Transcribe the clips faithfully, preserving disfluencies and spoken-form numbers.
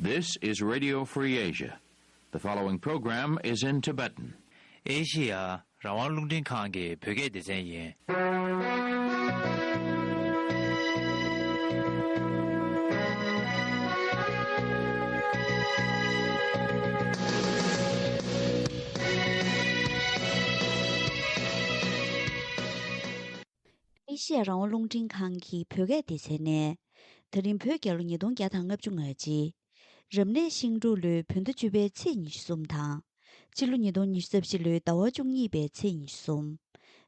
This is Radio Free Asia. The following program is in Tibetan. ཨེ་ཤི་ཡ་རང་དབང་རླུང་འཕྲིན་ཁང་གི་བོད་སྐད་སྡེ་ཚན་ཡིན། ཨེ་ཤི་ཡ་རང་དབང་རླུང་འཕྲིན་ཁང་གི་བོད་སྐད་སྡེ་ཚན་ནས། ད་རིང་བོད་རྒྱལ་ལོ་ཉིས་སྟོང་བརྒྱ་དང་ལྔ་བཅུ་ང་གཅིག་རབ་གནས་ཤིང་འབྲུག་ལོའི་བོད་ཟླ་བཅུ་པའི་ཚེས་ཉི་ཤུ་གསུམ་དང་། སྤྱི་ལོ་ཉིས་སྟོང་ཉི་ཤུ་རྩ་བཞི་ལོའི་ཟླ་བ་བཅུ་གཉིས་པའི་ཚེས་ཉི་ཤུ་གསུམ།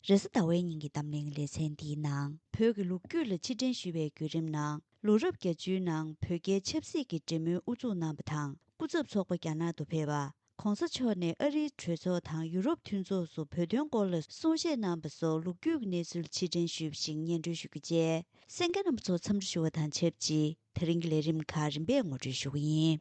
རེས་གཟའ་ཟླ་བའི་ཉིན་གྱི་གཏམ་གླེང་ལེ་ཚན་འདིའི་ནང་། བོད་ཀྱི་ལོ་རྒྱུས་ལ་ཕྱིར་དྲན་ཞུས་པའི་བརྒྱུད་རིམ་ནང་། ལོ་རབས་བརྒྱད་ཅུའི་ནང་བོད་རྒྱའི་ཆབ་སྲིད་ཀྱི་འབྲེལ་མོལ་དབུ་འཛུགས་གནང་བ་དང་། སྐུ་ཚབ་ཚོགས་པ་རྒྱ་ནག་ཏུ་ཕེབས་པ། ༸གོང་ས་མཆོག་ནས་ཨ་རིའི་གྲོས་ཚོགས་དང་ཡུ་རོབ་མཐུན་ཚོགས་སུ་བོད་དོན་སྐོར་ལ་གསུང་བཤད་གནང་བ་སོགས་ལོ་རྒྱུས་ཀྱི་གནས་ཚུལ་ཕྱིར་དྲན་ཞུས་པ་ཞིག་སྙན་སྒྲོན་ཞུ་རྒྱུ་བཅས། གསན་མཁན་རྣམ་པ་ཚོ་འཚམས་འདྲི་ཞུ་བ་དང་ཆབས་ཅིག་ད་རིང་གི་ལས་རིམ་ཁག་རིམ་པས་ངོ་སྤྲོད་ཞུ་གི་ཡིན།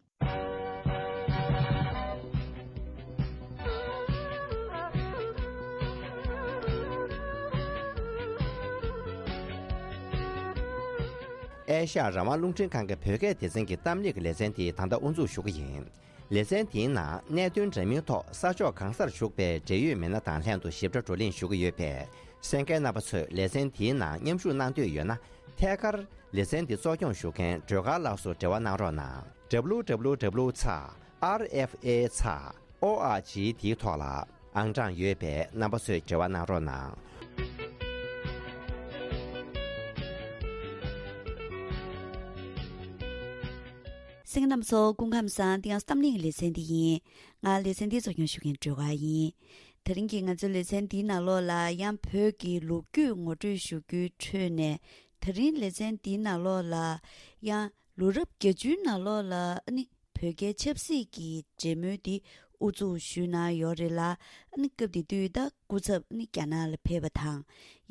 ཨེ་ཤ་ཡ་རང་དབང་རླུང་འཕྲིན་ཁང་གི་བོད་སྐད་སྡེ་ཚན་གྱི་གཏམ་གླེང་གི་ལེ་ཚན་དེ་ད་ལྟ་དབུ་འཛུགས་ཞུ་གི་ཡིན། ལེ་ཚན་དེའི་ནང་གནད་དོན་འདྲ་མིན་ཐོག་ས་ཕྱོགས་གང་སར་བཞུགས་པའི་འབྲེལ་ཡོད་མི་སྣ་དང་ལྷན་དུ་ཞིབ་ཕྲ་བགྲོ་གླེང་ཞུ་གི་ཡོད་པས། གསན་མཁན་རྣམ་པ་ཚོས་ལེ་ཚན་དེའི་ནང་མཉམ་ཞུགས་གནང་འདོད་ཡོད་ན། ཐད་ཀར་ལེ་ཚན་འདི་གཙོ་སྐྱོང་ཞུ་མཁན་སྒྲོལ་དཀར་ལགས་སུ་འབྲེལ་བ་གནང་རོགས་གནང་། W W W ཚེག་R F A ཚེག་O R G དེའི་ཐོག་ལ་ཨང་གྲངས་ཡོད་པས་རྣམ་པ་ཚོས་འབྲེལ་བ་གནང་རོགས་གནང་། གསན་མཁན་རྣམ་པ་ཚོ་སྐུ་ཁམས་བཟང་། འདི་ཡང་གཏམ་གླེང་གི་ལེ་ཚན་འདི་ཡིན། ང་ལེ་ཚན་འདི་གཙོ་སྐྱོང་ཞུ་མཁན་སྒྲོལ་དཀར་ཡིན། དེ་རིང་གི་ང་ཚོའི་ལེ་ཚན་འདིའི་ནང་ལོགས་ལ་ཡང་བོད་ཀྱི་ལོ་རྒྱུས་ངོ་སྤྲོད་ཞུ་རྒྱུའི་ཁྲོད་ནས། དེ་རིང་ལེ་ཚན་འདིའི་ནང་ལོགས་ལ་ཡང་ལོ་རབས་བརྒྱད་ཅུའི་ནང་ལོགས་ལ་ཨ་ནི་བོད་རྒྱའི་ཆབ་སྲིད་ཀྱི་འབྲེལ་མོལ་འདི་དབུ་འཛུགས་ཞུས་གནང་ཡོད་རེད་ལ། ཨ་ནི་སྐབས་དེ་དུས་ད་སྐུ་ཚབ་ཨ་ནི་རྒྱ་ནག་ལ་ཕེབས་པ་དང་།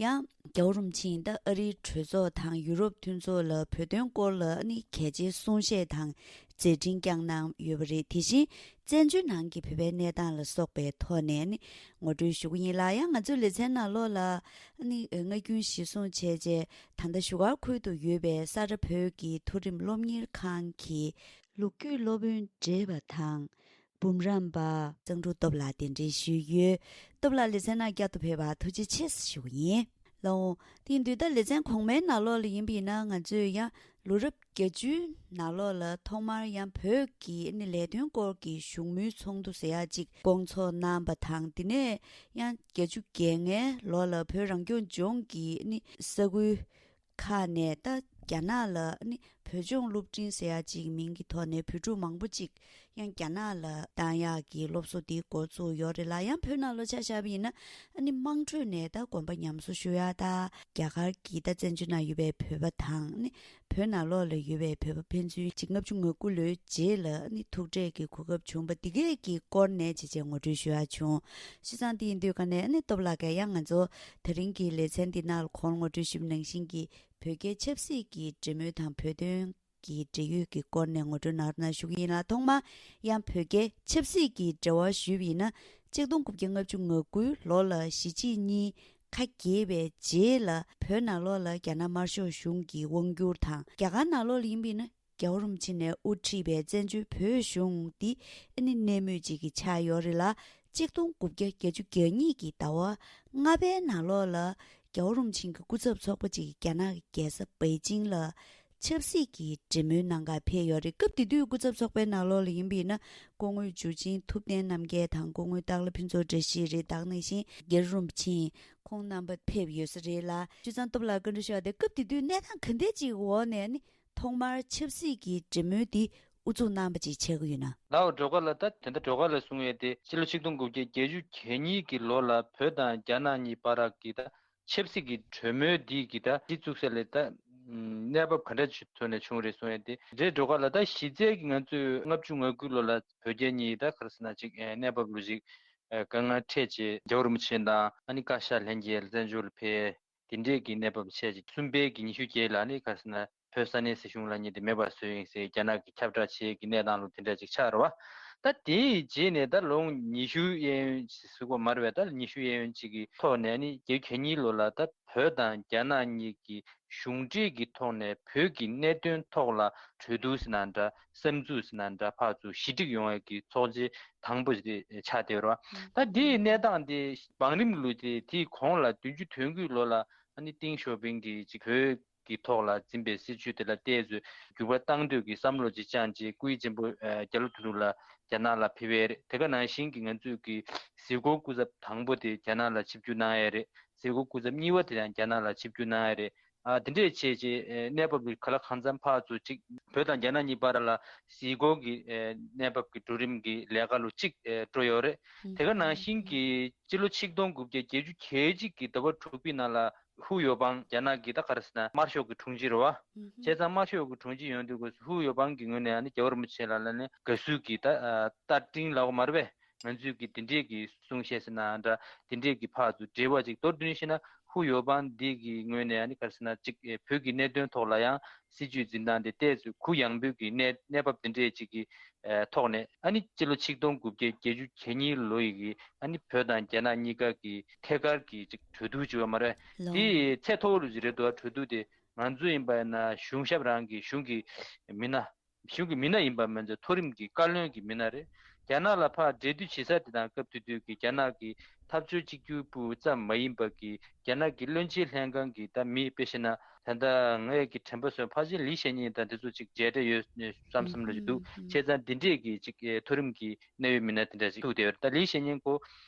ཡང་རྒྱལ་བ་རིན་པོ་ཆེ་ད་ཨ་རིའི་གྲོས་ཚོགས་དང་ཡུ་རོབ་མཐུན་ཚོགས་ལ་བོད་དོན་སྐོར་ལ་ཨ་ནི་གལ་ཆེའི་གསུང་བཤད་དང་མཛད་འཕྲིན་བསྐྱངས་གནང་ཡོད་པ་རེད། དེ་བཞིན་བཙན་བྱོལ་ནང་གི་བོད་པའི་གནས་སྟངས་ལ་སོགས་པའི་ཐོག་ནས་ཨ་ནི་ངོ་སྤྲོད་ཞུ་གི་ཡིན་ལ། ཡང་ང་ཚོའི་ལེ་ཚན་ནང་ལོགས་ལ་ཨ་ནི་སྔ་རྒྱུན་གཞིར་བཟུང་བྱས་རྗེས་ད་ལྟ་བཞུགས་སྒར་ཁུལ་དུ་ཡོད་པའི་ས་རཱ་བོད་ཀྱི་མཐོ་རིམ་སློབ་གཉེར་ཁང་གི་ལོ་རྒྱུས་སློབ་དཔོན་བགྲེས་པ་དང་། འབུམ་རམས་པ་གཙང་ཕྲུག་སྟོབས་ལགས་གདན་འདྲེན་ཞུས་ཡོད། སྟོབས་ལགས་ལེ་ཚན་ནང་བསྐྱར་དུ་ཕེབས་པར་ཐུགས་རྗེ་ཆེ་ཞུ་གི་ཡིན། ལགས་འོང་། དེ་ཡིན་དུས་ད་ལེ་ཚན་གོང་མའི་ནང་ལོགས་ལ་ཡིན་པ་ཡིན་ན། ང་ཚོས་ཡང་ལོ་རབས་བརྒྱད་ཅུའི་ནང་ལོགས་ལ་ཐོག་མར་ཡང་བོད་ཀྱི་ཨ་ནི་ལས་དོན་སྐོར་གྱི་བཞུགས་མོལ་ཚོགས་འདུ་ཟེར་ཡག་ཅིག་བསྐོང་ཚོགས་གནང་བ་དང་། དེ་ནས་ཡང་བརྒྱད་ཅུ་གྱ་ལྔའི་ལོ་ལ་བོད་རང་སྐྱོང་ལྗོངས་ཀྱི་ཨ་ནི་ས་ཁུལ་ཁག་ནས་ད་རྒྱ་ནག་ལ་ཨ་ནི་བོད་ལྗོངས་སློབ་འབྲིང་ཟེར་ཡག་ཅིག་མིང་གི་ཐོག་ནས་བོད་ཕྲུག་མང་པོ་ཅིག་ཡང་རྒྱ་ནག་ལ་བཏང་ཡག་གི་སློབ་གསོ་འདི་འགོ་བཙུགས་ཡོད་རེད་ལ། ཡང་བོད་ནང་ལོགས་ཆ་བཞག་པ་ཡིན་ན་ཨ་ནི་དམངས་ཁྲོད་ནས་ད་དགོན་པ་ཉམས་གསོ་ཞུ་ཡག་དང་། རྒྱ་གར་གྱི་ད་བཙན་བྱོལ་ནང་ཡོད་པའི་བོད་པ་དང་ཨ་ནི་བོད་ནང་ལོགས་ལ་ཡོད་པའི་བོད་པ་ཕན་ཚུན་གཅིག་ལྔ་བཅུ་ང་དགུ་ལོའི་རྗེས་ལ་ཨ་ནི་ཐུག་འཕྲད་ཀྱི་གོ་སྐབས་བྱུང་བ་འདི་གས་ཀྱི་སྐོར་ནས་ཇེ་ཆེ་ངོ་སྤྲོད་ཞུ་ཡག་བྱུང་། བྱས་ཙང་དེ་ཡིན་དུས་ག་ནས་ཨ་ནི་སྟོབས་ལགས་ཀྱིས་ཡང་ང་ཚོ་དེ་རིང་གི་ལེ་ཚན་འདི་ནང་ལ་གོང་ངོ་སྤྲོད་ཞུས་པ་ནང་བཞིན་གྱི་བོད་རྒྱའི་ཆབ་སྲིད་ཀྱི་འབྲེལ་མོལ་དང་བོད་དོན་གྱི་འབྲེལ་ཡོད་ཀྱི་སྐོར་ནས་ངོ་སྤྲོད་གནང་རོགས་གནང་ཞུ་གི་ཡིན་ལ། ཐོག་མར་ཡང་བོད་རྒྱའི་ཆབ་སྲིད་ཀྱི་འབྲེལ་བ་ཞུས་པ་ཡིན་ན། གཅིག་སྟོང་དགུ་བརྒྱ་ལྔ་བཅུ་ང་དགུའི་ལོ་ལ་གཞིས་བྱེས་གཉིས་ཁ་གྱེས་པའི་རྗེས་ལ་བོད་ནང་ལོགས་ལ་རྒྱ་ནག་དམར་ཤོག་གཞུང་གིས་དབང་བསྒྱུར་དང་། རྒྱ་གར་ནང་ལོགས་ལ་ཡིན་པ་ཡིན་ན། རྒྱལ་བ་རིན་པོ་ཆེ་ནས་དབུ་ཁྲིད་པའི་བཙན་བྱོལ་བོད་གཞུང་འདི་ཨ་ནི་གནས་མུས་ཅིག་གི་ཆགས་ཡོད་རེད་ལ། གཅིག་སྟོང་དགུ་བརྒྱ་བརྒྱད་ཅུ་གྱ་གཉིས་ཀྱི་ཟླ་བ་ལྔ་པའི་ནང་ལོགས་ལ་རྒྱལ་བ་རིན་པོ་ཆེ་གི་སྐུ་ཚབ་ཚོགས་པ་ཅིག་རྒྱ་ནག་གི་རྒྱལ་ས་པེ་ཅིང་ལ་ཆབ་སྲིད་ཀྱི་འབྲེལ་མོལ་གནང་གར་ཕེབས་ཡོད་རེད། སྐབས་དེ་དུས་སྐུ་ཚབ་ཚོགས་པའི་ནང་ལོགས་ལ་ཡིན་པ་ཡིན་ན། སྐུ་ངོ་འཇུ་ཆེན་ཐུབ་བསྟན་རྣམ་རྒྱལ་དང་། སྐུ་ངོ་སྟག་ལྷ་ཕུན་ཚོགས་བཀྲ་ཤིས་རེད། ད་ག་ནང་བཞིན་རྒྱལ་བ་རིན་པོ་ཆེ་ཁོང་རྣམ་པ་ཕེབས་ཡོད་ས་རེད་ལ། བྱས་ཙང་སྟོབས་ལགས་བཀའ་འདྲི་ཞུ་བ་དེ། སྐབས་དེ་དུས་གནས་སྟངས་ག་འདྲ་ཅིག་འོག་ནས་ནི་ཐོག་མར་ཆབ་སྲིད་ཀྱི་འབྲེལ་མོལ་འདི་དབུ་འཛུགས་གནང་བ་ཅིག་ཆགས་ཀྱི་ཡོད་ན། ལགས་འོ། སྒྲོལ་དཀར་ལགས། ད་དེ་འདྲ་སྒྲོལ་དཀར་ལགས་གསུང་ཡས་དེ་སྤྱི་ལོ་ཆིག་སྟོང་དགུ་བརྒྱ་བརྒྱད་ཅུ་གྱ་གཉིས་ཀྱི་ལོ་ལ་བོད་དང་རྒྱ་ནག་གཉིས་བར་གྱི་ད་ཆབ་སྲིད་ཀྱི་གྲོས་མོལ་འདི་གི་ད་གཞི་བཙུགས་ས་ལས་ད་གནས་བབ་ག་འདྲ་ཞིག་ཐོག་ནས་བྱུང་རེད་གསུང་ཡས་དེ་རེད། སྒྲོལ་དཀར་ལགས། ད་གཞི་རྩའི་གི་ང་ཚོས་ལྔ་བཅུ་ང་དགུ་ལོ་ལ་བོད་རྒྱ་གཉིས་ད་ག་རེ་ཟེར་ན་ཅིག་གནས་བབ་ལོ་ཅིག་དཀའ་ངལ་འཕྲད་རྗེས་རྒྱལ་བ་རིན་པོ་ཆེ་དང་ཨ་ནི་བཀའ་ཤག་ལྷན་རྒྱས་བཙན་བྱོལ་ཕེབས། དེ་འདྲས་ཀྱི་གནས་བབ་བྱས་ཅིག་གསུམ་པའི་གི་ཉི་ཤུ་བརྒྱད་ལ་ནི་ག་རེ་ཟེར་ན་བོད་ས་གནས་སྲིད་གཞུང་ལ་ཉེ་དེ་མེད་པ་བཟོས་ཡིན་ཟེར་རྒྱ་ནག་གི་ཁྱབ་བསྒྲགས་བྱེད་ཀྱི་གནས་སྟངས་ལུགས་དེ་འདྲ་ཅིག་ཆགས་རེད་བ། ད་དེའི་རྗེས་ནས་ད་ལོ་ངོ་ཉི་ཤུ་གཡས་གཡོན་ཞིག་ཟེར་དགོས་མ་རེད་པས། ད་ཉི་ཤུ་གཡས་གཡོན་ཅིག་གི་ཐོག་ནས་ནི་བརྒྱད་ཅུ་གྱ་གཉིས་ལོ་ལ་ད་བོད་དང་རྒྱ་ནག་གཉིས་ཀྱི་གཞུང་འབྲེལ་གྱི་ཐོག་ནས་བོད་ཀྱི་གནད་དོན་ཐོག་ལ་གྲོས་བསྡུར་ཟེར་ན་འདྲ། བསམ་ཚུལ་ཟེར་ན་འདྲ། ཕར་ཚུར་ཞི་འགྲིག་ཡོང་བའི་གི་ཚོགས་ཆེན་དང་པོ་དེ་ཆགས་བསྡད་ཡོད་རེད་བ། ད་འདིའི་གནས་སྟངས་དེ་བང་རིམ་ལོ་དེ་དེའི་གོང་ལ་བདུན་ཅུ་དོན་དགུ་ལོ་ལ་ཨ་ནི་ཏིང་ཞའོ་ཕིང་གིས་ཅིག་བོད་ཀྱི་ཐོག་ལ་འཛིན་པའི་སྲིད་བྱུས་དེ་ལ་ཏོག་ཙམ་འགྱུར་བ་གཏང་འདོད་ཀྱི་བསམ་བློ་ཅིག་བཅངས་རྗེས། སྐུ་ཡི་གཅེན་པོ་ཨ་རྒྱ་ལོ་དོན་གྲུབ་ལགས་རྒྱ་ནག་ལ་ཕེབས་ཡས་རེད། དེ་ག་ནང་བཞིན་གྱི་ང་ཚོས་ཀྱི་གཟིགས་སྐོར་སྐུ་ཚབ་དང་པོ་དེ་རྒྱ་ནག་ལ་ཆིབས་བསྒྱུར་གནང་ཡས་རེད། གཟིགས་སྐོར་སྐུ་ཚབ་གཉིས་པ་དེ་ཡང་རྒྱ་ནག་ལ་ཆིབས་བསྒྱུར་གནང་ཡས་རེད། ཨ་དེ་འདྲས་བྱས་རྗེས་ཨ་གནས་བབ་ལ་ག་ལ་གང་འཚམ་ཕར་ཚུར་ཅིག་བོད་དང་རྒྱ་ནག་གཉིས་བར་ལ་གཟིགས་སྐོར་གྱི་ཨ་གནས་བབ་ཀྱི་གྲོས་རིམ་གྱི་ལས་ཀ་ལོ་གཅིག་ཨ་འགྲོ་ཡོད་རེད། དེ་ག་ནང་བཞིན་གྱི་སྤྱི་ལོ་ཆིག་སྟོང་དགུ་བརྒྱ་བརྒྱད་ཅུ་གྱ་གཅིག་གི་ཟླ་བ་དྲུག་པའི་ནང་ལ་ཧུའུ་ཡོ་པང་རྒྱ་ནག་གི་ད་ག་རེ་ཟེར་ན་དམར་ཤོག་གི་དྲུང་ཆེ་རེད་བ། བྱས་ཙང་དམར་ཤོག་གི་དྲུང་ཆེ་ཡོང་དུས་སྐབས་སུ་ཧུའུ་ཡོ་པང་གི་ངོས་ནས་ཨ་ནི་རྒྱལ་བ་རིན་པོ་ཆེ་ལ་ལ་ནི་དགའ་བསུ་གི་ད་ཨ་རྟ་སྒྲིང་ལབ་དགོས་མ་རེད་པས། ང་ཚོས་ཀྱི་དེ་འདྲས་ཀྱི་གསུང་བཤད་ཟེར་ན་འདྲ། དེ་འདྲས་ཀྱི་ཕར་ཚུར་འབྲེལ་བ་ཅིག་མདོར་བསྡུས་ནས་བཤད་ན་ཧུའུ་ཡོ་པང་འདི་གི་ངོས་ནས་ཨ་ནི་ག་རེ་ཟེར་ན་ཅིག་ཨེ་བོད་ཀྱི་གནད་དོན་ཐོག་ལ་ཡང་སྲིད་བྱུས་འཛིན་སྟངས་དེ་ཏོག་ཙམ་གུ་ཡངས་པོའི་གི་གནས་གནས་བབ་དེ་འདྲས་ཅིག་གི་ཨེ་ཐོག་ནས་ཨ་ནི་སྤྱི་ལོ་ཆིག་སྟོང་དགུ་བརྒྱ་བརྒྱད་ཅུ་གྱ་གཉིས་ལོ་ཡི་གི་ཨ་ནི་བོད་དང་རྒྱ་ནག་གཉིས་ཀ་གི་ཐད་ཀར་གྱི་ཅིག་གྲོས་བསྡུར་བྱས་པ་མ་རེད། ལོ། དེ་ཚད་མཐོ་པོ་ཞིག་རེད་འདུག་གྲོས་བསྡུར་དེ་ང་ཚོ་ཡིན་པ་ཡིན་ན་གཞུང་ཞབས་རང་གི་གཞུང་གི་མི་སྣ། གཞུང་གི་མི་སྣ་ཡིན་པ་མ་ཟད་མཐོ་རིམ་གྱི་བཀའ་བློན་གྱི་མི་སྣ་རེད། རྒྱ་ནག་ལ་ཕར་འབྲེལ་མཐུད་བྱེད་ས་དེ་དང་སྐབས་དེ་དུས་ཀྱི་རྒྱ་ནག་གི་འཐབ་ཕྱོགས་གཅིག་གྱུར་པུའུ་ཙམ་མ་ཡིན་པ་གི་རྒྱ་ནག་གི་བློན་ཆེན་ལྷན་ཁང་གི་ད་མི་དཔེ་བཤད་ན་ད་ལྟ་ངའི་གི་དྲན་པ་སོང་ཕལ་ཆེར་ལི་ཤན་ཉིན་དང་དེ་ཚོ་ཅིག་མཇལ་འཕྲད་ཡོད་བསམ་བསམ་འདྲ་ཞིག་འདུག་བྱས་ཙང་འདི་འདྲས་ཀྱི་ཅིག་མཐོ་རིམ་གྱི་གནད་ཡོད་མི་སྣ་དེ་འདྲ་ཞིག་ཐུག་བསྡད་ཡོད་རེད། ད་ལི་ཤན་ཉིན་ཁོ་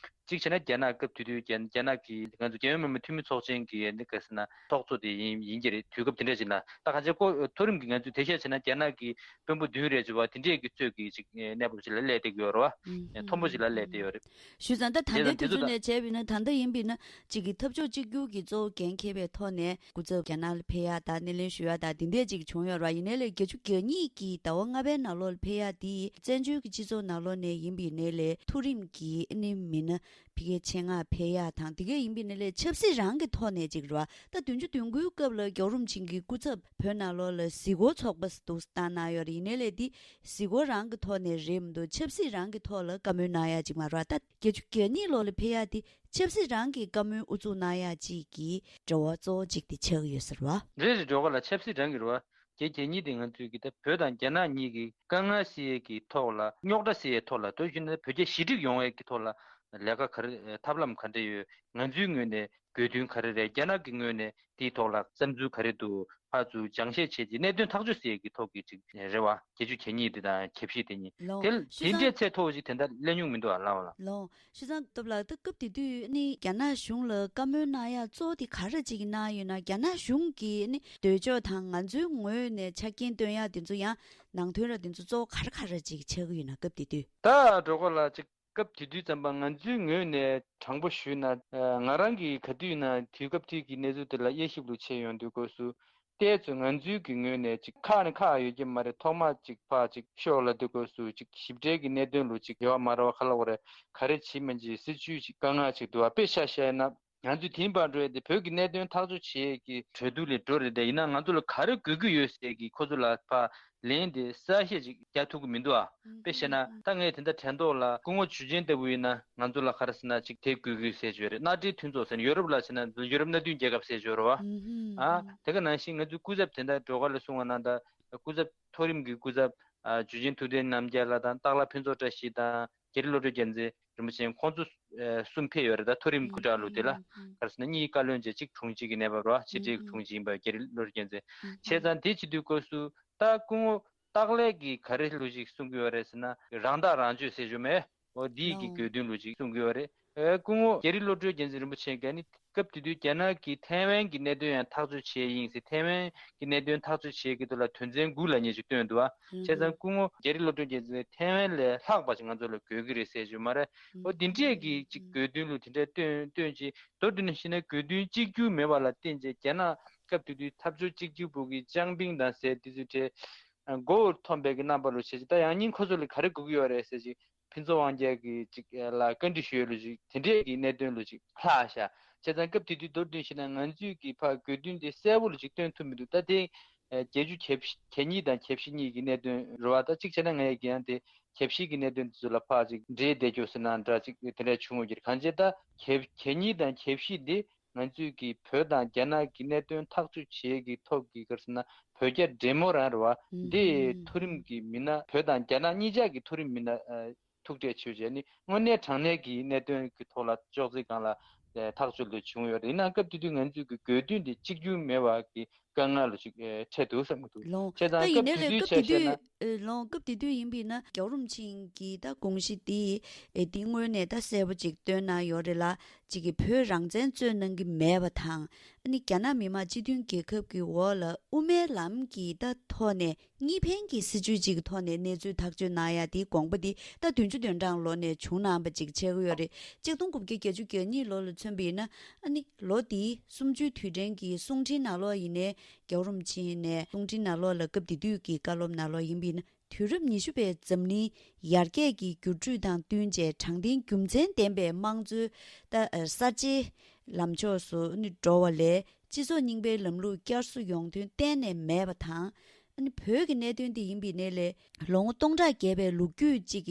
གཅིག་བྱས་ན་རྒྱ་ནག་སྐབས་དེ་དུས་རྒྱ་རྒྱ་ནག་གི་ང་ཚོ་རྒྱལ་ཡོངས་མི་དམངས་འཐུས་མི་ཚོགས་ཆེན་གྱི་ནི་ག་ཟེར་ན་ཚོགས་གཙོ་དེ་ཡིན་ཡིན་གྱི་རེད། དུས་སྐབས་དེ་འདྲ་ཞིག་ན་ད་གང་ཅི་ཁོ་མཐོ་རིམ་གྱི་ང་ཚོས་དེ་ཤ་བྱས་ན་རྒྱ་ནག་གི་དཔོན་པོ་བདུན་རེ་བྱས་པ་དེ་འདྲས་ཀྱི་གཙོས་ཀྱི་ཅིག་གནས་བབ་ཅིག་ལ་སླེབས་བསྡད་ཀྱི་ཡོད་རེད་བ། མཐོན་པོ་ཅིག་ལ་སླེབས་བསྡད་ཡོད་རེད། ཞུས་ཙང་ད་ད་ལྟའི་དུས་ཚོད་ནས་བྱས་པ་ཡིན་ན་ད་ལྟ་ཡིན་པ་ཡིན་ན་ཅིག་གི་འཐབ་ཕྱོགས་གཅིག་གྱུར་གྱི་གཙོ་བོ་འགན་འཁྱེར་བའི་ཐོག་ནས་སྐུ་ཚབ་རྒྱ་ནག་ལ་ཕེབས་ཡག་དང་སྣེ་ལེན་ཞུ་ཡག་དང་དེ་འདྲས་ཅིག་བྱུང་ཡོད་རེད་བ། ཡིན་ནའི་ལས་བརྒྱད་ཅུ་གྱ་གཉིས་ཀྱི་ཟླ་བ་ལྔ་པའི་ནང་ལོགས་ལ་ཕེབས་ཡག་དེ་བཙན་བྱོལ་གྱི་སྤྱི་ཚོགས་ནང་ལོགས་ནས་ཡིན་པ་ཡིན་ནའི་ལས་མཐོ་རིམ་གྱི་ཨ་ནི་མི་སྣ་ཕ་གིའི་ཆེད་མངགས་ཕེབས་ཡག་དང་། དེ་གས་ཡིན་པ་ཡིན་ན་ལས་ཆབ་སྲིད་རང་གི་ཐོག་ནས་ཅིག་རེད་བ། ད་བདུན་ཅུ་དོན་དགུའི་སྐབས་ལ་རྒྱལ་བ་རིན་པོ་ཆེ་གི་སྐུ་ཚབ་བོད་ནང་ལོགས་ལ་གཟིགས་སྐོར་ཚོགས་པ་འདུག་བཏང་གནང་ཡོད་རེད། ཡིན་ནའི་ལས་དེ་གཟིགས་སྐོར་རང་གི་ཐོག་ནས་རེད་མི་འདུག་ཆབ་སྲིད་རང་གི་ཐོག་ལ་བཀའ་མོལ་གནང་ཡག་ཅིག་མ་རེད་བ། ད་བརྒྱད་ཅུ་གྱ་གཉིས་ལོ་ལ་ཕེབས་ཡག་དེ་ཆབ་སྲིད་རང་གི་བཀའ་མོལ་དབུ་འཛུགས་གནང་ཡག་ཅིག་གི་འབྲེལ་བ་གཙོ་བོ་ཅིག་དེ་ཆགས་ཀྱི་ཡོད་ས་རེད་བ། རེད་རེད། འགྲོ་ག་ལ་ཆབ་སྲིད་རང་གི་རེད་བ། བརྒྱད་ཅུ་གྱ་གཉིས་དེ་ང་ཚོས་ཀྱི་ད་བོད་དང་རྒྱ་ནག་གཉིས་ཀྱི་དཀའ་ངལ་སེལ་ཡས་ཀྱི་ཐོག་ལ་རྙོག་དྲ་སེལ་ཡས་ཐོག་ལ་དོ་བཞིན་ན་བོད་རྒྱ་ཞི་འགྲིག་ཡོང་ཡས་ཀྱི་ཐོག་ལ་ལས་ཀ་ག་རེ་ཐབས་ལམ་ག་འདྲ་ཡོད། ང་ཚོའི་ངོས་ནས་དགོས་འདུན་ག་རེ་རེད། རྒྱ་ནག་གི་ངོས་ནས་དེའི་ཐོག་ལ་བསམ་ཚུལ་ག་རེ་འདུག་ཕར་ཚུར་སྦྱང་བཤད་བྱས་ཀྱི་གནད་དོན་ཐག་གཅོད་སེལ་ཡས་ཀྱི་ཐོག་གི་ཅིག་རེད་བ། བརྒྱད་ཅུ་གྱ་གཉིས་དེ་དང་ཁྱབ་བཤད་དེ་གཉིས་ལོ། དེ་ཞུ་དེ་ཙང་འདྲའི་ཚད་མཐོ་བོ་ཅིག་དེ་འདྲ་སླེབས་མྱོང་མི་འདུག་ཨ་ལགས་བ་ལགས། ལོ། ཞུ་ཙང་སྟོབས་ལགས་ད་སྐབས་དེ་དུས་ནི་རྒྱ་ནག་གཞུང་ལ་བཀའ་མོལ་གནང་ཡག་གཙོ་བོ་དེ་ག་རེ་ཅིག་གནང་ཡོད་ན། རྒྱ་ནག་གཞུང་གི་ནི་འདོད་ཕྱོགས་དང་ང་ཚོའི་ངོས་ནས་ཆ་རྐྱེན་བཏོན་ཡག་དེ་ཚོ་ཡང་ནང་དོན་ར་དེ་ཚོ་གཙོ་བོ་ག་རེ་ག་རེ་ཅིག་ཆགས་ཀྱི་ཡོད་ན། སྐབས་དེ་དུས། ད་འགྲོ་ག་ལ་ཅིག་སྐབས་དེ་དུས་ཙམ་པ་ང་ཚོའི་ངོས་ནས་དྲང་པོ་ཞུས་ན་ང་རང་གིས་ག་དུས་ན་དུས་སྐབས་དེ་གི་གནས་ཚུལ་དེ་ལ་དབྱེ་ཞིབ་ལོ་བྱས་ཡོང་དུས་སྐབས་སུ། ཏོག་ཙམ་ང་ཚོའི་གི་ངོས་ནས་ཅིག་ཁག་ནི་ཁག་ཡོད་ཀྱི་མ་རེད། ཐོག་མ་ཅིག་ཕར་ཅིག་ཤོག་ལ་དུས་སྐབས་སུ་ཅིག་ཞིབ་ཕྲའི་གི་གནད་དོན་ལོ་ཅིག་ཡོད་མ་རེད་བ། ག་ལ་བ་རེད། ག་རེ་བྱེད་མི་བྱེད་སྲིད་བྱུས་ཅིག་དཀའ་ངལ་ཅིག་འདུག་བ། དཔེ་ཆ་བཤད་ན་ང་ཚོས་དེང་བར་འགྲོ་ཡས་དེ་བོད་ཀྱི་གནད་དོན་ཐག་གཅོད་བྱེད་ཡས་ཀྱི་གྲོས་བསྡུར་ལས་འགྲོ་རེད་དེ། ཡིན་ན་ང་ཚོ་ལ་ག་རེ་དགོས་ཀྱི་ཡོད་ཟེར་གྱི་ཁོ་ཚོ་ལ་ཕར་ལན་དེ་གསལ་བཤད་ཅིག་རྒྱག་ཐུབ་ཀྱི་མི་འདུག་ཨ། དཔེ་བཤད་ན་ད་ངས་དེ་འདྲ་དྲན་ཐོག་ལ་སྐུ་ངོ་ཇུ་ཅན་ལྟ་བུ་ཡིན་ན་ང་ཚོ་ལ་ག་རེ་ཟེར་ན་ཅིག་དེ་དགོས་ཀྱི་ཟེར་གྱི་ཡོད་རེད། མནའ་འབྲེལ་མཐུན་ཚོགས་ཟེར་ན་ཡོ་རོབ་ལ་བྱས་ན་ཡོ་རོབ་མནའ་མཐུན་རྒྱལ་ཁབ་ཟེར་གྱི་ཡོད་རེད་བ། ཨ་དེ་ག་ནང་བཞིན་ང་ཚོའི་སྐུ་ཚབ་དེ་འདྲ་འགྲོ་ག་ལ་གསུང་བ་ན་ད་སྐུ་ཚབ་མཐོ་རིམ་གྱི་སྐུ་ཚབ་ཨ་ཇུ་ཅན་ཐུབ་བསྟན་རྣམ་རྒྱལ་ལགས་དང་སྟག་ལྷ་ཕུན་ཚོགས་བཀྲ་ཤིས་དང་། རྒྱ་རི་བློ་གྲོས་རྒྱལ་མཚན་རིན་པོ་ཆེ་ཁོང་ཚོ་ཨ་གསུམ་ཕེབས་ཡོད་རེད། ད་མཐོ་རིམ་སྐུ་དྲག་ལོ་དེ་ལ་ག་རེ་ཟེར་ན་གཉིས་བཀའ་བློན་བྱས་གཅིག་དྲུང་ཆེ་གི་གནས་བབ་རོ། ཕྱི་དྲིལ་གྱི་དྲུང་ཆེ་ཡིན་པ་རྒྱ་རི་བློ་གྲོས་རྒྱལ་མཚན། བྱས་ཙང་དེ་བྱེད་དུས་སྐབས་སུ་ད་སྐུ་ངོ་སྟག་ལྷས་ཀྱིས་ག་རེ་ལོ་ཞིག་གསུང་གི་ཡོད་རེད་ཟེར་ན་རང་ཐག་རང་གཅོད་ཟེར་རྒྱུ་མེད། འོ་འདི་གི་དགོས་འདུན་ལོ་ཞིག་གསུང་གི་ཡོད་རེད། ཨེ་སྐུ་ངོ་རྒྱ་རི་བློ་གྲོས་རྒྱལ་མཚན་རིན་པོ་ཆེ་གིས་ནི་སྐབས་དེ་དུས་རྒྱ་ནག་གིས་ཐའེ་ཝན་གྱི་གནད་དོན་ཡང་ཐག་གཅོད་བྱས་ཡིན་ཟེར། ཐའེ་ཝན་གྱི་གནད་དོན་ཐག་གཅོད་བྱེད་ཀྱི་འདུག་ལ་དོན་ཚན་དགུ་ལ་ཉེ་ཞིག་བཏོན་འདུག་ཨ། བྱས་ཙང་སྐུ་ངོ་རྒྱ་རི་བློ་གྲོས་རྒྱལ་མཚན་ཐའེ་ཝན་ལས་ལྷག་པ་ཞིག་ང་ཚོ་ལ་དགོས་ཀྱི་རེད་ཟེར་རྒྱུ་མ་རེད། འོ་འདི་འདྲས་ཀྱི་ཅིག་དགོས་འདུན་ལུ་དེ་འདྲས་བཏོན་བཏོན་ཅིག་མདོར་བསྡུས་ནས་བཤད་ན་དགོས་འདུན་གཅིག་གྱུར་མེད་པ་ལ་བརྟེན་བྱས་རྒྱ་ནག་སྐབས་དེ་དུས་འཐབ་ཕྱོགས་གཅིག་གྱུར་པུའུ་གི་ཅང་པིང་དང་ཟེར་དེ་ཚོའི་གྲས་མགོ་བོར་ཐོན་པའི་གི་རྣམ་པ་ལུ་བྱས་ཅིག་ད་ཡང་སྙིང་ཁོ་ཚོ་ལ་ག་རེ་དགོས་ཀྱི་ཡོད་རེད་ཟེར་ཅིག་ཕུན་ཚོགས་དབང་རྒྱལ་གྱིས་ཅིག་ལ་བཀའ་འདྲི་ཞུས་ལུ་ཅིག་དེ་འདྲས་ཀྱི་གནད་དོན་ལུ་ཅིག་ལྷག་ཤག་བྱས་ཙང་སྐབས་དེ་དུས་མདོར་བསྡུས་ཞུས་ན་ང་ཚོས་ཀྱི་ཕར་དགོས་འདུན་དེ་གསལ་པོ་ལུ་ཅིག་བཏོན་ཐུབ་མི་འདུག་ད་དེ་ བརྒྱད་ཅུ་གྱ་གཉིས་དང་གྱ་བཞི་གཉིས་ཀྱི་གནད་དོན་རེད་བ། ད་གཅིག་བྱས་ན་ངས་ཀྱང་དེ་གྱ་བཞི་གི་གནད་དོན་དེ་ཚོ་ལ་ཕར་ཅིག་འདྲེས་བསྡད་རྒྱུ་ཟེར་ན་འདྲ་ཅིག་དེ་འདྲ་བྱུང་ཡོད་ཀྱི་རེད། གང་བྱས་ད་གྱ་གྱ་གཉིས་དང་གྱ་བཞི་འདི་ང་ཚོས་ཀྱི་བོད་དང་རྒྱ་ནག་གི་གནད་དོན་ཐག་གཅོད་བྱེད་ཀྱི་ཐོག་གི་ག་རེ་ཟེར་ན་བོད་རྒྱ་འབྲེལ་མོལ་རང་རེད་བ། འདི་མཐོ་རིམ་གྱི་མི་སྣ་བོད་དང་རྒྱ་ནག་གཉིས་ཆ་གི་མཐོ་རིམ་མི་སྣ་ཐུག་འཕྲད་བྱས་རྗེས་ནི་དངོས་གནས་དྲང་གནས་ཀྱི་གནད་དོན་གྱི་ཐོག་ལ་ཅོག་ཙེ་སྒང་ལ་ཐག་གཅོད་དེ་བྱུང་ཡོད་རེད། ཡིན་ནའང་སྐབས་དེ་དུས་ང་ཚོས་ཀྱི་དགོས་འདུན་དེ་གཅིག་གྱུར་མེད་པ་གི་དཀའ་ངལ་ལ་ཅིག་འཕྲད་འདུག་བསམ་གྱི་འདུག་ལོང་། བྱས་ད་ཙང་ཡིན་ནའི་སྐབས་དེ་ལས་དུས་སྐབས་དེ་ཆ་བཞག་ན། དུས་ལོང་སྐབས་དེ་དུས་ཡིན་པས་ན་རྒྱལ་བ་རིན་པོ་ཆེ་གིས་ད་དགོངས་གཞི་དེ་དེ་དངོས་གནས་ད་གསལ་པོ་ཅིག་བཏོན་གནང་ཡོད་རེད་ལ། ཅིག་གི་བོད་རང་བཙན་རྩོད་གནང་གི་མེད་པ་དང་ཨ་ནི་རྒྱ་ནག་མི་དམངས་སྤྱི་མཐུན་རྒྱལ་ཁབ་ཀྱི་འོག་ལ་དབུ་མའི་ལམ་གྱི་ད་ཐོག་ནས་གཉིས་ཕན་གྱི་སྲིད་བྱུས་ཅིག་གི་ཐོག་ནས་གནས་ཚུལ་ཐག་གཅོད་གནང་ཡ་དེའི་དགོངས་པ་དེ་ད་བདུན་ཅུ་དོན་གྲངས་ལོ་ནས་བྱུང་གནང་བ་ཅིག་ཆགས་ཀྱི་ཡོད་རེད། ཆིག་སྟོང་དགུ་བརྒྱ་བརྒྱད་ཅུ་གྱ་གཉིས་ལོ་ལ་མཚོན་པ་ཡིན་ན་ཨ་ནི་ལོ་དེའི་གསུམ་བཅུའི་དུས་དྲན་གྱི་གསུང་འཕྲིན་ནང་ལོགས་ཡིན་ནའི་རྒྱལ་བ་རིན་པོ་ཆེ་ནས་གསུང་འཕྲིན་ནང་ལོགས་ལ་སྐབས་དེ་དུས་ཀྱི་བཀའ་སློབ་ནང་ལོགས་ཡིན་པ་ཡིན་ན། དུས་རབས་ཉི་ཤུ་པའི་འཛམ་གླིང་ཡར་རྒྱས་ཀྱི་འགྱུར་འགྲོས་དང་བསྟུན་བྱས་དྲང་བདེན་རྒྱུ་མཚན་ལྡན་པའི་དམངས་གཙོའི་ད་གསར་བརྗེའི་ལམ་ཕྱོགས་སུ་ནི་འགྲོ་བ་ལས་སྤྱི་ཚོགས་རྙིང་པའི་ལམ་ལུགས་བསྐྱར་གསོ་ཡོང་དོན་གཏན་ནས་མེད་པ་དང་། ཨ་ནི་བོད་ཀྱི་གནད་དོན་དེ་ཡིན་པའི་གནས་ལས་ལོ་ངོ་སྟོང་ཕྲག་བརྒལ་བའི་ལོ་རྒྱུས་ཅིག་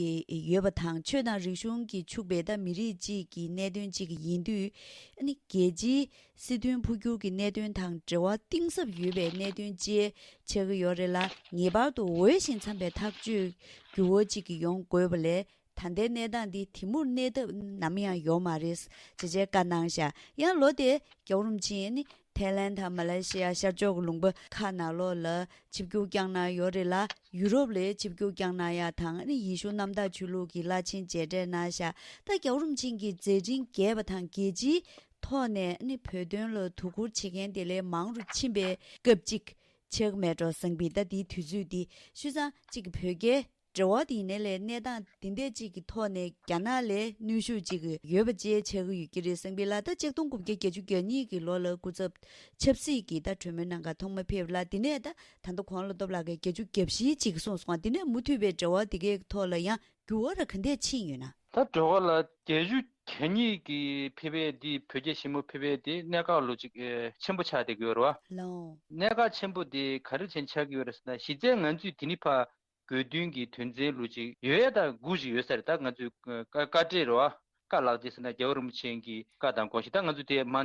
ཡོད་པ་དང་ཆོས་དང་རིག་གཞུང་གིས་ཕྱུག་པའི་ད་མི་རིགས་ཅིག་གི་གནད་དོན་ཅིག་ཡིན་དུས་ཨ་ནི་རྒྱལ་སྤྱིའི་སྲིད་དོན་འཕོ་འགྱུར་གྱི་གནད་དོན་དང་འབྲེལ་བ་གཏིང་ཟབ་ཡོད་པའི་གནད་དོན་ཅིག་ཆགས་ཀྱི་ཡོད་རེད་ལ། ངེས་པར་དུ་འོས་ཤིང་འཚམ་པའི་ཐག་གཅོད་འགྱུར་བ་ཅིག་ཡོང་དགོས་པ་ལས་ད་ལྟའི་གནས་སྟངས་འདི་དེ་མུར་གནས་ཐབས་ནམ་ཡང་ཡོད་མ་རེད་ཅེས་བཀའ་གནང་བཞག་ཡང་ལོ་དེ་རྒྱལ་བ་རིན་པོ་ཆེ་ནི་ཐའི་ལན་དང་མ་ལེ་ཤི་ཡ་ཤར་ཕྱོགས་ཀྱི་ལུང་པ་ཁག་ནང་ལོགས་ལ་ཆིབས་བསྒྱུར་བསྐྱངས་གནང་ཡོད་རེད་ལ། ཡུ་རོབ་ལ་ཆིབས་བསྒྱུར་བསྐྱངས་གནང་ཡ་དང་ནི་ཡེ་ཤུ་གནམ་བདག་ཆོས་ལུགས་ཀྱི་བླ་ཆེན་མཇལ་འཕྲད་གནང་བཞག་ད་རྒྱལ་བ་རིན་པོ་ཆེ་གི་མཛད་འཕྲིན་རྒྱས་པ་དང་རྒྱལ་སྤྱིའི་ཐོག་ནས་ནི་བོད་དོན་ལ་དོ་ཁུར་བྱེད་མཁན་དེ་ལས་མང་རུ་ཕྱིན་པའི་སྐབས་ཅིག་ཆགས་མེད་འགྲོ་བསམ་པའི་ད་དེའི་དུས་ཚོད་འདི་ཤུལ་ཙང་གཅིག་གི་བོད་རྒྱའི་འབྲེལ་བ་དེ་ཡིན་ནའི་ལས་གནས་སྟངས་འདི་འདྲས་ཅིག་གི་ཐོག་ནས་རྒྱ་ནག་ལས་ནུས་ཤུགས་ཅིག་ཡོད་པ་བཅས་ཆགས་ཀྱི་ཡོད་ཀྱི་རེད་བསམ་པའི་ལ། ད་ཆིག་སྟོང་དགུ་བརྒྱ་བརྒྱད་ཅུ་གྱ་གཉིས་ཀྱི་ལོ་ལ་སྐུ་ཚབ་ཆབ་སྲིད་ཀྱི་ད་གྲོས་མོལ་གནང་ག་ཐོག་མ་ཕེབས་ལ། དེ་ནས་ད་ད་ལྟ་གོང་ལ་སྟོབས་ལགས་ཀྱིས་བརྒྱད་ཅུ་གྱ་བཞི་ཅིག་གསུངས་སོང་བ། དེ་ནས་མུ་མཐུད་པའི་འབྲེལ་བ་དེ་གའི་ཐོག་ལ་ཡང་འགྱུར་བ་ར་ག་འདྲས་ཕྱིན་ཡོད་ན། ད་འགྲོ་ག་ལ་བརྒྱད་ཅུ་གྱ་གཉིས་ཀྱི་ཕེབས་པའི་འདི་བོད་རྒྱ་ཞི་མོལ་ཕེབས་པའི་འདི་གནད་འགག་ལོ་ཅིག་ཆེན་པོ་ཆགས་བསྡད་ཀྱི་ཡོད་རེད་བ། ལོ། གནད་འགག་ཆེན་པོ་དེ་ག་རེ་བྱས་ཆགས་ཀྱི་ཡོད་རེད་ཟེར་ན། གཞི་རྩའི་ང་ཚོས་དེ་ནི་ཕ་དགོས་འདུན་གྱི་དོན་ཚན་ལོ་ཅིག་ཡོད་ཡ་ད་དགུ་ཅིག་ཡོད་ས་རེད། ད་ང་ཚོའི་བཀའ་བཀའ་འབྲེལ་རེད་བ། བཀའ་ལག་དེ་ཟེར་ན་རྒྱལ་བ་རིན་པོ་ཆེ་གི་བཀའ་དང་དགོངས་གཞི། ད་ང་ཚོ་དེ་མ་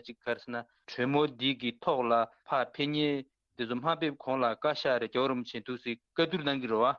ཅིག་ག་རེ་ཟེར་ན་གྲོས་མོལ་འདི་གི་ཐོག་ལ་ཕ་ཕེབས་མཁན་དེ་ཚོ་མ་ཕེབས་གོང་ལ་བཀའ་ཤག་རེད། རྒྱལ་བ་རིན་པོ་ཆེ་འདུག་སེ་བཀའ་བསྡུར་གནང་གི་རེད་བ།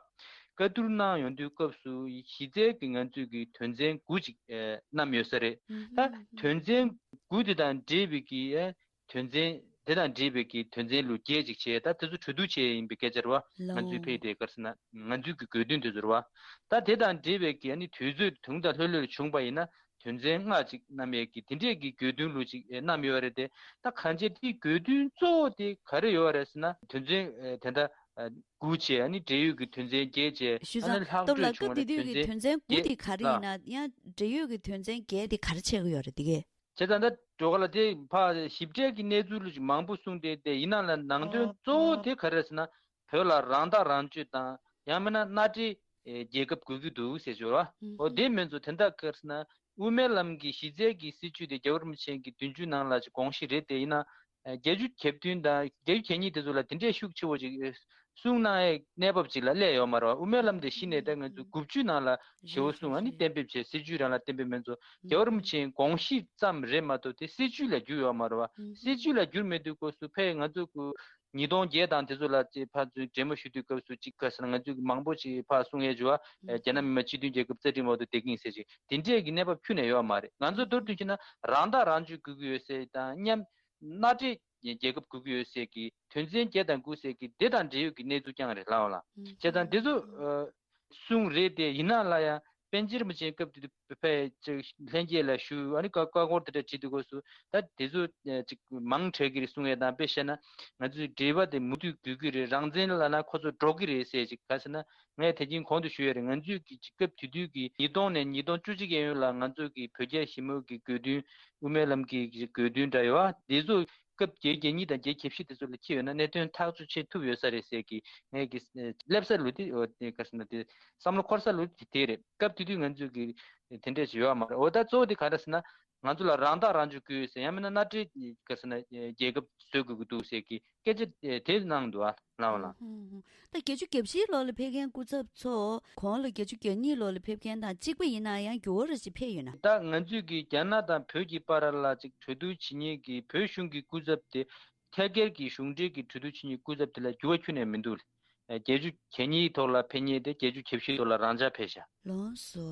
བཀའ་བསྡུར་གནང་ཡོང་དུས་སྐབས་སུ་གཞི་རྩའི་གི་ང་ཚོས་གི་དོན་ཚན་དགུ་ཅིག་ཨེ་བསྣམས་ཡོད་ས་རེད། ད་དོན་ཚན་དགུ་དེ་དང་འབྲེལ་བའི་གི་ཨེ་དོན་ཚན་དེ་དང་འབྲེལ་བའི་གི་དོན་ཚན་ལོ་བརྒྱད་ཅིག་བྱས། ད་དེ་ཚོ་གྲོས་བསྡུར་བྱས་ཡིན་པའི་སྐད་ཆ་རེད་བ། ང་ཚོའི་ཕེབས་དེ་ག་རེ་ཟེར་ན་ང་ཚོའི་གི་དགོས་འདུན་དེ་ཚོ་རེད་བ། ད་དེ་དང་འབྲེལ་བའི་གི་ཨ་ནི་དུས་ཚོད་དུང་དང་ལྷོད་ལྷོད་བྱུང་པ་ཡིན་ན། དོན་ཚན་ལྔ་ཅིག་བསྣམས་ཡས་ཀྱི་དེ་འདྲས་ཀྱི་དགོས་འདུན་ལུ་ཅིག་ཨེ་བསྣམས་ཡོད་རེད་དེ། ད་གང་ཅི་དེའི་དགོས་འདུན་གཙོ་བོ་དེ་ག་རེ་ཡོད་རེད་ཟེར་ན། དོན་ཚན་ཨེ་དེ་འདྲ་ཨེ་དགུ་བྱས། ཨ་ནི་འབྲེལ་ཡོད་ཀྱི་དོན་ཚན་བརྒྱད་བྱས། ཞུ་ཨ་ནི་ཙང་ལྷག་སྟོབས་འཕྲོས་ལགས་བྱུང་བ་སྐབས་དེ་དུས་ཀྱི་དོན་ཚན་དགུ་དེ་ག་རེ་ཡིན་ན། ཡང་འབྲེལ་ཡོད་ཀྱི་དོན་ཚན་བརྒྱད་དེ་ག་རེ་ཆགས་ཀྱི་ཡོད་རེད་དེ་གས། བྱས་ཙང་ད་འགྲོ་ག་ལ་དེ་ཕ་ཞིབ་ཕྲའི་གི་གནས་ཚུལ་ལུ་ཅིག་མང་པོ་གསུངས་ཏེ། དེ་ཡིན་ན་ལ་ནང་དོན་གཙོ་བོ་དེ་ག་རེ་རེད་ཟེར་ན། བོད་ལ་རང་ཐག་རང་གཅོད་དང་ཡང་མིན་ན་མནའ་འབྲེལ་ཨེ་རྒྱལ་ཁབ་དགོས་ཀྱི་འདུག་ཟེར་བྱས་བ། འོ་དེ་མིན་ཚོ་དེ་འདྲ་ག་རེ་ཟེར་ན། དབུ་མའི་ལམ་གྱི་གཞི་རྩའི་གི་སྲིད་བྱུས་དེ་རྒྱལ་བ་རིན་པོ་ཆེ་གི་བདུན་ཅུ་ནང་ལ་ཅིག་དགོངས་གཞི་རེད་དེ། ཡིན་ན་ཨེ་བརྒྱད་ཅུ་གྱ་བདུན་དང་བརྒྱད་ཅུ་གྱ་གཉིས་དེ་ཚོ་ལ་དེ་འདྲའི་ཤུགས་ཆེ་བོ་ཅིག་ཨེ་གསུངས་གནང་ཡའི་གནས་བབ་ཅིག་ལ་སླེབས་ཡོད་མ་རེད་བ། དབུ་མའི་ལམ་དེ་གཞི་ནས་ད་ང་ཚོ་དགུ་བཅུ་ནང་ལ་ཞེ་བོ་གསུངས། ཨ་ནི་གཏན་འབེབས་བྱས། སྲིད་བྱུས་རང་ལ་གཏན་འབེབས་མིན་ཚོ་རྒྱལ་བ་རིན་པོ་ཆེའི་དགོངས་གཞི་ཙམ་རེད་མ་གཏོགས་དེ་སྲིད་བྱུས་ལ་འགྱུར་ཡོད་མ་རེད་བ། སྲིད་བྱུས་ལ་འགྱུར་མེད་དུས་སྐབས་སུ་ཕ་ཡི་ང་ཚོ་གི་ཉིས་སྟོང་བརྒྱད་དང་དེ་ཚོ་ལ་ཅིག་ཕར་ཚུར་འབྲེལ་མོལ་ཞུ་དུས་སྐབས་སུ་ཅིག་ག་རེ་ཟེར་ན། ང་ཚོས་མང་པོ་ཅིག་ཕར་གསུང་ཡས་བྱུང་བ། རྒྱ་ནག་མི་དམངས་སྤྱི་མཐུན་རྒྱལ་ཁབ་རྩ་ཁྲིམས་འོག་ཏུ་བསྡད་ཀྱི་ཡིན་ཟེར་ཅིག་དེ་འདྲས་ཀྱི་གནས་བབ་ཁྱོན་ནས་ཡོད་མ་རེད། ང་ཚོ་མདོར་བསྡུས་བྱས་ན་རང་ཐག་རང་གཅོད་དགོས་ཀྱི་ཡོད་ཟེར་དང་མཉམ་མནའ་འབྲེལ་རྒྱལ་ཁབ་དགོས་ཀྱི་ཡོད་ཟེར་གྱི་དོན་ཚན་བརྒྱད་དང་དགུ་ཟེར་གྱི་དེ་དང་འབྲེལ་ཡོད་ཀྱི་གནས་ཚུལ་རྐྱང་རེད་ལགས་ལ། བྱས་ཙང་དེ་ཚོ་ཨ་གསུང་རེད་དེ། ཡིན་ན་ལ་ཡང་པཎ་ཆེན་རིན་པོ་ཆེ་སྐབས་དེ་དུས་ཕ་ཡི་ཅིག་ལྷན་རྒྱས་ལ་ཞུ། ཨ་ནི་བཀའ་བཀའ་འཁོར་དེ་འདྲ་བྲིས་དུས་སྐབས་སུ་ད་དེ་ཚོ་ཨ་ཅིག་མང་དྲགས་ཀྱི་རེད་གསུང་ཡས་དང་། དཔེ་བཤད་ན་ང་ཚོའི་འབྲེལ་བ་དེ་མུ་མཐུད་དགོས་ཀྱི་རེད། རང་བཙན་ལབ་ན་ཁོ་ཚོ་འདྲོག་གི་རེད་ཟེར་ཅིག་ག་རེ་ཟེར་ན། ངས་དེ་རིང་གོང་དུ་ཞུས་ཡོད་རེད། ང་ཚོས་ཀྱི་སྐབས་དེ་དུས་ཀྱི་ཉིས་སྟོང་ནས་ཉིས་སྟོང་བཅུ་གཅིག་གཡས་གཡོན་ལ་ང་ཚོས་ཀྱི་བོད་རྒྱ་ཞི་མོལ་གྱི་དགོས་འདུན། དབུ་མའི་ལམ་གྱི་དགོས་འདུན་འདྲ་ཡོད་པ་དེ་ཚོ་སྐབས་བརྒྱད་བརྒྱ་གཉིས་དང་བརྒྱད་བརྒྱ་བཞི་དེ་ཚོ་ལ་འཁྱེར་ཡོད་ན་གནད་དོན་ཐག་གཅོད་བྱེད་ཐུབ་ཡོད་ས་རེད་ཟེར་གྱི་ངས་ཀྱི་སླེབས་ས་ལོ་དེ། འོ་དེ་ག་རེ་ཟེར་ན། དེ་བསམ་བློ་འཁོར་ས་ལོ་དེ་དེ་རེད། སྐབས་དེ་དུས་ང་ཚོས་ཀྱི་དེ་འདྲས་ཡོད་པ་མ་རེད། འོ་ད་གཙོ་བོ་དེ་ག་རེ་ཟེར་ན། ང་ཚོ་ལ་རང་ཐག་རང་གཅོད་དགོས་ཟེར། ཡང་མིན་ན་མནའ་འབྲེལ་ག་ཟེར་ན་རྒྱལ་ཁབ་བཟོ་དགོས་ཀྱི་འདུག་ཟེར་གྱི་སྐད་ཆ་དེ་གནང་འདུག་ཨ། ལགས་འོ་ལགས། ཧུམ་ཧུམ། ད་བརྒྱད་ཅུ་གྱ་བཞིའི་ལོ་ལ་ཕེབས་མཁན་སྐུ་ཚབ་ཚོ་གོང་ལ་བརྒྱད་ཅུ་གྱ་གཉིས་ལོ་ལ་ཕེབས་མཁན་དང་གཅིག་པ་ཡིན་ན་ཡང་འགྱུར་བ་རེ་ཞིག་ཕེབས་ཡོད་ན། ད་ང་ཚོས་ཀྱི་རྒྱ་ནག་དང་བོད་ཀྱི་བར་ལ་ཅིག་གྲོས་བསྡུར་བྱེད་མཁན་གྱི་བོད་གཞུང་གི་སྐུ་ཚབ་དེ་ཐད་ཀར་གྱི་གཞུང་འབྲེལ་གྱི་གྲོས་བསྡུར་བྱེད་མཁན་སྐུ་ཚབ་དེ་ལ་འགྱུར་བ་ཁྱོན་ནས་མི་འདུག། བརྒྱད་ཅུ་གྱ་གཉིས་ཐོག་ལ་ཕེབས་མཁན་དེ་བརྒྱད་ཅུ་གྱ་བཞི་ཐོག་ལ་རང་འཇགས་ཕེབས་ཤག། ལགས་སོ།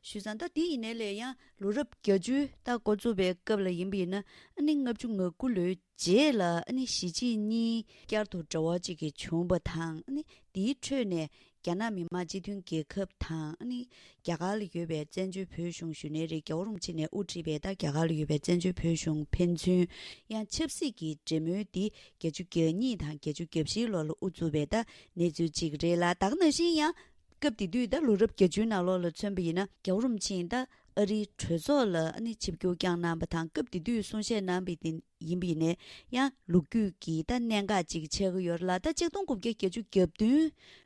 ཞུས་ཙང་ད་དེ་ཡིན་ནའི་ལས་ཡང་ལོ་རབས་བརྒྱད་ཅུ་ད་འགོ་བཙུགས་པའི་སྐབས་ལ་ཡིན་པ་ཡིན་ན། ཨ་ནི་ལྔ་བཅུ་ང་དགུ་ལོའི་རྗེས་ལ་ཨ་ནི་གཞིས་བྱེས་གཉིས་བསྐྱར་དུ་འབྲེལ་བ་གཅིག་གི་བྱུང་བ་དང་། ཨ་ནི་དེའི་ཁྲོད་ནས་རྒྱ་ནག་མི་དམངས་སྤྱི་མཐུན་རྒྱལ་ཁབ་དང་། ཨ་ནི་རྒྱ་གར་ལ་ཡོད་པའི་བཙན་བྱོལ་བོད་གཞུང་ཞུ་ནའི་རེད། རྒྱལ་བ་རིན་པོ་ཆེ་ནས་དབུ་ཁྲིད་པའི་ད་རྒྱ་གར་ལ་ཡོད་པའི་བཙན་བྱོལ་བོད་གཞུང་ཕན་ཚུན་ཡང་ཆབ་སྲིད་ཀྱི་འབྲེལ་མོལ་འདི་བརྒྱད་ཅུ་གྱ་གཉིས་དང་བརྒྱད་ཅུ་གྱ་བཞིའི་ལོ་ལ་དབུ་བཙུགས་པའི་ད་གནས་ཚུལ་གཅིག་རེད་ལ། ད་ག་ནང་བཞིན་ཡང་སྐབས་དེ་དུས་ད་ལོ་རབས་བརྒྱད་ཅུའི་ནང་ལོགས་ལ་མཚོན་པ་ཡིན་ན། རྒྱལ་བ་རིན་པོ་ཆེས་ད་ཨ་རིའི་གྲོས་ཚོགས་ལ་ཨ་ནི་ཆིབས་བསྒྱུར་བསྐྱངས་གནང་བ་དང་། སྐབས་དེ་དུས་གསུང་བཤད་གནང་བའི་དེ་ཡིན་པ་ཡིན་ནའི་ཡང་ལོ་རྒྱུས་ཀྱི་ད་གནད་འགག་ཅིག་ཆགས་ཀྱི་ཡོད་རེད་ལ། ད་ཆིག་སྟོང་དགུ་བརྒྱ་བརྒྱད་ཅུ་གྱ་བདུན་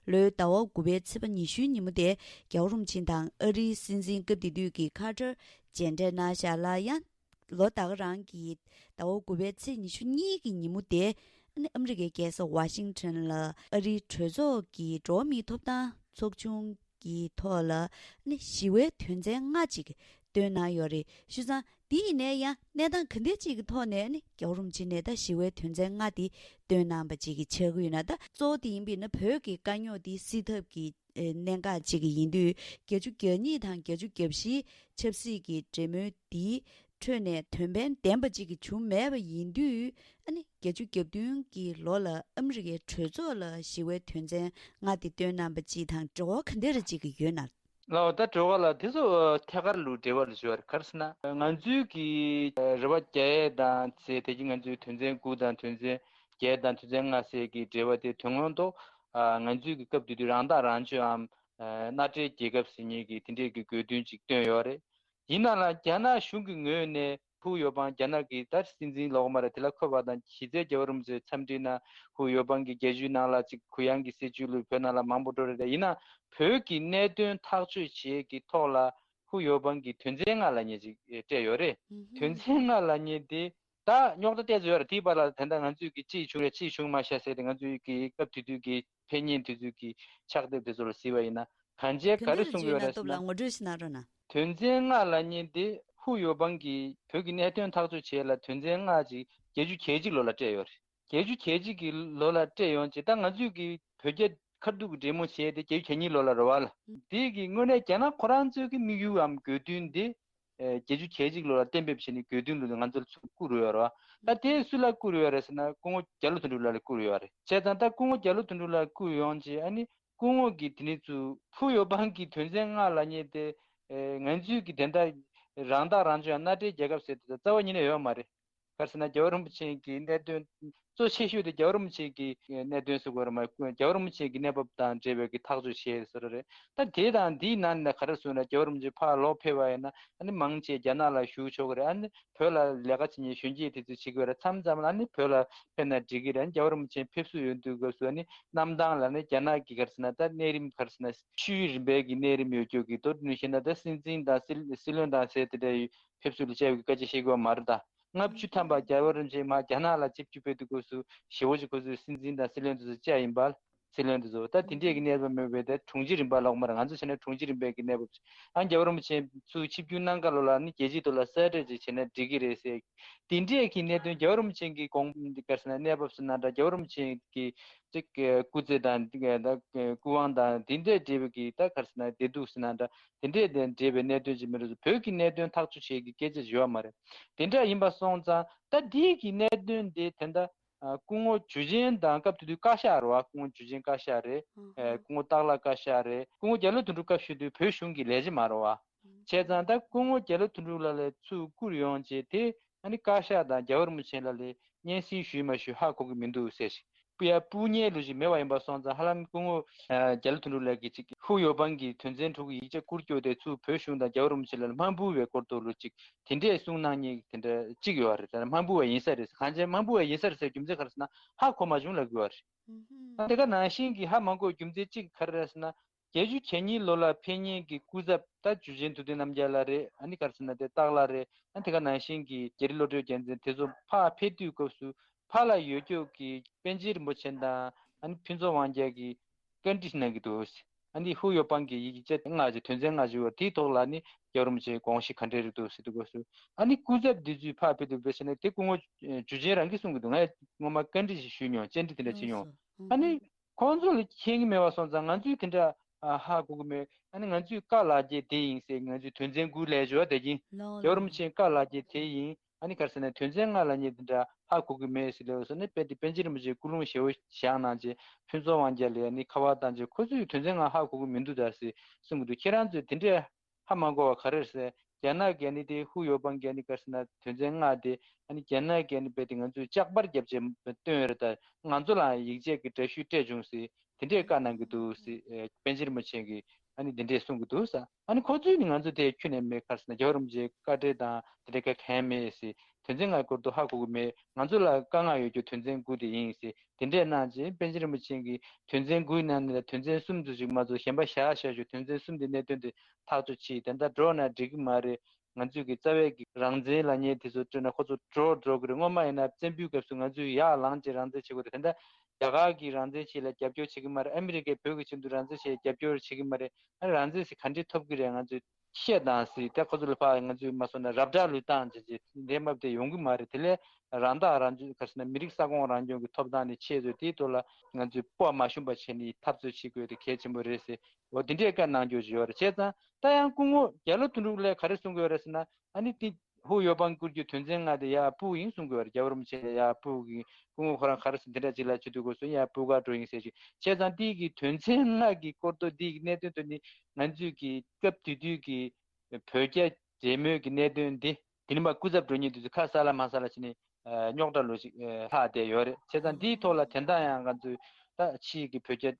ལོའི་ཟླ་བ་དགུ་པའི་ཚེས་པ་ཉི་ཤུའི་ཉིན་མོ་དེ་རྒྱལ་བ་རིན་པོ་ཆེ་དང་ཨ་རིའི་སྲིད་འཛིན་སྐབས་དེ་དུས་ཀྱི་ཁ་ཏར་མཇལ་འཕྲད་གནང་ཤག་ལ། ཡང་ལོ་ད་ག་རང་གི་ཟླ་བ་དགུ་པའི་ཚེས་ཉི་ཤུ་གཉིས་ཀྱི་ཉིན་མོ་དེ་ཨ་ནི་ཨ་མི་རི་ཀའི་རྒྱལ་ས་ཝ་ཤིང་ཊོན་ལ་ཨ་རིའི་གྲོས་ཚོགས་ཀྱི་འགྲོ་བ་མིའི་ཐོབ་ཐང་ཚོགས་ཆུང་གི་ཐོག་ལ་ཨ་ནི་ཞི་བའི་དོན་ཚན་ལྔ་ཅིག་བཏོན་གནང་ཡོད་རེད། ཞུས་ཙང་དེ་ཡིན་ནའི་ཡང་གནས་སྟངས་ག་འདྲ་ཅིག་གི་ཐོག་ནས་ཨ་ནི་རྒྱལ་བ་རིན་པོ་ཆེ་ནས་ད་ཞི་བའི་དོན་ཚན་ལྔ་དེ་བཏོན་གནང་བ་ཅིག་གི་ཆགས་ཀྱི་ཡོད་ན། ད་གཙོ་བོ་དེ་ཡིན་པ་ཡིན་ན་བོད་ཀྱི་དཀའ་རྙོག་དེ་སེལ་ཐབས་ཀྱི་ཨེ་གནད་འགག་ཅིག་ཡིན་དུས། བརྒྱད་ཅུ་གྱ་གཉིས་དང་བརྒྱད་ཅུ་གྱ་བཞིའི་ཆབ་སྲིད་ཀྱི་འབྲེལ་མོལ་འདིའི་ཁྲོད་ནས་དོན་ཕན་ལྡན་པ་ཅིག་བྱུང་མེད་པ་ཡིན་དུས། ཨ་ནི་བརྒྱད་ཅུ་གྱ་བདུན་གྱི་ལོ་ལ་ཨ་མི་རི་ཀའི་གྲོས་ཚོགས་ལ་ཞི་བའི་དོན་ཚན་ལྔ་དེ་བཏོན་གནང་བ་ཅིག་དང་འབྲེལ་བ་ག་འདྲ་ཅིག་ཡོད་ན། ལགས་འོ། ད་འབྲེལ་བ་ལ་དེ་ཚོ་ཐད་ཀར་ལུ་འབྲེལ་བ་ལ་བྱེད་པ་རེད། ག་རེ་ཟེར་ན་ང་ཚོའི་གི་རེ་བ་བརྒྱད་དང་ཟེར་དེ་གི་ང་ཚོའི་དོན་ཚན་དགུ་དང་དོན་ཚན་བརྒྱད་དང་དོན་ཚན་ལྔ་ཟེར་གི་འབྲེལ་བ་དེ་དོན་དངོས་ཐོག་ང་ཚོའི་གི་སྐབས་དེ་དུས་རང་ཐག་རང་གཅོད་འམ། མནའ་འབྲེལ་རྒྱལ་ཁབ་ཟེར་མཁན་གྱི་དེ་འདྲས་ཀྱི་དགོས་འདུན་ཅིག་བཏོན་ཡོད་རེད། ཡིན་ནའང་རྒྱ་ནག་གཞུང་གི་ངོས་ནས་ཧུའུ་ཡོ་པང་རྒྱ་ནག་གི་ད་སྲིད་འཛིན་ལོག་མ་རེད། དེ་ལ་འཁོད་པ་དང་གཞི་རྩའི་རྒྱལ་བ་རིན་པོ་ཆེ་འཚམས་འདྲིའི་ནང་ཧུའུ་ཡོ་པང་གི་རྒྱལ་བརྒྱུད་ནང་ལ་ཅིག་གུ་ཡངས་ཀྱི་སྲིད་བྱུས་ལུགས་བོད་ནང་ལ་མང་པོ་འགྲོ་རེད། ཡིན་ནའང་བོད་ཀྱི་གནད་དོན་ཐག་གཅོད་བྱེད་ཀྱི་ཐོག་ལ་ཧུའུ་ཡོ་པང་གི་དོན་ཚན་ལྔ་ལབ་མཁན་ཅིག་སྤྲད་ཡོད་རེད། དོན་ཚན་ལྔ་ལབ་མཁན་དེ་ད་རྙོག་དྲ་ཏོག་ཙམ་ཡོད་རེད། དེའི་བར་ལ་ད་ལྟ་ང་ཚོས་ཀྱི་ཅི་བྱུང་རེད་ཅི་བྱུང་མ་ཤག་ཟེར་ཏེ་ང་ཚོས་ཀྱི་སྐབས་དེ་དུས་ཀྱི་ཕེབས་མཁན་དེ་ཚོ་ལ་གཟིགས་པ་ཡིན་ན་གང་བྱས་ག་རེ་གསུང་གི་ཡོད་རེད་ཟེར་ན། ངོ་སྤྲོད་ཞིག་གནང་རོགས་གནང་། དོན་ཚན་ལྔ་ལབ་མཁན་དེ་ཧུའུ་ཡོ་པང་གིས་བོད་ཀྱི་གནད་དོན་ཐག་གཅོད་བྱེད་ཡ་ལ་དོན་ཚན་ལྔ་ཅིག་བརྒྱད་ཅུ་གྱ་གཅིག་ལོ་ལ་སྤྲད་ཡོད་རེད། བརྒྱད་ཅུ་གྱ་གཅིག་གི་ལོ་ལ་སྤྲད་ཡོང་ཅིག་ད་ང་ཚོས་ཀྱི་བོད་རྒྱ་ཁ་ཐུག་གི་འབྲེལ་མོ་བྱས་ཏེ་བརྒྱད་ཅུ་གྱ་གཉིས་ལོ་ལ་རེད་བ་ལ། དེ་གི་དངོས་གནས་རྒྱ་ནག་ཁོ་རང་ཚོའི་གི་དམིགས་ཡུལ་འམ་དགོས་འདུན་དེ། ཨེ། བརྒྱད་ཅུ་གྱ་གཅིག་ལོ་ལ་གཏན་འབེབས་བྱས་ནས་དགོས་འདུན་ལུ་ང་ཚོར་ཚུར་བསྐུར་ཡོད་རེད་བ། ད་དེ་སུ་ལ་བསྐུར་ཡོད་རེད་ཟེར་ན་སྐུ་ངོ་རྒྱ་ལོ་དོན་གྲུབ་ལགས་ལ་བསྐུར་ཡོད་རེད། བྱས་ཙང་ད་སྐུ་ངོ་རྒྱ་ལོ་དོན་གྲུབ་ལགས་བསྐུར་ཡོང་རྗེས་ཨ་ནི་སྐུ་ངོ་གིས་དེ་ནས་ཚུར་ཧུའུ་ཡོ་པང་གི་དོན་ཚན་ལྔ་ལབ་མཁན་དེ། ཨེ། ང་ཚོའི་གི་དེ་འདྲ་རང་ཐག་རང་གཅོད་ཡང་མནའ་འབྲེལ་རྒྱལ་ཁབ་ཟེར་དེ་རྩ་བ་ཉིད་ནས་ཡོད་མ་རེད། ག་རེ་ཟེར་ན་རྒྱལ་བ་རིན་པོ་ཆེ་གི་གནད་དོན་གཙོ་ཆེ་ཤོས་དེ་རྒྱལ་བ་རིན་པོ་ཆེ་གི་གནད་དོན་ཟེར་དགོས་རེད་མ། རྒྱལ་བ་རིན་པོ་ཆེ་གི་གནས་བབ་དང་འབྲེལ་བའི་གི་ཐག་གཅོད་བྱས་ཟེར་རེད། ད་དེ་དང་འདིའི་ནང་ནས་ག་རེ་གསུངས་ན་རྒྱལ་བ་རིན་པོ་ཆེ་ཕར་ལོག་ཕེབས་པ་ཡིན་ན་ཨ་ནི་མང་ཆེ་རྒྱ་ནག་ལ་བཞུགས་ཆོག་གི་རེད། ཨ་ནི་བོད་ལ་ལས་ཀ་བྱེད་མཁན་གཞོན་སྐྱེས་དེ་ཚོ་བྱེད་ཀྱི་ཡོད་རེད། མཚམས་མཚམས་ལ་ཨ་ནི་བོད་ལ་ཕེབས་ན་འགྲིག་གི་རེད། ཨ་ནི་རྒྱལ་བ་རིན་པོ་ཆེ་ཕེབས་བསུ་ཡོང་དུས་སྐབས་སུ་ཨ་ནི་གནམ་ཐང་ལ་ཨ་ནི་རྒྱ་ནག་གི་ག་རེ་ཟེར་ན་ད་གནས་རིམ་ག་རེ་ཟེར་ན་ཆུའི་རིམ་པའི་གི་གནས་རིམ་ཡོད་རྒྱུ་གི་མདོར་བསྡུས་ནས་བཤད་ན་ད་སྲིད་འཛིན་དང་སྲིད་སྲིད་བློན་དང་ཟེར་དེ་འདྲ་ཕེབས་བསུ་ལ་བཅར་བའི་སྐད་ཆ་བཤད་དགོས་པ་མ་རེད་ད། ལྔ་བཅུ་ཐམ་པ་རྒྱལ་བ་རིན་པོ་ཆེ་མར་རྒྱ་ནག་ལ་ཆིབས་བསྒྱུར་ཕེབས་དུས་སྐབས་སུ་ཞེ་བོ་ཅིག་ཁོ་ཚོས་སྲིད་འཛིན་དང་སྲིད་བློན་དེ་ཚོ་བཅར་ཡིན་པ། སྲིད་བློན་དེ་ཚོ་ད་དེ་འདྲས་ཀྱི་གནས་བབ་མེད་པའི་ད་དྲུང་ཆེ་རིམ་པ་ལོག་མར་ང་ཚོ་བྱས་ན་དྲུང་ཆེ་རིམ་པའི་གི་གནས་བབ་ཅིག་ཨ་རྒྱལ་བ་རིན་པོ་ཆེ་ཚུར་ཆིབས་བསྒྱུར་གནང་ག་ལོ་ལ་ནི་རྒྱལ་སྤྱིའི་ཐོག་ལ་གསལ་བསྒྲགས་ཅིག་བྱས་ན་འགྲིག་གི་རེད་ཟེར། དེ་འདྲས་ཀྱི་གནད་དོན་རྒྱལ་བ་རིན་པོ་ཆེ་གི་དགོངས་ག་རེ་ཟེར་ན་གནས་བབ་སུ་ན་འདྲ་རྒྱལ་བ་རིན་པོ་ཆེ་གི་ཅིག་སྐུ་ཚེ་དང་ད་སྐུ་དབང་དང་དེ་འདྲས་འབྲེལ་བའི་གི་ད་ག་རེ་ཟེར་ན་བདེ་སྡུག་སུ་ན་འདྲ་དེ་འདྲས་དང་འབྲེལ་བའི་གནད་དོན་ཅིག་མིན་འགྲོ། བོད་ཀྱི་གནད་དོན་ཐག་གཅོད་བྱེད་ཀྱི་སྐད་ཆ་ཞུ་བ་མ་རེད། དེ་འདྲ་ཡིན་པ་སོང་ཙང་ད་འདི་གི་གནད་དོན་དེ་དེ་འདྲ་ཨ་སྐུ་ངོ་ཇུ་ཆེན་དང་སྐབས་དེ་དུས་བཀའ་ཤག་རེད་བ། སྐུ་ངོ་ཇུ་ཆེན་བཀའ་ཤག་རེད། ཨ་ཧ། ཨེ་སྐུ་ངོ་སྟག་ལྷ་བཀའ་ཤག་རེད། སྐུ་ངོ་རྒྱ་ལོ་དོན་གྲུབ་སྐབས་ཤིག་དུས་བོད་གཞུང་གི་ལས་བྱེད་མ་རེད་བ། ཨ་བྱས་ཙང་ད་སྐུ་ངོ་རྒྱ་ལོ་དོན་གྲུབ་ལགས་ལ་ཚུར་བསྐུར་ཡོང་རྗེས་དེ་ཨ་ནི་བཀའ་ཤག་དང་རྒྱལ་བ་རིན་པོ་ཆེ་ལགས་ལ་སྙན་སེང་ཞུས་མ་ཞུས་ཧ་གོ་གི་མི་འདུག་ཟེར་ཞིག་སྤུ་ཡ་སྤུ་ཉེ་ལུགས་ཤིག་མེད་པ་ཡིན་པ་སོང་ཙང་ཧ་ལམ་སྐུ་ངོ་ཨ་རྒྱ་ལོ་དོན་གྲུབ་ལགས་ཀྱིས་ཅིག་ཧུའུ་ཡོ་པང་གི་དོན་ཚན་དྲུག་གི་ཡིག་ཆ་བསྐུར་སྐྱོར་དེ་ཚུར་བོད་གཞུང་དང་རྒྱལ་བ་རིན་པོ་ཆེ་ལ་མ་འབུལ་བའི་སྐོར་དུ་ལུ་ཅིག་དེ་འདྲས་གསུང་གནང་མཁན་དེ་འདྲ་གཅིག་ཡོད་རེད། ད་མ་འབུལ་བ་ཡིན་ས་རེད། གང་བྱས་མ་འབུལ་བ་ཡིན་ས་རེད་ཟེར་རྒྱུ་མཚན་ག་རེ་ཟེར་ན་ཧ་གོ་མ་བྱུང་ལབ་ཀྱི་ཡོད་རེད། ཨུ་ཧུམ། ད་དེ་ག་ནང་བཞིན་གྱི་ཧ་མ་གོ་རྒྱུ་མཚན་གཅིག་ག་རེ་རེད་ཟེར་ན། བརྒྱད་ཅུ་གྱ་གཉིས་ལོ་ལ་ཕེབས་མཁན་གྱི་སྐུ་ཚབ་ད་འཇུ་ཆེན་ཐུབ་བསྟན་རྣམ་རྒྱལ་ལགས་རེད། ཨ་ནི་ག་རེ་ཟེར་ན་དེ་སྟག་ལགས་རེད། ཨ་ནི་དེ་ག་ནང་བཞིན་གྱི་རྒྱ་རི་བློ་གྲོས་རྒྱལ་མཚན་དེ་ཚོ་ཕར་ཕེབས་དུས་སྐབས་སུ་ཕར་ལ་ཡོད་རྒྱུ་གི་པཎ་ཆེན་རིན་པོ་ཆེ་དང་ཨ་ནི་ཕུན་ཚོགས་དབང་རྒྱལ་གྱི་བཀའ་འདྲི་གནང་གི་འདུག་ཨ་ནི་ཧུའུ་ཡོ་པང་གི་ཡིག་ཆ་ལྔ་ཅིག་དོན་ཚན་ལྔ་ཅིག་ཡོད་པ་དེའི་ཐོག་ལ་ནི་རྒྱལ་བ་རིན་པོ་ཆེའི་དགོངས་གཞི་ག་འདྲས་རེད་འདུག་ཟེར་དུས་སྐབས་སུ། ཨ་ནི་སྐུ་ཚབ་འདི་ཚོས་ཕར་ཕེབས་དུས་དཔེ་བྱས་ན་དེ་སྐུ་ངོ་འཇུ་ཆེན་རང་གིས་གསུང་གི་འདུག་ངས་སྔོན་མ་བཀའ་འདྲི་ཞིག་ཞུས་མྱོང་། བཅར་འདྲི་དེ་འདྲ་བྱས་མྱོང་། ཨ་ནི་ཁོང་ཚོ་ལ་མཁྱེན་གྱི་མེད་པ་སོང་ཙང་ང་ཚོས་དེ་འདྲ་ཧ་གོ་གི་མེད། ཨ་ནི་ང་ཚོས་བཀའ་ལག་འཁྱེར་དེ་ཡིན་ཟེར། ང་ཚོས་དོན་ཚན་དགུ་ལས་འཇོག་བསྡད་ཀྱིན་རྒྱལ་བ་རིན་པོ་ཆེའི་བཀའ་ལག་འཁྱེར་དེ་ཡིན། ཨ་ནི་ག་རེ་ཟེར་ན་དོན་ཚན་ལྔ་ལ་ཉེ་དེ་འདྲ་ཧ་གོ་གི་མེད་ཟེར་ལབ་སོང་ནས། དཔེ་དེ་པཎ་ཆེན་རིན་པོ་ཆེའི་སྐུ་རླུང་ཞེ་བོ་བཞག་གནང་རྗེས་ཕུན་ཚོགས་དབང་རྒྱལ་ལ་ནི་ཁ་པར་བཏང་རྗེས་ཁོ་ཚོས་དོན་ཚན་ལྔ་ཧ་གོ་གི་མི་འདུག་ད་ཟེར་གསུང་གི་འདུག་ཁྱེད་རང་ཚོས་དེ་འདྲས་ཧ་མ་གོ་བ་ག་རེ་རེད་ཟེར། རྒྱ་ནག་གིས་ནི་དེ་ཧུའུ་ཡོ་པང་གིས་ནི་ག་རེ་ཟེར་ན་དོན་ཚན་ལྔ་དེ་ཨ་ནི་རྒྱ་ནག་གིས་ནི་དཔེ་དེ་ང་ཚོས་ལྕགས་པར་བརྒྱབ་བྱས་བཏོན་ཡོད་རེད། ད་ང་ཚོ་ལའང་ཡིག་ཆ་གི་འདྲ་བཤུས་སྤྲད་བྱུང་ཟེར། དེ་འདྲས་བཀའ་གནང་གི་འདུག་ཟེར། ཨེ། པཎ་ཆེན་རིན་པོ་ཆེ་གིས་ཨ་ནི་དེ་འདྲས་གསུང་གི་འདུག་ཟེར། ཨ་ནི་ཁོ་ཚོས་ནི་ང་ཚོ་དེ་ཁྱོན་ནས་མེད། ག་རེ་ཟེར་ན་རྒྱལ་བ་རིན་པོ་ཆེའི་བཀའ་འབྲེལ་དང་དེ་འདྲས་ག་གང་མེད་ཟེར། དོན་ཚན་ལྔའི་སྐོར་དུ་ཧ་གོ་གི་མེད། ང་ཚོ་ལ་དཀའ་ངལ་ཡོད་རྒྱུ་དོན་ཚན་དགུ་དེ་ཡིན་ཟེར། དེ་འདྲས་གནང་རྗེས་པཎ་ཆེན་རིན་པོ་ཆེ་གིས་དོན་ཚན་དགུའི་ནང་ནས་ལ་དོན་ཚན་གསུམ་ཙམ་ཞིག་མ་གཏོགས་གཞན་པ་བཞག་བཞག་ཞུ། དོན་ཚན་གསུམ་དེ་གནད་དོན་དེ་ཐག་གཅོད་བྱེད། དེ་འདྲ་འགྲོ་ན་འགྲིག་གི་མ་རེད། ང་ཚོས་ཀྱི་རྩ་བའི་གི་རང་བཙན་ལབ་མཁན་དེ་ཚོ་སྤྲོད་ན་ཁོ་ཚོ་འགྲོ་འགྲོ་གི་རེད། སྔོན་མ་ཡིན་ན་བཙན་པོའི་སྐབས་སུ་ང་ཚོས་ཡར་ལངས་བྱས་རང་བཙན་བྱེད་དགོས་རེད། དེ་འདྲ་རྒྱ་གར་གྱིས་རང་བཙན་བྱེད་ལ་རྒྱབ་སྐྱོར་བྱེད་ཀྱི་མ་རེད། ཨ་མི་རི་ཀས་བོད་ཀྱི་ཆེད་དུ་རང་བཙན་བྱེད་རྒྱབ་སྐྱོར་བྱེད་ཀྱི་མ་རེད། ཨ་རང་བཙན་ཟེར་ག་འདྲས་ཐོབ་ཀྱི་རེད། ང་ཚོས་བཤད་དང་ཟེར། ད་ཁོ་ཚོ་ལ་ཕར་ང་ཚོས་མ་སོང་ན་རབ་བསྒྲགས་ལུས་བཏང་བྱས་བྱས་འདས་མ་བསྡད་ཡོང་གི་མ་རེད། དེ་ལས་རང་ཐག་རང་གཅོད་ག་རེ་ཟེར་ན་མི་རིགས་ས་ཁོངས་རང་སྐྱོང་གི་ཐོབ་ཐང་ནས་ཆད་ཟེར། དེའི་ཐོག་ལ་ང་ཚོས་སྤོ་མ་ཤོང་པ་བྱས་ནས་འཐབ་རྩོད་བྱེད་དགོས་དེ་གལ་ཆེན་པོ་རེད་ཟེར། འོ་དེ་འདྲའི་བཀའ་གནང་རྒྱུ་ཞིག་ཡོད་རེད། བྱས་ཙང་ད་ཡང་སྐུ་ངོ་རྒྱ་ལོ་དོན་གྲུབ་ལགས་ག་རེ་གསུང་གི་ཡོད་རེད་ཟེར་ན། ཨ་ནི་དེ་ཧུའུ་ཡོ་པང་བསྐུར་རྒྱུ་དོན་ཚན་ལྔ་དེ་ཡར་སྤུག་ཡིན་གསུང་གི་ཡོད་རེད། རྒྱལ་བ་རིན་པོ་ཆེ་ཡར་སྤུག་གི། སྐུ་ངོ་ཁོ་རང་ག་རེ་ཟེར་འདི་འདྲ་ཅིག་ལ་བྱེད་དུས་སྐབས་སུ་ཡར་སྤུག་ག་འགྲོ་ཡིན་ཟེར་ཞིག། བྱས་ཙང་དེ་གི་དོན་ཚན་ལྔ་གི་སྐོར་དུ་དེ་གི་གནད་དོན་དུ་ནི་ང་ཚོས་ཀྱི་སྐབས་དེ་དུས་ཀྱི་བོད་རྒྱ་འབྲེལ་མོལ་གྱི་གནད་དོན་འདི་དེ་ནི་མ་སྐུ་ཚབ་འགྲོ་མཁན་དེ་ཚོ་ཁ་ས་ལ་མ་ས་ལ་བྱས་ནས་རྙོག་དྲ་ལོ་ཞིག་ལྷག་བསྡད་ཡོད་རེད། བྱས་ཙང་འདིའི་ཐོག་ལ་དེ་འདྲ་ཡང་ང་ཚོས་ད་ཕྱིའི་གི་བོད་རྒྱ་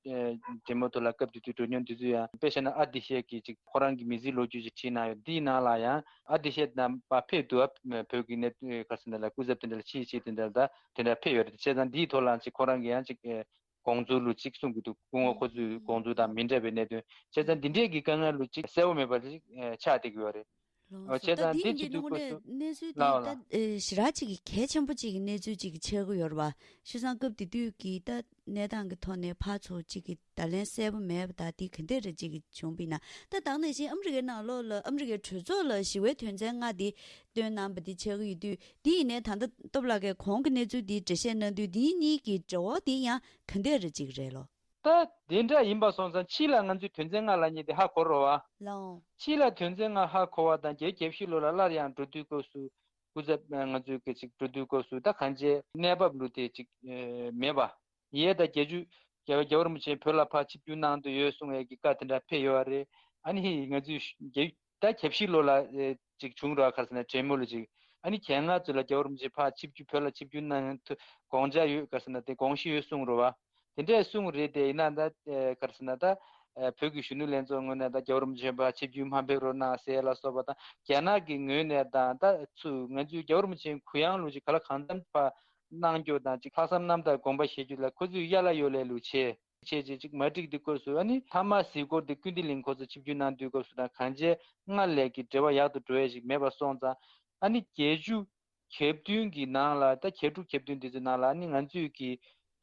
འབྲེལ་མོལ་ཐོག་ལ་སྐབས་དེ་དུས་འགྲོ་མྱོང་དེ་ཚོས་ཡང་དཔེ་བཤད་ན་ཨ་ཏི་ཤའི་གི་ཅིག་ཁོ་རང་གི་མི་ཚེའི་ལོ་རྒྱུས་ཅིག་བྲིས་གནང་ཡོད། འདིའི་ནང་ལ་ཡང་ཨ་ཏི་ཤ་རྣམ་པ་ཕེབས་འདུག་ཨ། བོད་ཀྱི་གནས་ག་རེ་ཟེར་ན་ལ་སྐུ་ཚབ་དེ་འདྲ་ལ་ཕྱིའི་ཕྱིའི་དེ་འདྲ་ལ་ད་དེ་འདྲ་ཕེབས་ཡོད་རེད། བྱས་ཙང་འདིའི་ཐོག་ལ་ཅིག་ཁོ་རང་གི་ཡང་ཅིག་དགོངས་ཚུལ་ལུ་ཅིག་གསུང་གི་འདུག་སྐུ་ངོ་ཁོ་ཚོའི་དགོངས་ཚུལ་དང་མི་འདྲ་བའི་གནད་དོན། བྱས་ཙང་འདི་འདྲས་ཀྱི་དཀའ་ངལ་ལུ་ཅིག་གསལ་པོ་མེད་པ་ཅིག་ཆགས་བསྡད་ཀྱི་ཡོད་རེད། ལགས་སོ། བྱས་ཙང་ད་འདི་འདི་ཡིན་གྱི་དུས་དངོས་སྐབས་སུ་གནས་གནས་ཚུལ་འདི་ལགས་ལགས། ད་ཞེ་དྲག་ཅིག་གལ་ཆེན་པོ་ཅིག་གི་གནས་ཚུལ་ཅིག་ཆགས་ཀྱི་ཡོད་རེད་པ། བྱས་ཙང་སྐབས་དེ་དུས་ཀྱི་ད་གནས་སྟངས་ཀྱི་ཐོག་ནས་ཕར་ཚུར་ཅིག་གི་བརྡ་ལན་གསལ་པོ་མེད་པ། ད་འདི་ག་འདྲས་རེད་ཅིག་གི་བྱུང་བ་ཡིན་ན། ད་ད་ག་ནང་བཞིན་ཨ་མི་རི་ཀའི་ནང་ལོགས་ལ་ཨ་མི་རི་ཀའི་གྲོས་ཚོགས་ལ་ཞི་བའི་དོན་ཚན་ལྔ་འདི་བཏོན་གནང་བ་འདི་ཆགས་ཀྱི་ཡོད་དུས། འདི་ཡིན་ནའི་ད་ལྟ་སྟོབས་ལགས་ཀྱིས་གོང་གི་གནས་ཚུལ་འདི་འགྲེལ་བཤད་གནང་དུས་འདི་གཉིས་ཀྱི་འབྲེལ་བ་འདི་ཡང་ག་འདྲས་རེད་ཅིག་རེད་ལོ། ད་དེ་འདྲ་ཡིན་པ་སོང་ཙང་ཕྱིས་ལ་ང་ཚོས་དོན་ཚན་ལྔ་ལབ་མཁན་དེ་ཧ་གོ་རེད་པ། ལགས་འོང་། ཕྱིས་ལ་དོན་ཚན་ལྔ་ཧ་གོ་བ་དང་བརྒྱད་ཅུ་གྱ་བཞི་ལོ་ལ་སླར་ཡང་འགྲོ་དུས་སྐབས་སུ་སྐུ་ཚབ་ང་ཚོའི་གི་ཅིག་འགྲོ་དུས་སྐབས་སུ་ད་གང་ཅིའི་གནས་བབ་ལུ་དེ་ཅིག་མེད་པ། ཡས་ད་བརྒྱད་ཅུ་རྒྱལ་བ་རྒྱལ་བ་རིན་པོ་ཆེ་བོད་ལ་ཕར་ཆིབས་བསྒྱུར་གནང་འདོད་ཡོད་གསུང་བའི་གི་བཀའ་དེ་འདྲ་ཕེབས་ཡོད་པ་རེད། ཨ་ནི་ང་ཚོས་བརྒྱད་ད་གྱ་བཞི་ལོ་ལ་ཅིག་བྱུང་རེད་པ། ག་རེ་ཟེར་ན་གྲོས་མོལ་ལུ་ཅིག། ཨ་ནི་གྱ་ལྔ་ཚོ་ལ་རྒྱལ་བ་རིན་པོ་ཆེ་ཕར་ཆིབས་བསྒྱུར་བོད་ལ་ཆིབས་བསྒྱུར་གནང་ཐུབ་དགོངས་འཆར་ཡོད་ག་རེ་ཟེར་ན་དེ་དགོངས་གཞི་ཡོད་གསུང་རེད་པ། དེ་འདྲས་གསུང་རེད་དེ་ཡིན་ན་ད་ག་རེ་ཟེར་ན་ད་བོད་ཀྱི་གཞོན་ནུ་ལྷན་ཚོགས་ངོས་ནས་ད་རྒྱལ་བ་རིན་པོ་ཆེ་ཕར་ཆིབས་བསྒྱུར་མ་ཕེབས་རོགས་གནང་ཟེར་ལ་སོགས་པ་དང་། རྒྱ་ནག་གི་ངོས་ནས་དང་ད་ཚུར་ང་ཚོའི་རྒྱལ་བ་རིན་པོ་ཆེའི་གུ་ཡངས་ལུ་ཅིག་ག་ལ་གང་འཚམ་ཕར་གནང་རྒྱུ་དང་ཅིག་ལྷག་བསམ་རྣམ་དག་དགོངས་པ་བཞེས་རྒྱུ་ལ་ཁོ་ཚོས་ཡ་ལ་ཡོ་ལེ་ལུ་བྱས། བྱས་རྗེས་ཅིག་མ་འགྲིག་དུས་སྐབས་སུ། ཨ་ནི་མཐའ་མ་གཟིགས་སྐོར་དེ་ཀུན་བདེ་གླིང་ཁོ་ཚོ་ཆིབས་བསྒྱུར་གནང་དུས་སྐབས་སུ་དང་གང་ཅིའི་སྔར་ལས་ཀྱི་འབྲེལ་བ་ཡག་ཏུ་འགྲོ་ཡས་ཞིག་མེད་པ་སོང་ཙང་། ཨ་ནི་བརྒྱད་ཅུ་གྱ་བདུན་གྱི་ནང་ལ་ད་གྱ་དྲུག་གྱ་བདུན་དེ་ཚོའི་ནང་ལ་ཨ་ནི་ང་ཚོས་ཀྱི་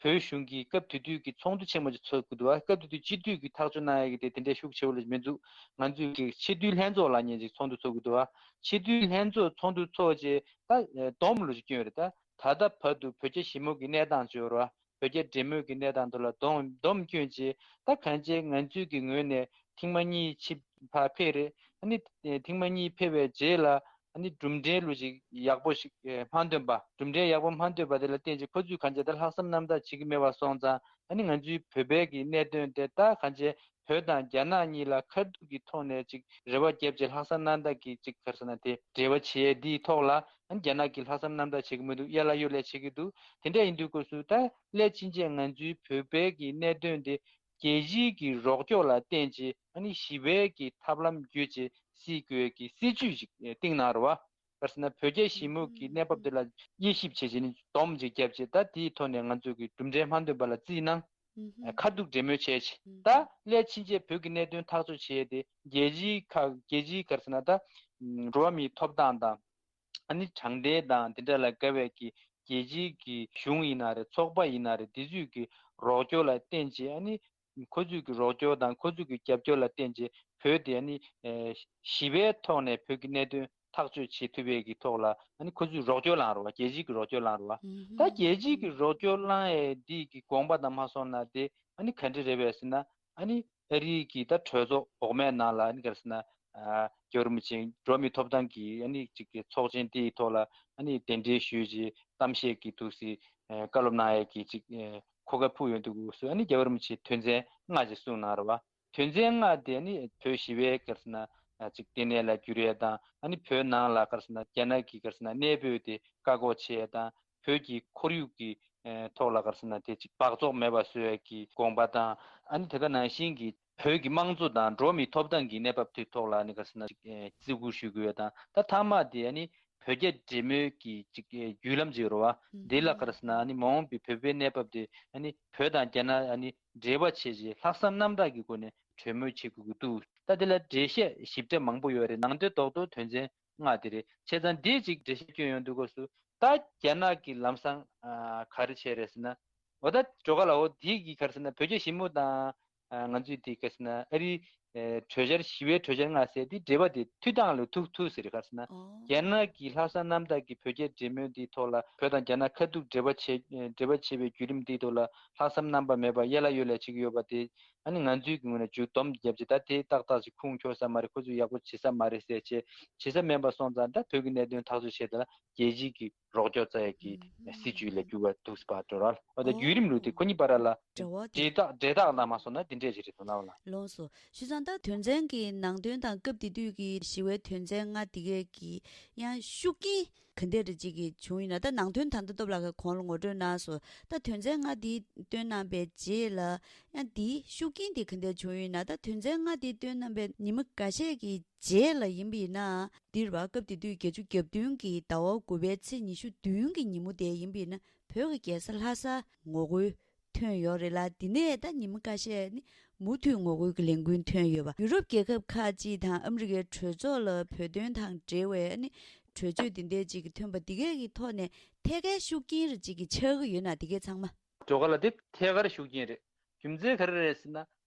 བོད་གཞུང་གི་སྐབས་དེ་དུས་ཀྱི་ཚོགས་འདུ་ཆེན་མོ་ཅིག་ཚོགས་ཀྱི་འདུག་པ། སྐབས་དེ་དུས་སྤྱི་འཐུས་ཀྱི་ཐག་གཅོད་གནང་ཡས་ཀྱི་དེ་དེ་འདྲའི་ཤུགས་ཆེ་བོ་ལ་མི་འདུག་ང་ཚོས་ཀྱི་སྤྱི་འཐུས་ལྷན་ཚོགས་ལབ་མཁན་ཅིག་ཚོགས་འདུ་ཚོགས་ཀྱི་འདུག་པ། སྤྱི་འཐུས་ལྷན་ཚོགས་ཚོགས་འདུ་ཚོགས་རྗེས་ད་བསྡོམས་ལུ་ཅིག་བསྐྱོན་ཡོད་རེད། ད་ད་ལྟ་བར་དུ་བོད་རྒྱ་ཞི་མོལ་གྱི་གནས་སྟངས་ཅིག་ཡོད་རེད་པ། བོད་རྒྱ་འབྲེལ་མོལ་གྱི་གནས་སྟངས་དེ་ལ་བསྡོམས་བསྡོམས་བསྐྱོན་རྗེས་ད་གང་ཅིའི་ང་ཚོའི་གི་ངོས་ནས་ཐེངས་མ་གཉིས་ཆིབས་ཕར་ཕེབས་རེད། ཨ་ནི་ཐེངས་མ་གཉིས་ཕེབས་པའི་རྗེས་ལ་ཨ་ནི་གྲུབ་འབྲས་ལུ་ཅིག་ཡག་པོ་ཞིག་མ་ཐོན་པ། གྲུབ་འབྲས་ཡག་པོ་མ་ཐོན་པ་དེ་ལ་བརྟེན་ཅིག་ཁོ་ཚོས་གང་ཅིའི་ད་ལྷག་བསམ་རྣམ་དག་བྱེད་ཀྱི་མེད་པ་སོང་ཙང་། ཨ་ནི་ང་ཚོའི་བོད་པའི་གི་གནད་དོན་དེ་ད་གང་ཅིའི་བོད་དང་རྒྱ་ནག་གཉིས་ལ་ཁ་ཐུག་གི་ཐོག་ནས་ཅིག་རེ་བ་བརྒྱབ་བྱས་ལྷག་བསམ་རྣམ་དག་གི་ཅིག་ག་རེ་ཟེར་ན་དེ་འབྲེལ་བ་བྱེད་ཡས་འདིའི་ཐོག་ལ། ཨ་ནི་རྒྱ་ནག་གིས་ལྷག་བསམ་རྣམ་དག་བྱེད་ཀྱི་མི་འདུག་ཡ་ལ་ཡོ་ལ་བྱེད་ཀྱི་འདུག་དེ་འདྲ་ཡིན་དུས་སྐབས་སུ་ད་སླད་ཕྱིན་ཆད་ང་ཚོའི་བོད་པའི་གི་གནད་དོན་དེ་རྒྱལ་སྤྱིའི་གི་རོགས་སྐྱོར་ལ་བརྟེན་བྱས། ཨ་ནི་ཞི་བའི་གི་ཐབས་ལམ་བརྒྱུད་བྱས་སེལ་དགོས་ཀྱི་སྲིད་ཇུས་ཤིག་བཏིང་གནང་རེད་པ། ག་རེ་ཟེར་ན་བོད་རྒྱ་ཞི་མོལ་གྱི་གནས་བབ་དེ་ལ་དབྱེ་ཞིབ་བྱས་བྱས་ནས་བསྡོམས་ཅིག་བརྒྱབ་བྱས། ད་དེའི་ཐོག་ནས་ང་ཚོས་ཀྱི་གྲུབ་འབྲས་མ་ཐོན་པ་ལ་རྩིས་གནང་ ཁ་ཐུག་འབྲེལ་མོལ་བྱས་ཆེ། ད་སླད་ཕྱིན་ཆད་བོད་ཀྱི་གནད་དོན་ཐག་གཅོད་བྱས་ཏེ་རྒྱལ་སྤྱིའི་ཁ་རྒྱལ་སྤྱིའི་ག་རེ་ཟེར་ན་ད་འགྲོ་བ་མིའི་ཐོབ་ཐང་དང་། ཨ་ནི་དྲང་བདེན་དང་དེ་འདྲ་ལ་དགའ་བའི་གི་རྒྱལ་སྤྱིའི་གི་གཞུང་ཡིན་ན་རེད། ཚོགས་པ་ཡིན་ན་རེད། དེ་ཚོས་གི་རོགས་སྐྱོར་ལ་བརྟེན་བྱས། ཨ་ནི་ཁོ་ཚོས་གི་རོགས་སྐྱོར་དང་ཁོ་ཚོས་གི་རྒྱབ་སྐྱོར་ལ་བརྟེན་བྱས་བོད་དེ་ཨ་ནི་ཞི་བའི་ཐོག་ནས་བོད་ཀྱི་གནད་དོན་ཐག་གཅོད་བྱེད་ཐུབ་པའི་གི་ཐོག་ལ་ཨ་ནི་ཁོ་ཚོས་རོགས་སྐྱོར་བླངས་རེད་བ། རྒྱལ་སྤྱིའི་གི་རོགས་སྐྱོར་བླངས་རེད་བ། ད་རྒྱལ་སྤྱིའི་གི་རོགས་སྐྱོར་བླངས་ཡས་འདི་གི་དགོངས་པ་དང་མ་སོང་ན་དེ་ཨ་ནི་ག་འདྲ་རེད་པས་ཟེར་ན། ཨ་ནི་ཨ་རིའི་གི་ད་གྲོས་ཚོགས་འོག་མའི་ནང་ལ་ཨ་ནི་ག་རེ་ཟེར་ན། རྒྱལ་བ་རིན་པོ་ཆེ་འགྲོ་བ་མིའི་ཐོབ་ཐང་གི་ཨ་ནི་ཅིག་གི་ཚོགས་ཆེན་དེའི་ཐོག་ལ་ཨ་ནི་གདན་འདྲེན་ཞུས་རྗེས་གཏམ་བཤད་ཀྱི་ཐུགས་སྲས་བཀའ་སློབ་གནང་ཡས་ཀྱི་ཅིག་གོ་སྐབས་ཕུལ་ཡོང་དུས་སྐབས་སུ་ཨ་ནི་རྒྱལ་བ་རིན་པོ་ཆེ་དོན་ཚན་ལྔ་ཅིག་གསུངས་གནང་རེད་བ། དོན་ཚན་ལྔ་དེ་ཨ་ནི་བོད་ཞི་བའི་ག་རེ་ཟེར་ན་ཅིག་ལྟེ་གནས་ལ་འགྱུར་ཡས་དང་། ཨ་ནི་བོད་ནང་ལ་ག་རེ་ཟེར་ན་རྒྱ་ནག་གི་ག་རེ་ཟེར་ན་གནས་སྤོས་དེ་བཀག་འགོག་བྱེད་ཡས་དང་། བོད་ཀྱི་ཁོར་ཡུག་གི་ཐོག་ལ་ག་རེ་ཟེར་ན་དེ་ཅིག་སྦགས་བཙོག་མེད་པ་བཟོ་ཡས་ཀྱི་དགོངས་པ་དང་། ཨ་ནི་དེ་ག་ནང་བཞིན་གྱི་བོད་ཀྱི་དམངས་གཙོ་དང་འགྲོ་བ་མིའི་ཐོབ་ཐང་གི་གནས་བབ་དེའི་ཐོག་ལ་ཨ་ནི་ག་རེ་ཟེར་ན་ཅིག་བརྩི་བཀུར་ཞུ་དགོས་ཡས་དང་། ད་མཐའ་མ་དེ་ཨ་ནི་བོད་རྒྱ་འབྲེལ་མོལ་གྱི་ཅིག་བརྒྱུད་ལམ་ཅིག་ཡོད་རེད་བ། འདི་ལ་ག་རེ་ཟེར་ན་ཨ་ནི་མ་འོངས་པའི་བོད་པའི་གནས་བབ་དེ་ཨ་ནི་བོད་དང་རྒྱ་ནག་ཨ་ནི་འབྲེལ་བ་བྱས་རྗེས་ལྷག་བསམ་རྣམ་དག་གི་སྒོ་ནས་གྲོས་མོལ་བྱེད་དགོས་ཀྱི་འདུག་ད་དེ་ལ་འགྲེལ་བཤད་ཞིབ་ཕྲ་མང་པོ་ཡོད་རེད། ནང་དོན་རྡོག་རྡོག་དོན་ཚན་ལྔ་དེ་རེད། བྱས་ཙང་འདིའི་ཅིག་འགྲེལ་བཤད་སྐྱོན་ཡོང་དུས་སྐབས་སུ་ད་རྒྱ་ནག་གི་ལམ་སང་ག་རེ་བྱས་རེད་ཟེར་ན། འོ་ད་འགྲོ་ག་ལ་འོ་དེ་གི་ག་རེ་ཟེར་ན་བོད་རྒྱ་ཞི་མོལ་དང་ང་ཚོས་དེ་ག་རེ་ཟེར་ན་ཨ་རིའི་གྲོས་འཆར་ཞི་བའི་གྲོས་འཆར་ལྔ་ཟེར་དེ་འབྲེལ་བ་དེ་མཐུད་སྟངས་ལ་ཐུག་ཐུག་ཟེར་ག་རེ་ཟེར་ན། རྒྱ་ནག་གི་ལྷག་བསམ་རྣམ་དག་གི་བོད་རྒྱ་འབྲེལ་མོལ་འདིའི་ཐོག་ལ་བོད་དང་རྒྱ་ནག་ཁ་ཐུག་འབྲེལ་བ་བྱེད་འབྲེལ་བ་བྱེད་པའི་བརྒྱུད་རིམ་འདིའི་ཐོག་ལ་ལྷག་བསམ་རྣམ་པ་མེད་པ་ཡ་ལ་ཡོད་ལ་བྱེད་ཀྱི་ཡོད་པ་དེ། ཨ་ནི་ང་ཚོའི་གི་ངོས་ནས་མཇུག་སྡོམ་བརྒྱབ་ཅིག་ད་དེ་ཏག་ཏག་ཅིག་ཁུངས་འཁྱོལ་ས་མ་རེད། ཁོ་ཚོས་ཡག་པོ་བྱེད་ས་མ་རེད་ཟེར་བྱས་བྱེད་ས་མེད་པ་སོང་ཙང་ད་བོད་ཀྱི་གནད་དོན་ཐག་གཅོད་བྱེད་དེ་ལ་རྒྱལ་སྤྱིའི་གི་རོགས་སྐྱོར་བཙལ་ཡས་ཀྱི་སྲིད་ཇུས་ལ་འགྱུར་བ་འདུག་ཟེར་བ་འགྲོ་ར། འོ་ད་བརྒྱུད་རིམ་ལུགས་དེ་ཁོ་གཉིས་བར་ལ་འབྲེལ་བ་འབྲེལ་ཐག་འབྲེལ་ཐག་ལ་མ་སོང་ན་དེ་འདྲས་ཅིག་རེད་འདུག་ན་བ་ལ། ལོངས་སོ། བྱས་ཙང་ད་དོན་ཚན་གྱི་ནང་དོན་དང་སྐབས་དེ་དུས་ཀྱི་ཞི་བའི་དོན་ཚན་ལྔ་དེ་གས་ཀྱི་ཡང་ཤུགས་རྐྱེན་ག་འདྲ་རེ་ཅིག་གི་བྱུང་ཡིན་ན། ད་ནང་དོན་ད་ལྟ་སྟོབས་ལགས་ཀྱིས་གོང་ལ་ངོ་སྤྲོད་གནང་སོང་། ད་དོན་ཚན་ལྔ་འདི་བཏོན་གནང་པའི་རྗེས་ལ་ཡང་འདིའི་ཤུགས་རྐྱེན་དེ་ག་འདྲ་བྱུང་ཡིན་ན། ད་དོན་ཚན་ལྔ་འདི་བཏོན་གནང་པའི་ཉི་མ་འགའ་ཤས་ཀྱི་རྗེས་ལ་ཡིན་པ་ཡིན་ན། འདིར་བ་སྐབས་དེ་དུས་བརྒྱད་ཅུ་གྱ་བདུན་གྱི་ཟླ་བ་དགུ་པའི་ཚེས་ཉི་ཤུ་བདུན་གྱི་ཉིན་མོ་དེ་ཡིན་པ་ཡིན་ན། བོད་ཀྱི་རྒྱལ་ས་ལྷ་ས་ངོ་རྒོལ་ཐོན་ཡོད་རེད་ལ། འདི་ནས་ད་ཉི་མ་ཁ་ཤས་ནི་མུ་མཐུད་ངོ་རྒོལ་གྱི་ལས་འགུལ་ཐོན་ཡོད་པ། ཡུ་རོབ་རྒྱལ་ཁབ་ཁག་ཅིག་དང་ཨ་མི་རི་ཀའི་གྲོས་ཚོགས་ལ་བོད་དོན་དང་འབྲེལ་བའི་ནི་གྲོས་ཆོད་འདི་འདྲས་ཅིག་ཐོན་པ་འདི་གས་ཀྱི་ཐོག་ནས་ཐད་ཀའི་ཤུགས་རྐྱེན་རེ་ཅིག་གི་ཆགས་ཀྱི་ཡོད་ན། འདི་གས་ཚང་མ། འགྲོ་ག་ལ་དེ་ཐད་ཀར་ཤུགས་རྐྱེན་རེད། རྒྱུ་མཚན་ག་རེ་རེད་ཟེར་ན།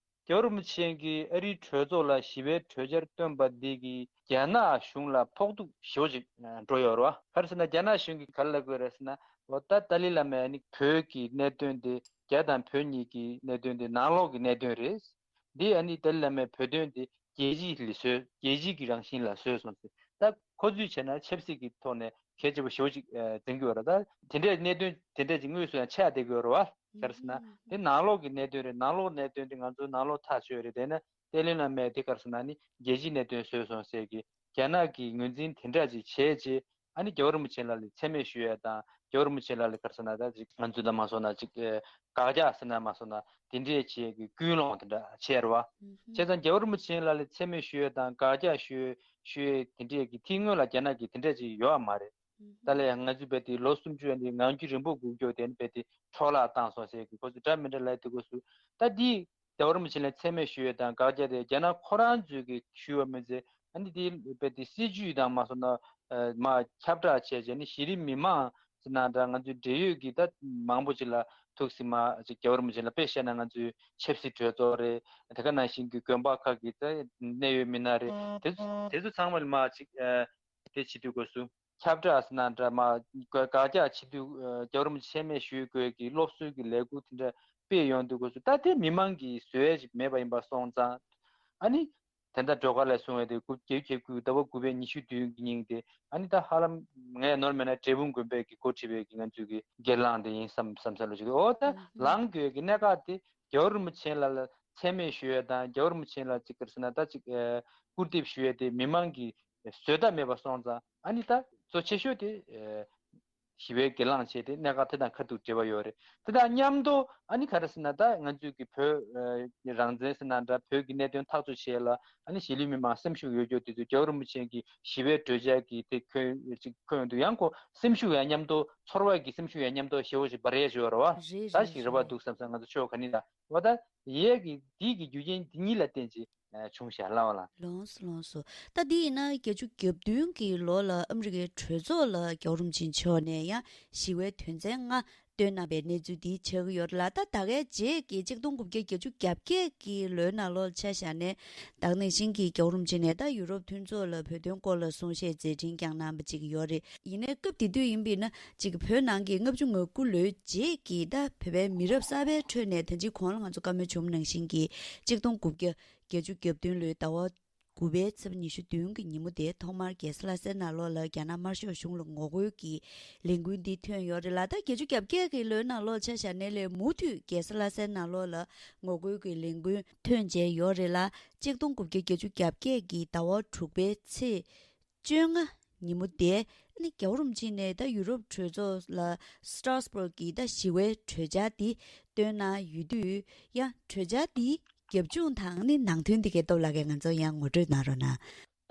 རྒྱལ་བ་རིན་པོ་ཆེ་གིས་ཨ་རིའི་གྲོས་ཚོགས་ལ་ཞི་བའི་གྲོས་འཆར་བཏོན་པ་འདི་གིས་རྒྱ་ནག་གཞུང་ལ་ཕོག་ཐུག་ཞེ་པོ་ཅིག་འགྲོ་ཡོད་རེད་བ། ག་རེ་ཟེར་ན་རྒྱ་ནག་གཞུང་གིས་ག་རེ་ལབ་དགོས་རེད་ཟེར་ན། འོ་ད་ཏཱ་ལའི་བླ་མས་ནི་བོད་ཀྱི་གནད་དོན་དེ་རྒྱ་དང་བོད་གཉིས་ཀྱི་གནད་དོན་དེ་ནང་ལོགས་ཀྱི་གནད་དོན་རེད། འདི་ཨ་ནི་ཏཱ་ལའི་བླ་མས་བོད་དོན་དེ་རྒྱལ་སྤྱི་ལ་བཟོས། རྒྱལ་སྤྱི་གི་རང་བཞིན་ལ་བཟོས་སོང་ཟེར། ད་ཁོ་ཚོས་བྱས་ན་ཆབ་སྲིད་ཀྱི་ཐོག་ནས་གལ་ཆེ་པོ་ཞེ་པོ་ཅིག་འཛིན་གྱི་ཡོད་རེད། ད་དེ་འདྲའི་གནད་དོན་དེ་འདྲ་ཅིག་དངོས་སུ་ཡང་ཆགས་བསྡད་ཀྱི་ཡོད་རེད་བ། ག་རེ་ཟེར་ན་དེ་ནང་ལོགས་ཀྱི་གནད་དོན་རེད། ནང་ལོགས་གནད་དོན་དེ་ང་ཚོའི་ནང་ལོགས་ཐག་ཆོད་རེད། དེ་ན་ཏཱ་ལའི་བླ་མས་དེ་ག་རེ་ཟེར་ན་ནི་རྒྱལ་སྤྱིའི་གནད་དོན་བཟོས་སོང་ཟེར་གི་རྒྱ་ནག་གིས་ངོས་འཛིན་དེ་འདྲ་ཅིག་བྱས་རྗེས། ཨ་ནི་རྒྱལ་བ་རིན་པོ་ཆེ་ལགས་ལ་མཚན་སྨད་ཞུ་ཡས་དང་། རྒྱལ་བ་རིན་པོ་ཆེ་ལགས་ལ་ག་རེ་ཟེར་ན་ད་ཅིག་ང་ཚོས་ད་མ་སོང་ན་ཅིག་ཨེ་དགག་རྒྱག་ཟེར་ན་མ་སོང་ན་དེ་འདྲས་བྱས་ཀྱི་ཀུན་སློང་དེ་འདྲ་བྱས་རེད་བ། བྱས་ཙང་རྒྱལ་བ་རིན་པོ་ཆེ་ལགས་ལ་མཚན་སྨད་ཞུ་ཡས་དང་དགག་རྒྱག་ཞུ་ཞུ་ཡས་དེ་འདྲས་ཀྱི་དེའི་སྔོན་ལ་རྒྱ་ནག་གིས་དེ་འདྲས་ཅིག་ཡོད་པ་མ་རེད། ད་ལས་ཡང་ང་ཚོས་རྦད་དེ་ལོ་སུམ་ཅུ་ཡན་དེ་ངང་རྒྱུད་རིང་པོ་སྒུག་རྒྱུ་དེ་ནི་རྦད་དེ་འཕྲོ་བརླག་བཏང་སོང་ཟེར་གི་ཁོ་ཚོས་འདྲ་མི་འདྲ་ལབ་དུས་སྐབས་སུ། ད་འདི་རྒྱལ་བ་རིན་པོ་ཆེ་ལ་མཚན་སྨད་ཞུ་ཡས་དང་དགག་རྒྱག་དེ་རྒྱ་ནག་ཁོ་རང་ཚོས་ཀྱི་ཞུས་པ་མིན་ཚེ། ཨ་ནི་དེ་རྦད་དེ་སྲིད་ཇུས་དང་མ་སོང་ན་ཨ་མ་ཁྱབ་བསྒྲགས་བྱས་བྱས་ནི་གཞི་རིམ་མི་མང་ཟེར་ན་འདྲ། ང་ཚོའི་འབྲེལ་ཡོད་ཀྱི་ད་མང་པོ་ཅིག་ལ་ཐུགས་སྲིད་མ་ཅིག་རྒྱལ་བ་རིན་པོ་ཆེ་ལ་དཔེ་བཤད་ན་ང་ཚོའི་ཆབ་སྲིད་གྲོས་ཚོགས་རེད། དེ་ག་ནང་བཞིན་གྱི་དགོན་པ་ཁག་གི་ད་གནད་ཡོད་མི་སྣ་རེད། དེ་ཚོ་དེ་ཚོ་ཚང་མ་ལ་མ་ཅིག་ཨ་དེ་བྱེད་དུས་སྐབས་སུ། ཁྱབ་བསྒྲགས་ཟེར་ན་འདྲ་མ་དགག་རྒྱག་བྱེད་དུས་རྒྱལ་བ་རིན་པོ་ཆེ་མཚན་སྨད་ཞུ་དགོས་ཀྱི་སློབ་གསོའི་གི་ལས་འགུལ་དེ་འདྲ་སྤེལ་ཡོང་དུས་སྐབས་སུ། ད་དེ་མི་མང་གིས་བཟོ་ཡས་ཅིག་མེད་པ་ཡིན་པ་སོང་ཙང་། ཨ་ནི་དེ་འདྲ་སྒྲོལ་དཀར་ལགས་གསུངས་པའི་དེ་དགུ་བརྒྱད་ཅུ་གྱ་དགུ་ཟླ་བ་དགུ་པའི་ཉི་ཤུ་བདུན་གྱི་ཉིན་དེ། ཨ་ནི་ད་ཧ་ལམ་ངས་ནོར་མེད་ན་འབྲས་སྤུངས་དགོན་པའི་གི་འགོ་ཁྲིད་པའི་གི་ང་ཚོའི་གི་སྒེར་ལངས་དེ་ཡིན་བསམ་བསམ་བསམ་བློ་ཞིག་འོ་ད་ལངས་དགོས་ཀྱི་གནད་འགག་དེ་རྒྱལ་བ་རིན་པོ་ཆེ་ལགས་ལ་མཚན་སྨད་ཞུ་ཡས་དང་རྒྱལ་བ་རིན་པོ་ཆེ་ལགས་ཅིག་ག་རེ་ཟེར་ན་ད་ཅིག་ཨ་སྐུར་འདེབས་ཞུ་ཡས་དེ་མི་མང་གིས་བཟོད་ཐབས་མེད་པ་སོང་ཙང་། ཨ་ནི་ད་གཙོ་ཆེ་ཤོས་དེ་ཨ་རྒྱལ་བ་རིན་པོ་ཆེ་ལགས་ལ་མཚན་སྨད་ཞུ་ཡས་དང་དགག་རྒྱག་ཞུ་ཡས་དེ་མི་མང་གིས་བཟོད་ཐབས་མེད་པ་སོང་ཙང་། ཨ་ནི་ད་ ཞི་བའི་སྒེར་ལངས་བྱས་ཏེ་གནད་འགག་དེ་དང་ཁ་ཐུག་འབྲེལ་བ་ཡོད་རེད། དེ་དང་མཉམ་དུ་ཨ་ནི་ག་རེ་ཟེར་ན། ད་ང་ཚོས་ཀྱི་བོད་ཨ་རང་བཙན་ཟེར་ན་འདྲ། བོད་ཀྱི་གནད་དོན་ཐག་གཅོད་བྱེད་ཡ་ལ་ཨ་ནི་གཞིས་ལུས་མི་མང་སེམས་ཤུགས་ཡོད་རྒྱུ་དེ་ཚོ་རྒྱལ་བ་རིན་པོ་ཆེ་གི་ཞི་བའི་གྲོས་འཆར་གྱི་དེ་ཁོད་ཅིག་ཁོད་ཡོང་དུས། ཡང་ཁོ་སེམས་ཤུགས་ཡང་མཉམ་དུ། ཚོར་བ་གི་སེམས་ཤུགས་ཡང་མཉམ་དུ་ཞེ་པོ་ཞིག་འབར་ཡས་ཞིག་ཡོད་རེད་བ། རེད། ད་རེད། ཞིག་རེད་བ་རེད། འདུག་བསམ་བསམ། ང་ཚོ་ཕྱོགས་ག་ནས་ད་བ། ད་ཡས་ཀྱི་དེའི་གི་རྒྱུ་རྐྱེན་དེ་གཉིས་ལ་བརྟེན་ཅིག་བྱུང་ཤག་ལབ་པ་ལ། ལགས་སོ། ལགས་སོ། ད་འདི་ཡིན་ན་བརྒྱད་ཅུ་གྱ་བདུན་གྱི་ལོ་ལ་ཨ་མི་རི་ཀའི་གྲོས་ཚོགས་ལ་རྒྱལ་བ་རིན་པོ་ཆེ་མཆོག་ནས་ཡང་ཞི་བའི་དོན་ཚན་ལྔ་བཏོན་གནང་བའི་གནས་ཚུལ་འདི་ཆགས་ཀྱི་ཡོད་རེད་ལ། ད་ད་གའི་རྗེས་ཀྱི་ཆིག་སྟོང་དགུ་བརྒྱ་བརྒྱད་ཅུ་གྱ་བརྒྱད་ཀྱི་ལོའི་ནང་ལོགས་ཆ་བཞག་ནས། ད་ག་ནང་བཞིན་གྱི་རྒྱལ་བ་རིན་པོ་ཆེ་ནས་ད་ཡུ་རོབ་མཐུན་ཚོགས་ལ་བོད་དོན་སྐོར་ལ་གསུང་བཤད་མཛད་འཕྲིན་ཀྱང་གནང་བ་ཅིག་ཡོད་རེད། ཡིན་ནའི་སྐབས་དེ་དུས་ཡིན་པས་ན་ཅིག་བོད་ནང་གི་ལྔ་བཅུ་ང་དགུ་ལོའི་རྗེས་ཀྱི་ད་བོད་པའི་མི་རབས་གསར་པའི་ཁྲོད་ནས་ད་ཅི་གོང་ལ་ང་ཚོ་བཀའ་མོལ་བྱུང་ནང་བཞིན་གྱི་ཆིག་སྟོང་དགུ་བརྒྱ་བརྒྱད་ཅུ་གྱ་བདུན་ལོའི་ཟླ་བ་དགུ་པའི་ཚེས་པ་ཉི་ཤུ་བདུན་གྱི་ཉིན་མོ་དེ་ཐོག་མར་རྒྱལ་ས་ལྷ་སའི་ནང་ལོགས་ལ་རྒྱ་ནག་དམར་ཤོག་གཞུང་ལ་ངོ་རྒོལ་གྱི་ལས་འགུལ་འདི་ཐོན་ཡོད་རེད་ལ། ད་བརྒྱད་ཅུ་གྱ་བརྒྱད་ཀྱི་ལོའི་ནང་ལོགས་ཆ་བཞག་ནས་ལས་མུ་མཐུད་རྒྱལ་ས་ལྷ་སའི་ནང་ལོགས་ལ་ངོ་རྒོལ་གྱི་ལས་འགུལ་ཐོན་བྱས་ཡོད་རེད་ལ། ཆིག་སྟོང་དགུ་བརྒྱ་བརྒྱད་ཅུ་གྱ་བརྒྱད་ཀྱི་ཟླ་བ་དྲུག་པའི་ཚེས་བཅོ་ལྔ་ཉིན་མོ་དེ་ནི་རྒྱལ་བ་རིན་པོ་ཆེ་ནས་ད་ཡུ་རོབ་གྲོས་ཚོགས་ལ་སི་ཊར་སི་བྷག་གི་ད་ཞི་བའི་གྲོས་འཆར་འདི་བཏོན་གནང་ཡོད་དུས། ཡང་གྲོས་འཆར་འདི་རྒྱབ་ལྗོངས་དང་ནི་ནང་དོན་འདི་གའི་སྟབས་ལ་གའི་ང་ཚོ་ཡང་ངོ་སྤྲོད་གནང་རོགས་གནང་།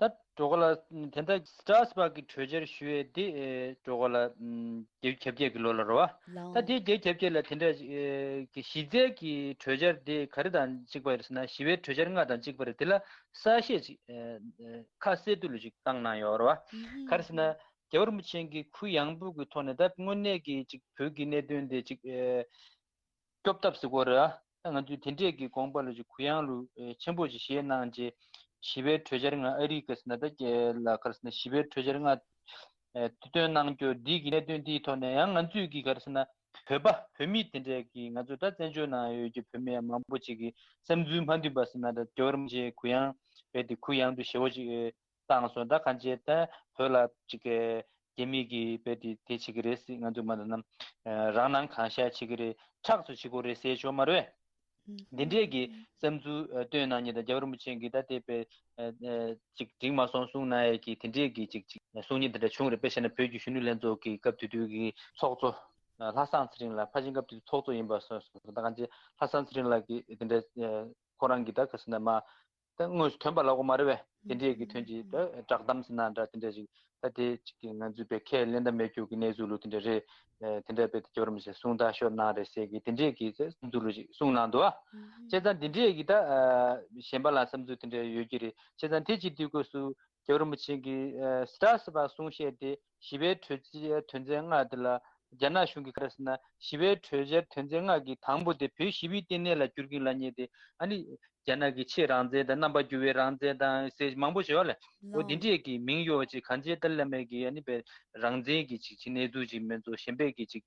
ད་གྲོགས་ལ། དེ་འདྲ་སི་ཊར་སི་བྷག་གི་གྲོས་འཆར་ཞུ་ཡས་དེ་ཨེ་གྲོགས་ལ་ཨམ་བརྒྱད་ཅུ་གྱ་བརྒྱད་ཀྱི་ལོ་ལ་རེད་བ། ལའོ། ད་དེ་བརྒྱད་ཅུ་གྱ་བརྒྱད་ལ་དེ་འདྲ་ཨེ་གི་གཞི་རྩའི་གི་གྲོས་འཆར་དེ་ག་རེ་དང་གཅིག་པ་རེད་ཟེར་ན། ཞི་བའི་གྲོས་འཆར་ལྔ་དང་གཅིག་པ་རེད། དེ་ལ་གསལ་བཤད་ཅིག་ཨེ་ཨེ་ཁ་གསལ་ཐུག་ལ་ཅིག་བཏང་གནང་ཡོད་རེད་བ། ཨུ་ཧུམ། ག་རེ་ཟེར་ན། རྒྱལ་བ་རིན་པོ་ཆེ་གིས་གུ་ཡངས་པོ་གི་ཐོག་ནས་ད་དངོས་གནས་ཀྱི་ཅིག་བོད་ཀྱི་གནད་དོན་དེ་ཅིག་ཨེ་སྐྱོབ་ཐབས་ཟེར་དགོས་རེད་ཨ། ད་ང་ཚོས་དེ་འདྲས་ཀྱི་དགོངས་པ་ལ་ཅིག་གུ་ཡངས་ལུགས་ཨེ་ཆེན་པོ་ཅིག་བཞེས་གནང་རྗེས། ཞི་བའི་གྲོས་འཆར་ལྔ། ཨ་རིའི་ག་རེ་ཟེར་ན་ད་རྒྱ་ལ་ག་རེ་ཟེར་ན་ཞི་བའི་གྲོས་འཆར་ལྔ་ཨེ་བཏོན་གནང་རྒྱུ་འདི་གི་གནད་དོན་འདིའི་ཐོག་ནས་ཡང་ང་ཚོས་ཀྱི་ག་རེ་ཟེར་ན་བོད་པ་བོད་མི་དེ་འདྲས་ཀྱི་ང་ཚོ་ད་བཙན་བྱོལ་ནང་ཡོད་ཀྱི་བོད་མི་མང་པོ་ཅིག་གི་བསམ་ཚུལ་མ་མཐུན་པ་ཟེར་ན་ད་རྒྱལ་བ་རིན་པོ་ཆེ་གུ་ཡངས་རྦད་དེ་གུ་ཡངས་དུ་ཞེ་པོ་ཅིག་ཨེ་བཏང་སོང་། ད་གང་བྱས་ད་བོད་ལ་ཅིག་གི་རྒྱ་མི་གིས་རྦད་དེ་དེ་བྱེད་ཀྱི་རེད་ཟེར། ང་ཚོ་མ་ད་ནམ་རང་སྣང་གང་ཤར་བྱེད་ཀྱི་རེད། ཁྲག་ཚོ་བྱེད་དགོས་རེད་ཟེར་ཞོར་མ་རེད། འདི་འདྲས་ཀྱི་བསམ་ཚུལ་བཏོན་གནང་མཁན་དང་རྒྱལ་བ་རིན་པོ་ཆེ་གིས་ད་དེ་དཔེ་ཅིག་འགྲིག་མ་སོང་གསུངས་གནང་ཡས་ཀྱི་དེ་འདྲས་ཀྱི་ཅིག་ཅིག་གསུང་མཁན་དེ་འདྲ་བྱུང་རེད། དཔེ་བྱས་ན་བོད་ཀྱི་གཞོན་ནུ་ལྷན་ཚོགས་ཀྱི་སྐབས་དེ་དུས་ཀྱི་ཚོགས་གཙོ་ལྷ་བཟང་ཚེ་རིང་ལགས། ཕལ་ཆེར་སྐབས་དེ་དུས་ཚོགས་གཙོ་ཡིན་པ་སོང་སོང་། ད་གང་ཅི་ལྷ་བཟང་ཚེ་རིང་ལགས་ཀྱིས་དེ་འདྲ་ཁོ་རང་གིས་ད་ག་ཟེར་ན་མ། ད་དངོས་སུ་ཐོན་པ་ལབ་དགོས་མ་རེད་པས། དེ་འདྲས་ཀྱི་ཐོན་གྱི་ད་བསྒྲགས་གཏམ་ཟེར་ན་འདྲ་དེ་འདྲས་ཞིག་ད་དེ་ཅིག་གི་ང་ཚོས་དཔེ་ཁས་ལེན་ད་མེད་རྒྱུ་གི་གནས་ཚུལ་ལུ་དེ་འདྲས་རེད། དེ་འདྲས་དཔེ་དེ་རྒྱལ་བ་རིན་པོ་ཆེ་གསུང་ད་ཤོར་གནང་རེད་ཟེར་གི་དེ་འདྲས་ཀྱི་བསམ་ཚུལ་ལུ་ཅིག་གསུང་གནང་འདུག་ཨ། བྱས་ཙང་དེ་འདྲས་ཀྱི་ད་གཞན་པ་ལ་བསམ་ཚུལ་དེ་འདྲས་ཡོད་ཀྱི་རེད། བྱས་ཙང་དེ་ཅིག་དུས་སྐབས་སུ་རྒྱལ་བ་རིན་པོ་ཆེ་གི་སི་ཊར་སི་བྷག་གསུང་བཤད་དེ་ཞི་བའི་གྲོས་ཆོད་དོན་ཚན་ལྔ་དེ་ལ་རྒྱ་ནག་གཞུང་གིས་ག་རེ་ཟེར་ན། ཞི་བའི་གྲོས་འཆར་དོན་ཚན་ལྔ་གི་དང་པོ་དེ་བོད་ཞི་བའི་ལྟེ་གནས་ལ་བསྒྱུར་གྱིན་ལབ་མཁན་དེ་ཨ་ནི། རྒྱ་ནག་གི་ཕྱེད་རང་བཙན་དང་རྣམ་པ་འགྱུར་བའི་རང་བཙན་དང་ཟེར་མང་པོ་བྱས་པ་ལས། འོ་དེ་འདྲས་ཀྱི་མིང་གཡོག་ཅིག་གང་ཅི་ཏཱ་ལའི་བླ་མའི་གི་ཨ་ནི་པའི་རང་བཙན་གྱི་ཅིག་ཅིག་གནས་ཚུལ་ཅིག་མིན་ཚོ་གཞན་པའི་གི་ཅིག་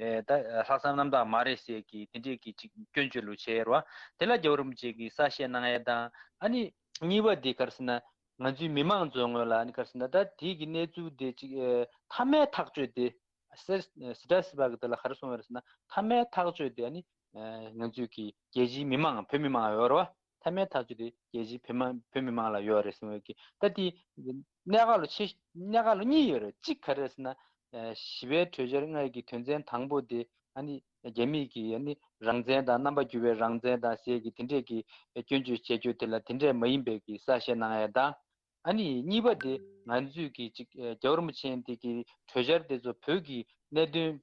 ཨེ་ད་ལྷག་བསམ་རྣམ་དག་མ་རེད་ཟེར་གི་དེ་འདྲས་ཀྱི་ཅིག་སྐྱོན་བརྗོད་ལུགས་བྱས་རེད་བ། དེ་ལ་རྒྱལ་བ་རིན་པོ་ཆེ་གིས་གསལ་བཤད་གནང་ཡས་དང་ཨ་ནི་གཉིས་པ་དེ་ག་རེ་ཟེར་ན། ང་ཚོའི་མི་མང་ཚོའི་ངོས་ལ་ཨ་ནི་ག་རེ་ཟེར་ན་ད་དེ་གི་གནས་ཚུལ་དེ་ཅིག་ཨེ་མཐའ་མའི་ཐག་གཅོད་དེ། སི་ཊར་སི་བྷག་གིས་དེ་ལ་ག་རེ་གསུངས་པ་རེད་ཟེར་ན། མཐའ་མའི་ཐག་གཅོད་དེ་ཨ་ནི་ང་ཚོའི་གི་རྒྱལ་སྤྱིའི་མི་མང་བོད་མི་མང་ཡོད་རེད་བ། མཐའ་མའི་ཐག་གཅོད་དེ་རྒྱལ་སྤྱིའི་བོད་མི་བོད་མི་མང་ལ་ཡོད་རེད་གསུངས་ཡོད་ཀི། ད་དེ་གནད་འགག་ལོ་ཆེ་གནད་འགག་ལོ་གཉིས་ཡོད་རེད། གཅིག་ག་རེ་ཟེར་ན། ཞི་བའི་གྲོས་འཆར་ལྔ་ཡི་གི་དོན་ཚན་དང་པོ་དེ་ཨ་ནི་རྒྱ་མི་གི་ཨ་ནི་རང་བཙན་དང་རྣམ་པ་འགྱུར་བའི་རང་བཙན་དང་ཟེར་གི་དེ་འདྲས་ཀྱི་སྐྱོན་བརྗོད་བྱེད་རྒྱུ་དེ་ལ་དེ་འདྲས་མ་ཡིན་པའི་གི་གསལ་བཤད་གནང་ཡ་དང་། ཨ་ནི་གཉིས་པ་དེ་ང་ཚོས་ཀྱི་ཅིག་ཨེ་རྒྱལ་བ་རིན་པོ་ཆེ་འདི་གི་གྲོས་འཆར་དེ་ཚོ་བོད་ཀྱི་གནད་དོན་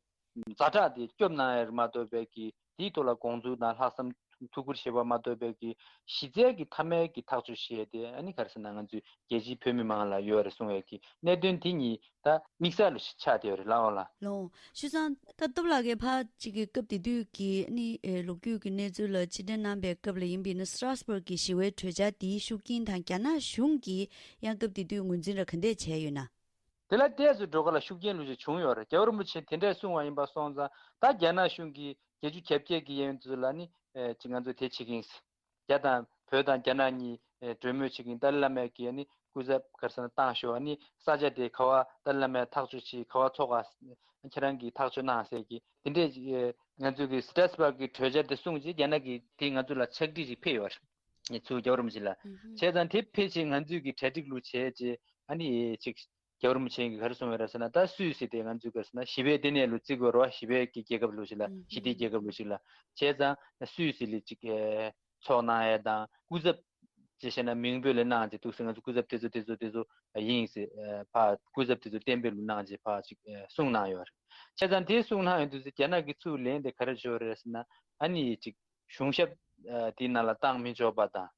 ཛ་དྲག་དེ་སྐྱོབ་གནང་ཡ་རེད་མ་གཏོགས་པའི་གི་དེའི་ཐོག་ལ་དགོངས་ཚུལ་དང་ལྷག་བསམ་ཐུགས་ཁུར་བཞེས་པ་མ་གཏོགས་པའི་གི་གཞི་རྩའི་གི་མཐའ་མའི་གི་ཐག་གཅོད་བྱེད་ཡ་དེ་ཨ་ནི་ག་རེ་ཟེར་ན་ང་ཚོའི་རྒྱལ་སྤྱིའི་བོད་མི་མང་ལ་ཡོད་རེད་གསུང་བའི་གི་གནད་དོན་དེ་གཉིས་ད་དམིགས་བསལ་ལ་ཆགས་བསྡད་ཡོད་རེད་ལགས་འོ་ལགས། ལགས་འོ། ཤུལ་ཙང་ད་སྟོབས་ལགས་ཀྱིས་ཕར་གཅིག་གི་སྐབས་དེ་དུས་ཀྱི་ནི་ཨེ་ལོ་རྒྱུས་ཀྱི་གནས་ཚུལ་ལ་ཕྱིར་དྲན་གནང་པའི་སྐབས་ལ་ཡིན་པས་ན། སི་ཊར་སི་བྷག་གི་ཞི་བའི་གྲོས་འཆར་དེའི་ཤུགས་རྐྱེན་དང་རྒྱ་ནག་གཞུང་གིས་ཡང་སྐབས་དེ་དུས་ངོས་འཛིན་ར་ག་འདྲས་བྱས་ཡོད་ན། དེ་ལ་ཏོག་ཙམ་འགྲོ་ག་ལ་ཤུགས་རྐྱེན་ལོས་ཅིག་བྱུང་ཡོད་རེད། རྒྱལ་བ་རིན་པོ་ཆེ་དེ་འདྲས་གསུངས་པ་ཡིན་པ་སོང་ཙང་ད་རྒྱ་ནག་གཞུང་གིས་བརྒྱད་ཅུ་གྱ་བརྒྱད་ཀྱི་གཡས་གཡོན་དེ་ཚོ་ལ་ནི་ཨེ་ཅིག་ང་ཚོ་དེ་བྱེད་ཀྱི་ཡིན། རྒྱ་དང་བོད་དང་རྒྱ་ནག་གཉིས་ཨེ་གྲོས་མོལ་བྱེད་ཀྱི་ཡིན། ཏཱ་ལའི་བླ་མས་ཀྱིས་ནི་སྐུ་ཚབ་ག་རེ་ཟེར་ན་བཏང་ཤོག་ཨ་ནི་ས་ཆ་དེ་ག་བ་ཏཱ་ལའི་བླ་མས་ཐག་གཅོད་བྱེད། ག་བ་འཚོགས་ག་ཁྱེད་རང་གིས་ཐག་གཅོད་གནང་ཟེར་གྱི་དེ་འདྲས་ཨེ་ང་ཚོ་གི་སི་ཊར་སི་བྷག་གི་གྲོས་འཆར་དེ་གསུངས་རྗེས་རྒྱ་ནག་གིས་དེ་ང་ཚོ་ལ་ཕྱག་བྲིས་ཤིག་ཕུལ་ཡོད་རེད། ཚུར་རྒྱལ་བ་རིན་པོ་ཆེ་ལ། ཨུ་ཧུམ། བྱས་ཙང་དེ་ཕུལ་རྗེས་ང་ཚོས་ཀྱི་གྲ་སྒྲིག་ལུ་བྱས་རྗེས་ཨ་ནི་ཅིག་ རྒྱལ་བ་རིན་པོ་ཆེ་གིས་ག་རེ་གསུངས་ཡོད་རེད་ཟེར་ན། ད་སུད་སི་དེ་ང་ཚོས་ག་རེ་ཟེར་ན་ཞི་བའི་ལྟེ་གནས་ལུ་བརྩི་དགོས་རེད་བ། ཞི་བའི་གི་རྒྱལ་ཁབ་ལུ་ཞིག་ལ། ཞི་བདེའི་རྒྱལ་ཁབ་ལུ་ཞིག་ལ། བྱས་ཙང་སུད་སི་ལ་ཅིག་ཨེ་ཚོགས་གནང་ཡས་དང་སྐུ་ཚབ་ཅིག་བྱས་ན་མིང་འབོད་ལས་གནང་ཅིག་འདུག་ཟེར། ང་ཚོ་སྐུ་ཚབ་དེ་ཚོ་དེ་ཚོ་དེ་ཚོ་ཡིན་ཟེར། ཨེ་ཕར་སྐུ་ཚབ་དེ་ཚོ་གཏན་འབེབས་ལུ་གནང་ཅིག་ཕར་ཅིག་ཨེ་གསུངས་གནང་ཡོད་རེད། བྱས་ཙང་དེ་གསུངས་གནང་ཡོང་དུས་ཙམ་རྒྱ་ནག་གི་ཚུར་ལན་དེ་ག་རེ་བྱོས་རེད་ཟེར་ན། ཨ་ནི་ཅིག་གཞུང་ཞབས་ཨ་དེའི་ནང་ལ་བཏང་མི་ཆོག་པ་དང་།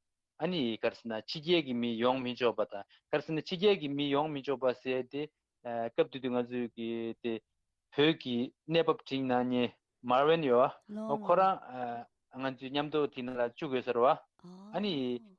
ཨ་ནི་ག་རེ་ཟེར་ན་ཕྱི་རྒྱལ་གྱི་མི་ཡོང་མི་ཆོག་པ་དང་། ག་རེ་ཟེར་ན་ཕྱི་རྒྱལ་གྱི་མི་ཡོང་མི་ཆོག་པ་ཟེར་དེ། ཨ་སྐབས་དེ་དུས་ང་ཚོའི་གི་དེ་བོད་ཀྱི་གནས་བབ་བྲིས་གནང་མཁན་མར་ཝེན་ཡོད་ཨ། ལོ་ཁོ་རང་ཨ་ང་ཚོའི་མཉམ་དུ་དེ་ནང་ལ་བཅུག་ཡོད་ཟེར་བ། ཨ་ཨ་ནི་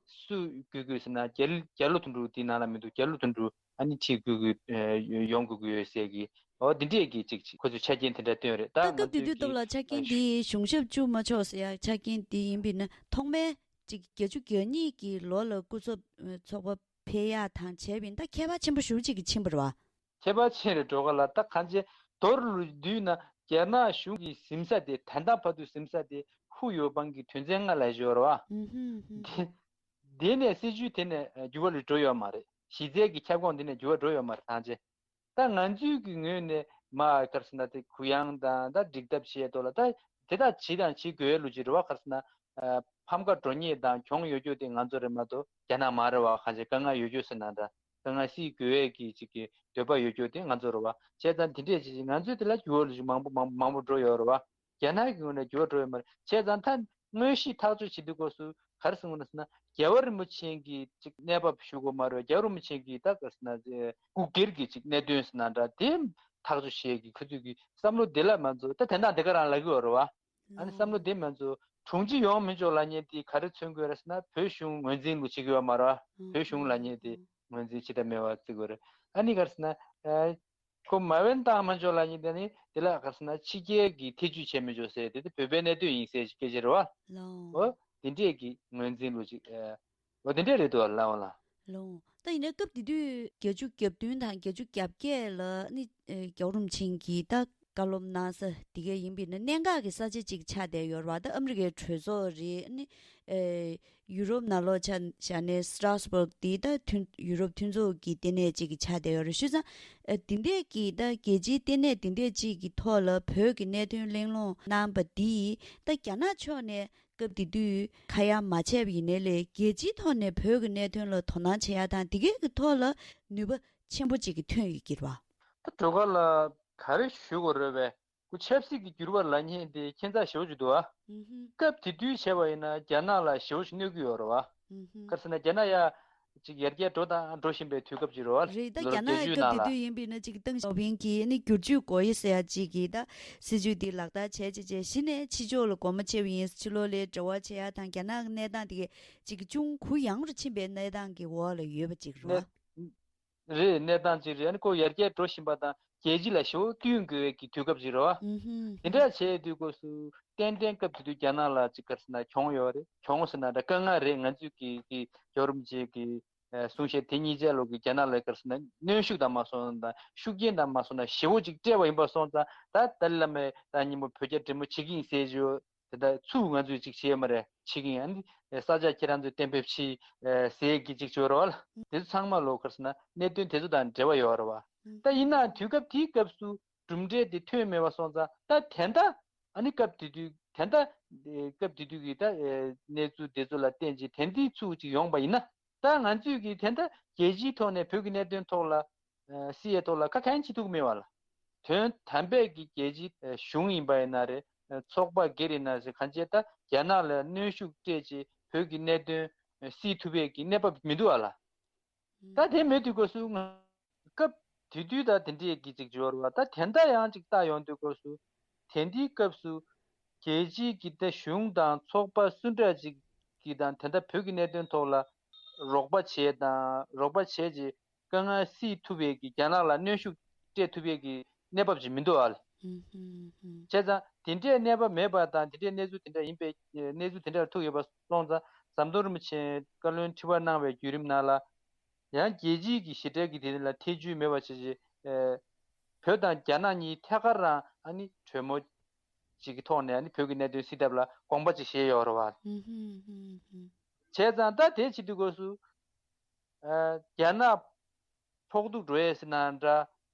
སུ་དགོས་དགོས་ཟེར་ན་རྒྱ་རྒྱ་ལོ་དོན་གྲུབ་དེ་ནང་ལ་མི་འདུག་རྒྱ་ལོ་དོན་གྲུབ་ཨ་ནི་ཁྲིད་དགོས་དགོས་ཨ་ཡོང་དགོས་དགོས་ཡོད་ཟེར་གི། འོ་དེ་འདྲས་ཀྱི་ཅིག་ཅིག་ཁོ་ཚོས་ཆ་རྐྱེན་དེ་འདྲ་བཏོན་རེད། ད་ད་ང་སྐབས་དེ་ཚོའི་དུས་སྐབས་ལ་ཆ་རྐྱེན་ཨ་འདི་གཞུང་ཞབས་བཅུག་མ་ཆོག་ཟེར་ཡ་ཆ་རྐྱེན་འདི་ཡིན་པས་ན། ཐོག་མའི་ཅིག་བརྒྱད་ཅུ་གྱ་གཉིས་ཀྱི་ལོ་ལ་སྐུ་ཚབ་ཚོགས་པ་ཕེབས་ཡག་དང་བྱས་པ་ཡིན་ན། ད་ཁྱད་པར་ཆེན་པོ་ཞེ་པོ་ཅིག་གི་ཕྱིན་པ་རེད་བ། ཁྱད་པར་ཆེན་རེད་འགྲོ་ག་ལ། ད་གང་ཅི་མདོར་ལུས་བསྡུས་ན་རྒྱ་ནག་གཞུང་གི་ཟིན་ས་དེ། ད་ལྟ་བར་དུ་ཟིན་ས་དེ་ཧུ་ཡོ་པང་གི་དོན་ཚན་ལྔ་ལ་ཞོར་བ། ཨུ་ཧུམ་ཧུམ། དེ་དེ་ནས་སྲིད་བྱུས་དེ་ནས་འགྱུར་བ་ལུས་འགྲོ་ཡོད་མ་རེད། གཞི་རྩའི་གི་ཁྱབ་ཁོངས་དེ་ནས་འགྱུར་བ་འགྲོ་ཡོད་མ་རེད་གང་ཅི། ད་ང་ཚོའི་གི་ངོས་ནས་མ་ག་རེ་ཟེར་ན་དེ་གུ་ཡངས་དང་ད་འགྲིག་ཐབས་བྱེད་ཐོག་ལ། ད་དེ་དག་བྱེད་དང་བྱེད་དགོས་ལུགས་ཅིག་རེད་བ། ག་རེ་ཟེར་ན་ཨ་ཕམ་ཁ་འགྲོ་ཉེས་དང་གྱོང་ཡོད་རྒྱུ་དེ་ང་ཚོ་རེད་མ་གཏོགས་རྒྱ་ནག་མ་རེད་བ། གང་ཅི་དཀའ་ངལ་ཡོད་རྒྱུ་ཟེར་ན་འདྲ། དཀའ་ངལ་སེལ་དགོས་ཡས་ཀྱི་ཅིག་གི་འདོད་པ་ཡོད་རྒྱུ་དེ་ང་ཚོ་རེད་བ། བྱས་ཙང་དེ་འདྲས་ཅིག་ང་ཚོའི་དེ་ལ་འགྱུར་བ་ལུགས་ཅིག་མང་པོ་མང་པོ་མང་པོ་འགྲོ་ཡོད་རེད་བ། རྒྱ་ནག་གི་ངོས་ནས་འགྱུར་བ་འགྲོ་ཡོད་མ་རེད། བྱས་ཙང་ད་དངོས་གཞི་ཐག་གཅོད་བྱེད་དུས་སྐབས་སུ་ག་རེ་གསུངས་ན་ཟེར་ན། རྒྱལ་བ་རིན་པོ་ཆེ་གི་ཅིག་གནས་བབ་ཞུ་དགོས་མ་རེད། རྒྱལ་བ་རིན་པོ་ཆེ་གི་ད་ག་རེ་ཟེར་ན་སྐུ་སྒེར་གྱི་ཅིག་གནད་དོན་ཟེར་ན་འདྲ། དེ་ཐག་གཅོད་བྱེད་ཀྱི་ཁོ་ཚོས་ཀྱི་བསམ་བློ་དེ་ལ་མ་འཛུལ། ད་དེ་དང་དེ་ག་རང་ལབ་ཀྱི་ཡོད་རེད་བ། ཨ་ནི་བསམ་བློ་དེ་མ་འཛུལ། དྲུང་ཆེ་ཡོང་མི་ཆོག་ལབ་མཁན་དེ་ག་རེ་མཚོན་གྱི་ཡོད་རེད་ཟེར་ན། བོད་གཞུང་ངོས་འཛིན་ལུགས་བྱེད་ཀྱི་ཡོད་མ་རེད་བ། བོད་གཞུང་ལབ་མཁན་དེ་ངོས་འཛིན་བྱེད་ཐབས་མེད་པ་བརྩི་དགོས་རེད། ཨ་ནི་ག་རེ་ཟེར་ན་ཨ། ཁོ་མ་བན་བཏང་མ་འཇོག་ལ་ཉིན་དེ་ནི་དེ་ལ་ག་རེ་ཟེར་ན་ཕྱི་རྒྱལ་གྱི་ཐེ་ཇུས་བྱེད་མི་འཇོག་ཟེར་དེ་དེ་བོད་པའི་གནད་དོན་ཡིན་ཟེར་སྐད་ཆ་རེད་བ། ལོ། འོ་དེ་འདྲས་ཀྱི་ངོས་འཛིན་ལུགས་ཅིག་འོ་དེ་འདྲས་རེད་འདུག་ལ་འོ་ལ། ལོ། ད་ཡིན་ན་སྐབས་དེ་དུས་བརྒྱད་ཅུ་གྱ་བདུན་དང་བརྒྱད་ཅུ་གྱ་བརྒྱད་ལ་ནི་རྒྱལ་བ་རིན་པོ་ཆེ་གིས་ད་བཀའ་སློབ་གནང་ས་དེ་ག་ཡིན་པས་ན་གནད་འགག་གི་ས་ཆ་ཅིག་ཆགས་བསྡད་ཡོད་རེད་བ། ད་ཨ་མི་རི་ཀའི་གྲོས་ཚོགས་རེད་ནི། ཡུ་རོབ་ནང་ལོགས་ཆ་བཞག་ནས་སི་ཏྲ་སི་བྷག་འདི་ད་མཐུན་ཡུ་རོབ་མཐུན་ཚོགས་ཀྱི་ལྟེ་གནས་ཅིག་གི་ཆགས་བསྡད་ཡོད་རེད། བྱས་ཙང་ཨ་འདི་འདྲས་ཀྱི་ད་རྒྱལ་སྤྱིའི་ལྟེ་གནས་འདི་འདྲས་ཅིག་གི་ཐོག་ལ་བོད་ཀྱི་གནད་དོན་གླེང་སློང་གནང་པ་འདིས་ད་རྒྱ་ནག་ཕྱོགས་ནས་སྐབས་དེ་དུས་ཁ་ཡ་མ་བྱས་པ་ཡིན་ནའི་ལས། རྒྱལ་སྤྱིའི་ཐོག་ནས་བོད་ཀྱི་གནད་དོན་ལ་དོ་སྣང་བྱེད་ཡ་དང་འདི་གའི་གི་ཐོག་ལ་ནུས་པ་ཆེན་པོ་ཅིག་གི་ཐོན་ཡོད་ཀྱི་རེད་བ། ད་འགྲོ་ཁ་ལ་ག་རེ་ཞུ་དགོས་རེད་པས། ཁོ་ཆབ་སྲིད་ཀྱི་འགྱུར་བ་ལབ་མཁན་དེ་ཁྱད་མཚར་ཞེ་པོ་ཅིག་འདུག་ཨ། ཨུ་ཧུམ། སྐབས་དེ་དུས་བྱས་པ་ཡིན་ན་རྒྱ་ནག་ལ་ཞེ་པོ་ཅིག་གནོད་ཀྱི་ཡོད་རེད་བ། ཨུ་ཧུམ། ག་རེ་ཟེར་ན་རྒྱ་ནག་ཡ་ཅིག་ཡར་རྒྱས་འགྲོ་དང་འགྲོ་བཞིན་པའི་དུས་སྐབས་ཅིག་རེད་བ། རེད། ད་ལོ་རྒྱ་ནག་གི་བརྒྱད་ཅུ་སྐབས་དེ་ནང་ལ། དུས་ཡིན་པས་ན་ཅིག་ཏེང་ཞའོ་ཕིང་གིས་ནི་བསྒྱུར་བཅོས་སྒོ་དབྱེ་ཟེར་ཡ་ཅིག་གིས་ད་སྲིད་བྱུས་དེ་ལག་བསྟར་བྱས་བྱས་བྱས་གཞི་ནས་ཕྱི་ཕྱོགས་ལ་སྒོ་མོ་ཕྱེ་བ་ཡིན། ཕྱི་ལོགས་ལ་འབྲེལ་བ་བྱེད་ཡ་དང་རྒྱ་ནག་གི་གནས་སྟངས་དེ་གས་ཅིག་ཅུང་གུ་ཡངས་རུ་ཕྱིན་པའི་གནས་སྟངས་ཀྱི་འོག་ལ་ཡོད་པ་ཅིག་རེད་བ། གནས་རེད། གནས་སྟངས་ཅིག་རེད། ཨ་ནི་ཁོ་ཡར་རྒྱས་འགྲོ་བཞིན་པ་དང་རྒྱལ་སྤྱི་ལ་ཞེ་པོ་བསྟུན་དགོས་པའི་གི་དུས་སྐབས་ཅིག་རེད་བ། ཨུ་ཧུམ། དེ་འདྲ་བྱས་དུས་སྐབས་སུ་ཏན་ཏན་སྐབས་དེ་དུས་རྒྱ་ནག་ལ་ཅིག་ག་རེ་ཟེར་ན་གྱོང་ཡོད་རེད། གྱོང་ཟེར་ན་འདྲ་དཀའ་ངལ་རེད། ང་ཚོས་ཀྱི་ཀྱི་རྒྱལ་བ་རིན་པོ་ཆེ་གི་ཨ་གསུང་བཤད་དེ་གཉིས་ཆ་ལོ་གི་རྒྱ་ནག་ལ་ག་རེ་ཟེར་ན་གནོན་ཤུགས་དང་མ་སོང་ན་དང་ཤུགས་རྐྱེན་དང་མ་སོང་ན་ཞེ་པོ་ཅིག་སྤྲད་པ་ཡིན་པ་སོང་ཙང་། ད་ཏཱ་ལའི་བླ་མས་ད་སྔོན་མ་བོད་རྒྱ་འབྲེལ་མོལ་བྱེད་ཀྱི་ཡིན་ཟེར་བརྗོད། དེ་ལྟར་ཚུར་ང་ཚོས་ཅིག་བྱས་མ་རེད། ཕྱི་གིན་ཨ་ནི་ས་ཆ་ཁྱེད་རང་ཚོས་གཏན་འབེབས་བྱེད་ཟེར་གི་ཅིག་བརྗོད་རོགས་ལ། དེ་ཚོ་ཚང་མ་ལོ་ག་རེ་ཟེར་ན་གནད་དོན་དེ་ཚོ་དང་འབྲེལ་བ་ཡོད་རེད་བ། ད་ཡིན་ནའང་དུས་སྐབས་དེའི་སྐབས་སུ་གྲུབ་འབྲས་དེ་ཐོན་མེད་པ་སོང་ཙང་། ད་དེ་འདྲ་ཨ་ནི་སྐབས་དེ་དུས་དེ་འདྲ་སྐབས་དེ་དུས་ཀྱི་ད་གནས་ཚུལ་དེ་ཚོ་ལ་བརྟེན་ཅིག་དེ་འདྲའི་ཚུལ་ཅིག་ཡོང་པ་ཡིན་ན། ད་ང་ཚོས་ཀྱིས་དེ་འདྲ་རྒྱལ་སྤྱིའི་ཐོག་ནས་བོད་ཀྱི་གནད་དོན་ཐོག་ལ་ཨ་སྲིད་ཡའི་ཐོག་ལ་ཁ་གང་ཡང་བྱེད་ཐུབ་ཀྱི་མེད་པ་ལ། དོན་དམ་པས་ཀྱི་རྒྱལ་སྤྱིའི་ཨ་གཞུང་ཡིན་པ་ཡིན་ན་རེད། ཨ་ཚོགས་པ་སྒེར་ཡིན་ན་རེད། གང་བྱས་ད་རྒྱ་ནག་ལ་གནོན་ཤུགས་སྤྲད་ཅིག་བོད་ཀྱི་གནད་དོན་ཨ་སེལ་ཐུབ་པའི་གི་གནས་བབ་མི་འདུག་པ་ལ། ད་དེ་མེད་དུས་སྐབས་སུ་ང་སྐབས་དེ་དུས་ད་དེ་འདྲའི་གི་ཅིག་འབྱོར་བ། ད་དེ་འདྲ་ཡང་ཅིག་ལྟ་ཡོང་དུས་སྐབས་སུ་དེ་འདྲའི་སྐབས་སུ་རྒྱལ་སྤྱིའི་གི་ད་གཞུང་དང་ཚོགས་པ་སུ་འདྲ་ཅིག་གི་དང་དེ་འདྲ་བོད་ཀྱི་གནད་དོན་ཐོག་ལ་རོགས་པ་བྱས་དང་རོགས་པ་བྱས་ཅིག་དཀའ་ངལ་སེལ་ཐུབ་པའི་གི་རྒྱ་ནག་ལ་གནོན་ཤུགས་སྤྲད་ཐུབ་པའི་གི་གནས་བབ་ཅིག་མི་འདུག་ཨ་ལ། ཨུམ་ཧུམ་ཧུམ། བྱས་ཙང་དེ་འདྲའི་གནས་བབ་མེད་པ་དང་དེ་འདྲའི་གནས་ཚུལ་དེ་འདྲ་ཡིན་པའི་གནས་ཚུལ་དེ་འདྲ་ཐུག་ཡོད་པ་སོང་ཙང་། ཟམ་གདོང་རིན་པོ་ཆེ་བཀའ་བློན་ཁྲི་པ་གནང་བའི་བརྒྱུད་རིམ་ནང་ལ་ཡང་རྒྱལ་སྤྱིའི་གི་ཞི་བདེ་གི་དེ་ལ་ཐེ་ཇུས་མེད་པ་བྱས་བྱས། ཨེ་བོད་དང་རྒྱ་ནག་གཉིས་ཐད་ཀར་རང་ཨ་ནི་གྲོས་མོལ་ཅིག་གི་ཐོག་ནས་ཨ་ནི་བོད་ཀྱི་གནད་དོན་སེལ་ཐབས་ལ་དགོངས་པ་ཅིག་བཞེས་ཡོད་རེད་བ། ཨུམ་ཧུམ་ཧུམ་ཧུམ། བྱས་ཙང་ད་དེ་བྱེད་དུས་སྐབས་སུ་ཨ་རྒྱ་ནག་ ཕོག་ཐུག་འགྲོ་ཡས་ཟེར་ན་འདྲ།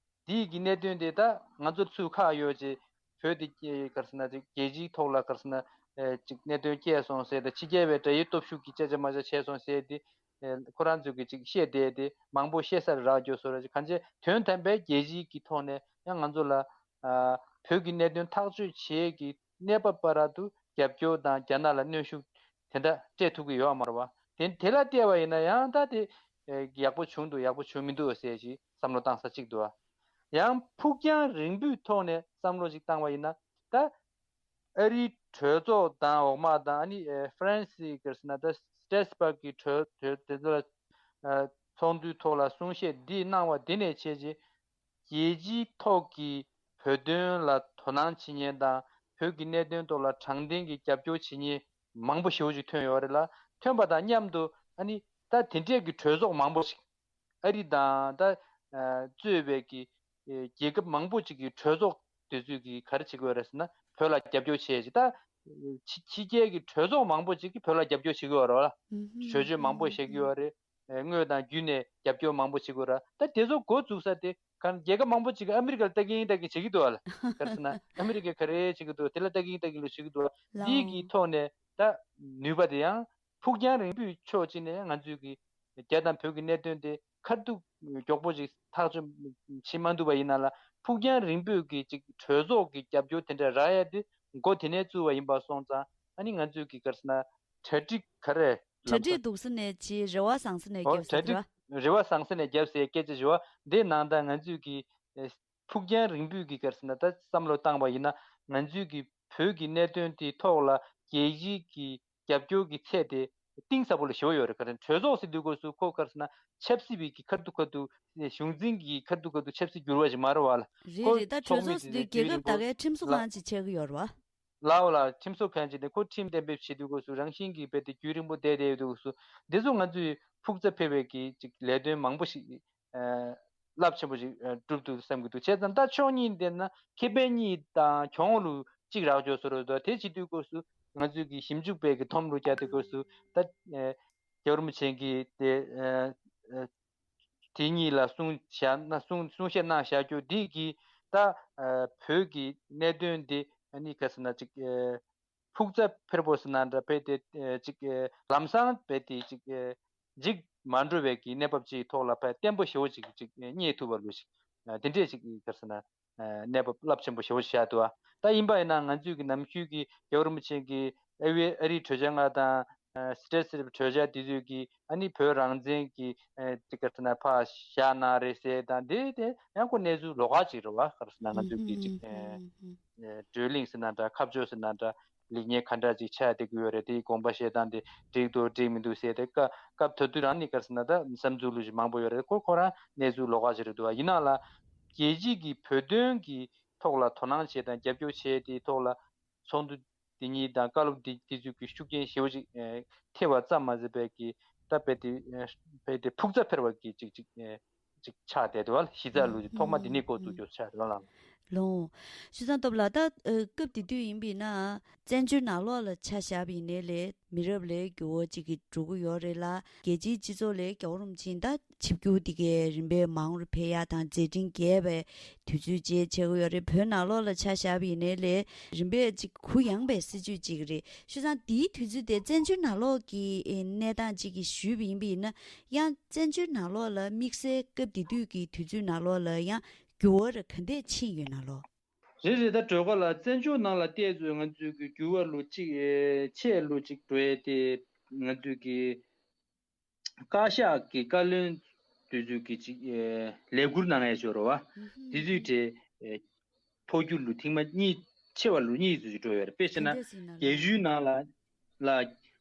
འདིའི་གི་གནད་དོན་དེ་ད་ང་ཚོ་ཚུར་ཁག་ཡོད་ཅེ། བོད་དེ་ག་རེ་ཟེར་ན་ཅིག་རྒྱལ་སྤྱིའི་ཐོག་ལ་ག་རེ་ཟེར་ན་ཨེ་ཅིག་གནད་དོན་སྐྱེས་སོང་ཟེར་ད་ཕྱི་རྒྱལ་བའི་དགྲ་ཡི་སྟོབས་ཤུགས་ཀྱི་ཅ་ཅ་མ་ཅ་བྱས་སོང་ཟེར་དེ་ཨེ་ཁོ་རང་ཚོས་གི་ཅིག་བཤད་བསྡད་དེ་མང་པོ་བཤད་ས་རག་རྒྱུ་བཟོ་འདྲ་ཅིག་གང་ཅི་དོན་དམ་པའི་རྒྱལ་སྤྱིའི་གི་ཐོག་ནས་ཡང་ང་ཚོ་ལ་ཨ་བོད་ཀྱི་གནད་དོན་ཐག་གཅོད་བྱེད་ཀྱི་གནས་བབ་བར་དུ་རྒྱབ་སྐྱོར་དང་རྒྱ་ནག་ལ་གནོན་ཤུགས་དེ་འདྲ་སྤྲད་ཐུབ་ཀྱི་ཡོད་མ་རེད་བ། དེ་དེ་ལ་བལྟས་པ་ཡིན་ན་ཡང་ད་དེ་ཨེ་ཡག་པོ་བྱུང་འདུག་ཡག་པོ་བྱུང་མི་འདུག་ཟེར་ཞིག་བསམ་བློ་བཏང་ས་གཅིག་འདུག་བ། ཡང་ཕུགས་རྒྱང་རིང་པོའི་ཐོག་ནས་བསམ་བློ་ཞིག་བཏང་བ་ཡིན་ན་ད་ཨ་རིའི་གྲོས་ཚོགས་དང་འོག་མ་དང་ཨ་ནི་ཨེ་ཧྥ་རན་སིའི་ག་རེ་ཟེར་ན་ད་སྟྲེ་སི་པག་གི་གྲོས་གྲོས་དེ་ཚོ་ལ་ཨ་ཚོགས་འདུའི་ཐོག་ལ་གསུང་བཤད་འདི་གནང་བ་འདི་ནས་བྱས་རྗེས་རྒྱལ་སྤྱིའི་ཐོག་གི་བོད་དོན་ལ་དོ་སྣང་བྱེད་མཁན་དང་བོད་ཀྱི་གནད་དོན་ཐོག་ལ་དྲང་བདེན་གྱི་རྒྱབ་སྐྱོར་བྱེད་མཁན་མང་པོ་ཞེ་པོ་ཅིག་ཐོན་ཡོད་རེད་ལ། ཐོན་པ་དང་མཉམ་དུ་ཨ་ནི་ད་དེ་འདྲས་ཀྱི་གྲོས་ཚོགས་མང་པོ་ཞིག་ཨ་རི་དང་ད་ཨ་གཙོས་པའི་གི་ཨེ་རྒྱལ་ཁབ་མང་པོ་ཅིག་གི་གྲོས་ཚོགས་དེ་ཚོས་གི་ག་རེ་བྱེད་ཀྱི་ཡོད་རེད་ཟེར་ན་བོད་ལ་རྒྱབ་སྐྱོར་བྱེད་ཅིག་ད་ཕྱི་ཕྱི་རྒྱལ་གྱི་གྲོས་ཚོགས་མང་པོ་ཅིག་གིས་བོད་ལ་རྒྱབ་སྐྱོར་བྱེད་ཀྱི་ཡོད་རེད་བ། གྲོས་ཆོད་མང་པོ་བཤད་ཀྱི་ཡོད་རེད། ཨེ་དངོས་དང་བརྒྱུད་ནས་རྒྱབ་སྐྱོར་མང་པོ་བྱེད་དགོས་ར། ད་དེ་ཚོ་འགོ་འཛུགས་ས་དེ་གང་རྒྱལ་ཁབ་མང་པོ་ཅིག་གིས་ཨ་མི་རི་ཀ་ལ་ལྟ་གིན་ལྟ་གིན་བྱེད་ཀྱི་འདུག་བ་ལ། ག་རེ་ཟེར་ན་ཨ་མི་རི་ཀས་ག་རེ་བྱེད་ཀྱི་འདུག་དེ་ལ་ལྟ་གིན་ལྟ་གིན་ལ་བྱེད་ཀྱི་འདུག་བ། འདིའི་གི་ཐོག་ནས་ད་ནུས་པ་དེ་ཡང་ཕུགས་རྒྱང་རིང་པོའི་ཕྱོགས་གཅིག་ནས་ང་ཚོས་གི་རྒྱ་དང་བོད་ཀྱི་གནད་དོན་དེ་ཁ་ཐུག་མགྱོགས་པོ་ཅིག་ཐག་གཅོད་བྱེད་མ་ཐུབ་པ་ཡིན་ན་ལ་ཕུགས་རྒྱང་རིང་པོའི་གི་ཅིག་གྲོས་ཚོགས་ཀྱི་རྒྱབ་སྐྱོར་དེ་འདྲ་རག་ཡ་དེ་འགོ་དེ་ནས་བཙུགས་པ་ཡིན་པ་སོང་ཙང་ཨ་ནི་ང་ཚོས་གི་ག་རེ་ཟེར་ན་གྲ་སྒྲིག་ག་རེ། གྲ་སྒྲིག་སྡུག་ས་ནས་བྱེད། རེ་བ་བཟང་ས་ནས་ཨོ་རྒྱབ་ཟེར་གྲ་སྒྲིག་དུས་རེ་བ་བཟང་ས་ནས་རྒྱབ་ཟེར་སྐད་ཆ་ཞུ་བ་འདི་ནང་ད་ང་ཚོས་ཀྱི་ཨེ་ཕུགས་རྒྱང་རིང་པོའི་གི་ག་རེ་ཟེར་ན་ད་བསམ་བློ་བཏང་བ་ཡིན་ན་ང་ཚོས་ཀྱི་བོད་ཀྱི་གནད་དོན་དེའི་ཐོག་ལ་རྒྱལ་སྤྱིའི་གི་རྒྱབ་སྐྱོར་གྱི་ཚད་དེ་གཏིང་ཟབ་པོ་ལ་ཞེ་པོ་ཡོད་རེད། ག་རེ་གྲོས་ཚོགས་ཟེར་དུས་སྐབས་སུ་ཁོ་ག་རེ་ཟེར་ན་ཆབ་སྲིད་པའི་གི་ཁ་ཐུག་ཁ་ཐུག་གཞུང་འཛིན་གྱི་ཁ་ཐུག་ཁ་ཐུག་ཆབ་སྲིད་འགྱུར་བ་ཞིག་མ་རེད་བ་ལ། རེད་ཁོ་རེད། ད་གྲོས་ཚོགས་ཚོགས་མི་ཟེར་དུས་དེ་རྒྱལ་ཁབ་ད་གའི་ཁྲིམས་བཟོ་ལ་ཁང་ཅིག་ཆགས་ཀྱི་ཡོད་རེད་བ། ལའོ་ལ་ཁྲིམས་བཟོ་མཁན་ཅིག་དེ་ཁོ་ཁྲིམས་གཏན་འབེབས་བྱེད་དུས་སྐབས་སུ་རང་བཞིན་གྱིས་རྦད་དེ་རྒྱུན་རིང་པོ་བསྡད་བསྡད་ཡོད་དུས་སྐབས་སུ་འདི་ཚོ་ང་ཚོས་ཕུགས་རྩ་འཕེར་བའི་གི་ཅིག་ལས་དོན་མང་པོ་ཞིག་ཨ་རླབས་ཆེན་པོ་ཞིག་ཨ་སྒྲུབ་ཐུབ་བསམ་གྱི་འདུག་བྱས་ཙང་ད་ཕྱོགས་གཉིས་བལྟས་ན་ཁེ་ཕན་གཉིས་དང་གྱོང་ལུ་གཅིག་རག་འཇོག་བཟོ་རོགས་དང་། དེ་བྱེད་དུས་སྐབས་སུ་ང་ཚོས་ཀྱི་ཞིབ་འཇུག་པའི་གི་ཐོམ་ལུ་བརྒྱབ་དུས་སྐབས་སུ་ད་ཨ་རྒྱལ་བ་རིན་པོ་ཆེ་གིས་དེ་ཨ་ཨ་དེ་གཉིས་ལ་གསུང་བཞག་ན་གསུང་གསུང་བཤད་གནང་བཞག་རྒྱུ་འདི་གིས་ད་ཨ་བོད་ཀྱི་གནད་དོན་འདི་ཨ་ནི་ག་ཟེར་ན་ཅིག་ཨ་ཕུགས་རྩ་འཕེར་པོ་ཟེར་ན་འདྲ་བས་དེ་ཨ་ཅིག་ཨ་ལམ་སང་བས་དེ་ཅིག་ཨ་འཇིག་མ་འགྲོ་བའི་གི་གནས་བབ་ཅིག་ཐོག་ལ་བས་བརྟན་པོ་ཞེ་པོ་ཅིག་ཅིག་ཨ་རྙེད་ཐུབ་པ་ལུ་ཞིག་ཨ་དེ་འདྲས་ཅིག་ག་ཟེར་ན་ཨ་གནས་བབ་རླབས་ཆེན་པོ་ཞེ་པོ་ཞིག་བཞག་འདུག་ཨ། ད་ཡིན་པ་ཡིན་ན་ང་ཚོས་ཀྱི་ནམ་རྒྱུན་གྱི་རྒྱལ་བ་རིན་པོ་ཆེ་གི་ཨ་བི་ཨ་རིའི་གྲོས་འཆར་ལྔ་དང་ཨ་སི་ཏྲེ་སི་གྲོས་འཆར་དེ་ཚོས་ཀྱི་ཨ་ནི་བོད་རང་བཙན་གྱི་ཨ་དེ་ག་ཟེར་ན་ཕར་བཞག་གནང་རེད་ཟེར་དང་དེ་དེ་ཡང་ཁོ་གནས་ཚུལ་ལོགས་ཀ་ཅིག་རེད་བ། ག་རེ་ཟེར་ན་ང་ཚོས་ཀྱི་ཅིག་ཨ་ཨ་བགྲོ་གླེང་ཟེར་ན་འདྲ་ཁ་ཕྱོགས་ཟེར་ན་འདྲ་ལེགས་ཉེས་ག་འདྲ་ཅིག་ཆགས་བསྡད་ཀྱི་ཡོད་རེད། དེའི་དགོངས་པ་བཞེས་སྟངས་དེ་འགྲིག་འདུག་འགྲིག་མི་འདུག་ཟེར་དེ་སྐབས་སྐབས་དེ་དུས་རང་ནས་ག་རེ་ཟེར་ན་ད་བསམ་ཚུལ་ལུགས་ཅིག་མང་པོ་ཡོད་རེད། ཁོ་ཁོ་རང་གནས་ཚུལ་ལོགས་ཀ་ཅིག་རེད་འདུག་བ། ཡིན་ནའང་ལ་རྒྱལ་སྤྱི་གི་བོད་དོན་གྱི་ཐོག་ལ་དོ་སྣང་བྱེད་དང་རྒྱབ་སྐྱོར་བྱེད་དེའི་ཐོག་ལ་ཚོགས་འདུ་འདི་གཉིས་དང་བཀའ་སློབ་འདི་འདི་ཚོས་ཀྱི་ཤུགས་རྐྱེན་ཞེ་པོ་ཅིག་ཨེ་ཐེབས་པ་ཙམ་མ་ཟད་པའི་གི་ད་རྦད་དེ་ཨེ་རྦད་དེ་ཕུགས་རྩ་འཕེར་བ་གི་ཅིག་ཅིག་ཨེ་ཅིག་ཆགས་བསྡད་འདུག་བ། གཞི་རྩ་ལུགས་ཀྱི་ཐོག་མ་འདི་ནས་འགོ་བཙུགས་རྒྱུ་ཆགས་རེད་ལ། ལོང་། ཞུ་ཚང་སྟོབས་ལགས། ད་ཨེ་སྐབས་དེ་དུས་ཡིན་པས་ན་བཙན་བྱོལ་ནང་ལོགས་ལ་ཆ་བཞག་པ་ཡིན་ནའི་ལས། མི་རབས་ལ་འགྱུར་བ་ཅིག་གི་འགྲོ་གི་ཡོད་རེད་ལ། རྒྱལ་སྤྱིའི་སྤྱི་ཚོགས་ལ་རྒྱལ་བ་རིན་པོ་ཆེ་ད་ཆིབས་བསྒྱུར་འདི་གའི་རིམ་པས་མང་རུ་འཕེལ་ཡག་དང་མཛད་འཕྲིན་རྒྱས་པའི་དུས་ཚོད་ཅིག་ཆགས་ཀྱི་ཡོད་རེད། བོད་ནང་ལོགས་ལ་ཆ་བཞག་པ་ཡིན་ནའི་ལས་རིམ་པས་ཅིག་གུ་ཡངས་པའི་སྲིད་བྱུས་ཅིག་རེད། ཞུ་ཙང་དེའི་དུས་ཚོད་དེ་བཙན་བྱོལ་ནང་ལོགས་ཀྱི་ཨེ་གནས་སྟངས་ཅིག་གི་ཞུས་པ་ཡིན་པ་ཡིན་ན། ཡང་བཙན་བྱོལ་ནང་ལོགས་ལ་དམིགས་བསལ་སྐབས་དེ་དུས་ཀྱི་དུས་ཚོད་ནང་ལོགས་ལ་ཡང་འགྱུར་བ་ར་ག་འདྲས་ཕྱིན་ཡོད་ན་ལོ། རེད་རེད། ད་སྒྲོལ་དཀར་ལགས་བཙན་བྱོལ་ནང་ལ་བལྟས་ཚོད་ང་ཚོའི་གི་འགྱུར་བ་ལོ་གཅིག་ཨེ་ཆེ་ལོ་གཅིག་འགྲོ་ཡས་དེ་ང་ཚོའི་གི་བཀའ་ཤག་གི་བཀའ་བློན་དེ་ཚོས་ཀྱི་ཅིག་ཨེ་ལས་འཁུར་གནང་ཡས་ཅིག་ཡོད་རེད་བ། དེ་དུས་དེ་ཨེ་འཕོ་འགྱུར་ལུ་ཐེངས་མ་གཉིས་ཆེ་བ་ལུ་གཉིས་ཙམ་ཅིག་འགྲོ་ཡོད་རེད། དཔེ་བྱས་ན་དེ་འདྲ་ཟིན་ན་ལ་རྒྱལ་ཡུལ་ནང་ལ་ལ་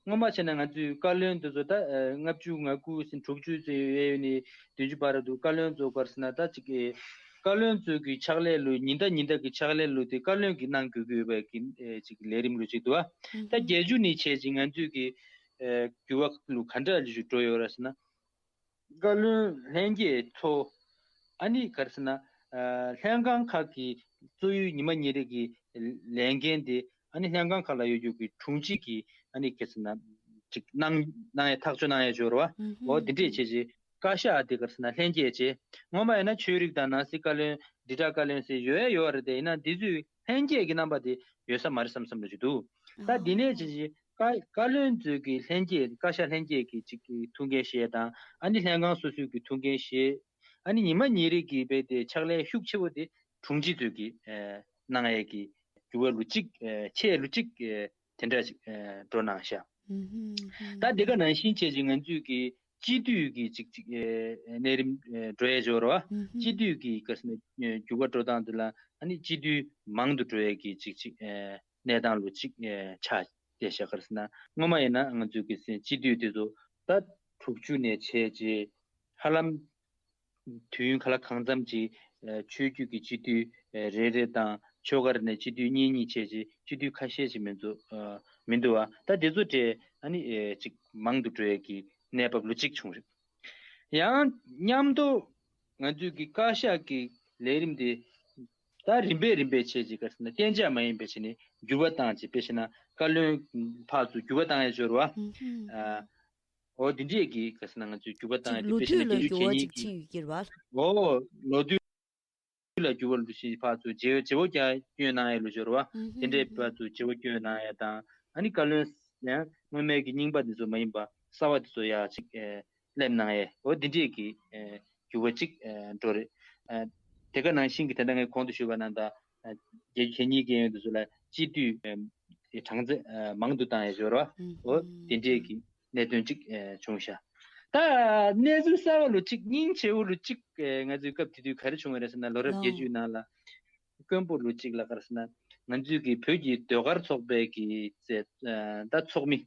སྔོན་མ་བྱས་ན་ང་ཚོའི་བཀའ་བློན་དེ་ཚོ་ད་ཨེ་ལྔ་བཅུ་ང་དགུ་ཟིན་དྲུག་ཅུ་ཙམ་ཡོད་ཡོད་ནི་བདུན་ཅུ་བར་དུ་བཀའ་བློན་ཚོ་ག་རེ་ཟེར་ན་ད་ཅིག་ཨེ་བཀའ་བློན་ཚོའི་གི་ཕྱག་ལས་ལུ་ཉིན་ལྟར་ཉིན་ལྟར་གི་ཕྱག་ལས་ལུ་དེ་བཀའ་བློན་གྱིས་གནང་དགོས་ཀྱི་ཡོད་པའི་གི་ཨེ་ཅིག་ལས་རིམ་ལུ་ཅིག་འདུག་བ། ད་རྒྱལ་བརྒྱུད་ནས་བྱས་ཅིག་ང་ཚོའི་གི་ཨེ་འགྱུར་བ་ལུ་ག་འདྲ་ཞིག་འགྲོ་ཡོད་ར་ཟེར་ན། བཀའ་བློན་ལྷན་རྒྱས་ཚོ་ཨ་ནི་ག་རེ་ཟེར་ན་ཨ་ལྷན་ཁང་ཁག་གི་གཙོ་ཡུལ་ཉི་མ་ཉེ་རེ་གི་ལས་འགན་དེ་ཨ་ནི་ལྷན་ཁང་ཁག་ལ་ཡོད་རྒྱུ་གི་དྲུང་ཆེ་གི་ཨ་ནི་ག་རེ་ཟེར་ན་ཅིག་གནང་གནང་ཡ་ཐག་གཅོད་གནང་ཡ་འབྱོར་བ། འོ་དེ་འདྲས་བྱས་རྗེས་ བཀའ་ཤག་དེ་ག་རེ་ཟེར་ན་ལྷན་རྒྱས་བྱས། སྔོན་མ་ཡིན་ན་ཆོས་རིག་དང་ནང་སྲིད་བཀའ་བློན་དྲིལ་བསྒྲགས་བཀའ་བློན་ཟེར་ཡོད་ཡོད་རེད་དེ། ཡིན་ན་འདི་ཚོས་ལྷན་རྒྱས་ཀྱི་རྣམ་པ་དེ་ཡོད་ས་མ་རེད་བསམ་བསམ་འདྲ་ཞིག་འདུག་ད་འདི་ནས་ཅི་ཞིག་བཀའ་བཀའ་བློན་ཚོས་ཀྱི་ལྷན་རྒྱས། བཀའ་ཤག་ལྷན་རྒྱས་ཀྱི་ཅིག་གི་ཐུགས་འགན་བཞེས་དང་། ཨ་ནི་ལྷན་ཁང་སོ་སོའི་གི་ཐུགས་འགན་བཞེས། ཨ་ནི་ཉི་མ་ཉིན་རེ་གི་རྦད་དེ་ཕྱག་ལས་ཤུགས་ཆེ་བོ་དེ་དྲུང་ཆེ་ཚོས་ཀྱི་ཨེ་གནང་ཡས་ཀྱི་འགྱུར་བ་ལོ་གཅིག་ཨེ་ཆད་ལོ་གཅིག་ཨེ་དེ་འདྲ་ཞིག་ཨེ་འགྲོ་གནང་ཤག་ད་དེ་ག་ནང་བཞིན་བྱས་ཅིག་ང་ཚོས་ཀྱི་སྤྱི་འཐུས་ཀྱི་ཅིག་ཅིག་ཨེ་གནས་རིམ་ཨེ་འགྲོ་ཡས་འབྱོར་བ། སྤྱི་འཐུས་ཀྱི་ག་རེ་ཟེར་ན་ཨེ་འགྱུར་བ་འགྲོ་སྟངས་དེ་ལ་ཨ་ནི་སྤྱི་འཐུས་མང་དུ་འགྲོ་ཡས་ཀྱི་ཅིག་ཅིག་ཨེ་གནས་སྟངས་ལོ་གཅིག་ཨེ་ཆགས་བསྡད་ཤག་ག་རེ་ཟེར་ན་སྔོན་མ་ཡིན་ན་ང་ཚོའི་གི་སྤྱི་འཐུས་དེ་ཚོ་ད་དྲུག་ཅུ་ནས་བྱས་རྗེས་ཧ་ལམ་དུས་ཡུན་ག་ལ་གང་འཚམ་ཅིག་ཨེ་ཆོས་བརྒྱུད་ཀྱི་སྤྱི་འཐུས་ཨེ་རེ་རེ་དང་། ཆོལ་ཁ་རེ་ནས་སྤྱི་འཐུས་གཉིས་གཉིས་བྱས་རྗེས་སྤྱི་འཐུས་ཁ་ཤས་ཅིག་མི་འདུག་ཨ་མི་འདུག་བ། ད་དེ་ཚོ་གྲས་ཨ་ནི་ཨེ་ཅིག་མང་དུ་འགྲོ་ཡས་ཀྱི་གནས་བབ་ལོ་གཅིག་བྱུང་རེད། ཡང་མཉམ་དུ་ང་ཚོའི་གི་བཀའ་ཤག་གི་ལས་རིམ་དེ་ད་རིམ་པས་རིམ་པས་བྱས་རྗེས་ག་རེ་ཟེར་ན་གཏན་འཇགས་མ་ཡིན་པའི་ཆ་ནས་འགྱུར་བ་བཏང་རྗེས། དཔེ་བྱས་ན་བཀའ་བློན་ཕར་ཚུར་འགྱུར་བ་བཏང་ཡས་འབྱོར་བ། ཨ། འོ་འདི་འདྲས་ཀྱི་ག་རེ་ཟེར་ན་ང་ཚོས་འགྱུར་བ་བཏང་ཡས་དེ། དཔེ་བྱས་ན་དགེ་བཅུ་གྱ་གཉིས་ཀྱི། འོ་ལོ་དུས་ལ་འགྱུར་བ་ལོ་ཞིག་ཕར་ཚུར་བརྗེ་བོ་བརྗེ་བོ་རྒྱག་སྐྱོན་གནང་ཡས་ལོ་འབྱོར་བ། དེ་འདྲས་ཕར་ཚུར་བརྗེ་བོ་སྐྱོན་གནང་ཡས་དང་། ཨ་ནི་བཀའ་བློན་ཡང་སྔོན་མའི་གི་རྙིང་པ་འདི་ཚོ་མ་ཡིན་པ་གསར་བ་འདི་ཚོ་ཡར་ཅིག་ཨེ་སླེབས་གནང་ཡས། འོ་འདི་འདྲས་ཀྱི་ཨེ་འགྱུར་བ་ཅིག་ཨེ་འགྲོ་རེད། ཨེ་དེ་ག་ནང་བཞིན་གྱི་དེ་འདྲ་ངས་གོང་དུ་ཞུས་པ་ནང་ལྟར་ཨེ་དགེ་བཅུ་གྱ་གཉིས་ཀྱི་གཡས་གཡོན་དེ་ཚོ་ལ་སྤྱི་འཐུས་ཨེ་གྲངས་ཚད་ཨེ་མང་དུ་བཏང་ཡས་འབྱོར་བ། འོ་དེ་འདྲས་ཀྱི་གནད་དོན་ཅིག་ཨེ་བྱུང་ཤག་ད་གནས་ཚུལ་གསར་བ་ལོ་གཅིག་སྙིང་རྗེ་བོ་ལོ་གཅིག་ཨེ་ང་ཚོའི་སྐབས་དེ་དུས་ག་རེ་བྱུང་བ་རེད་ཟེར་ན། ལོ་རབས་བརྒྱད་ཅུའི་ནང་ལ་དཀོན་པོ་ལོ་གཅིག་ལ་ག་རེ་ཟེར་ན་ང་ཚོའི་གི་བོད་ཀྱི་ཟློས་གར་ཚོགས་པའི་གི་ཨེ་ད་ཚོགས་མི།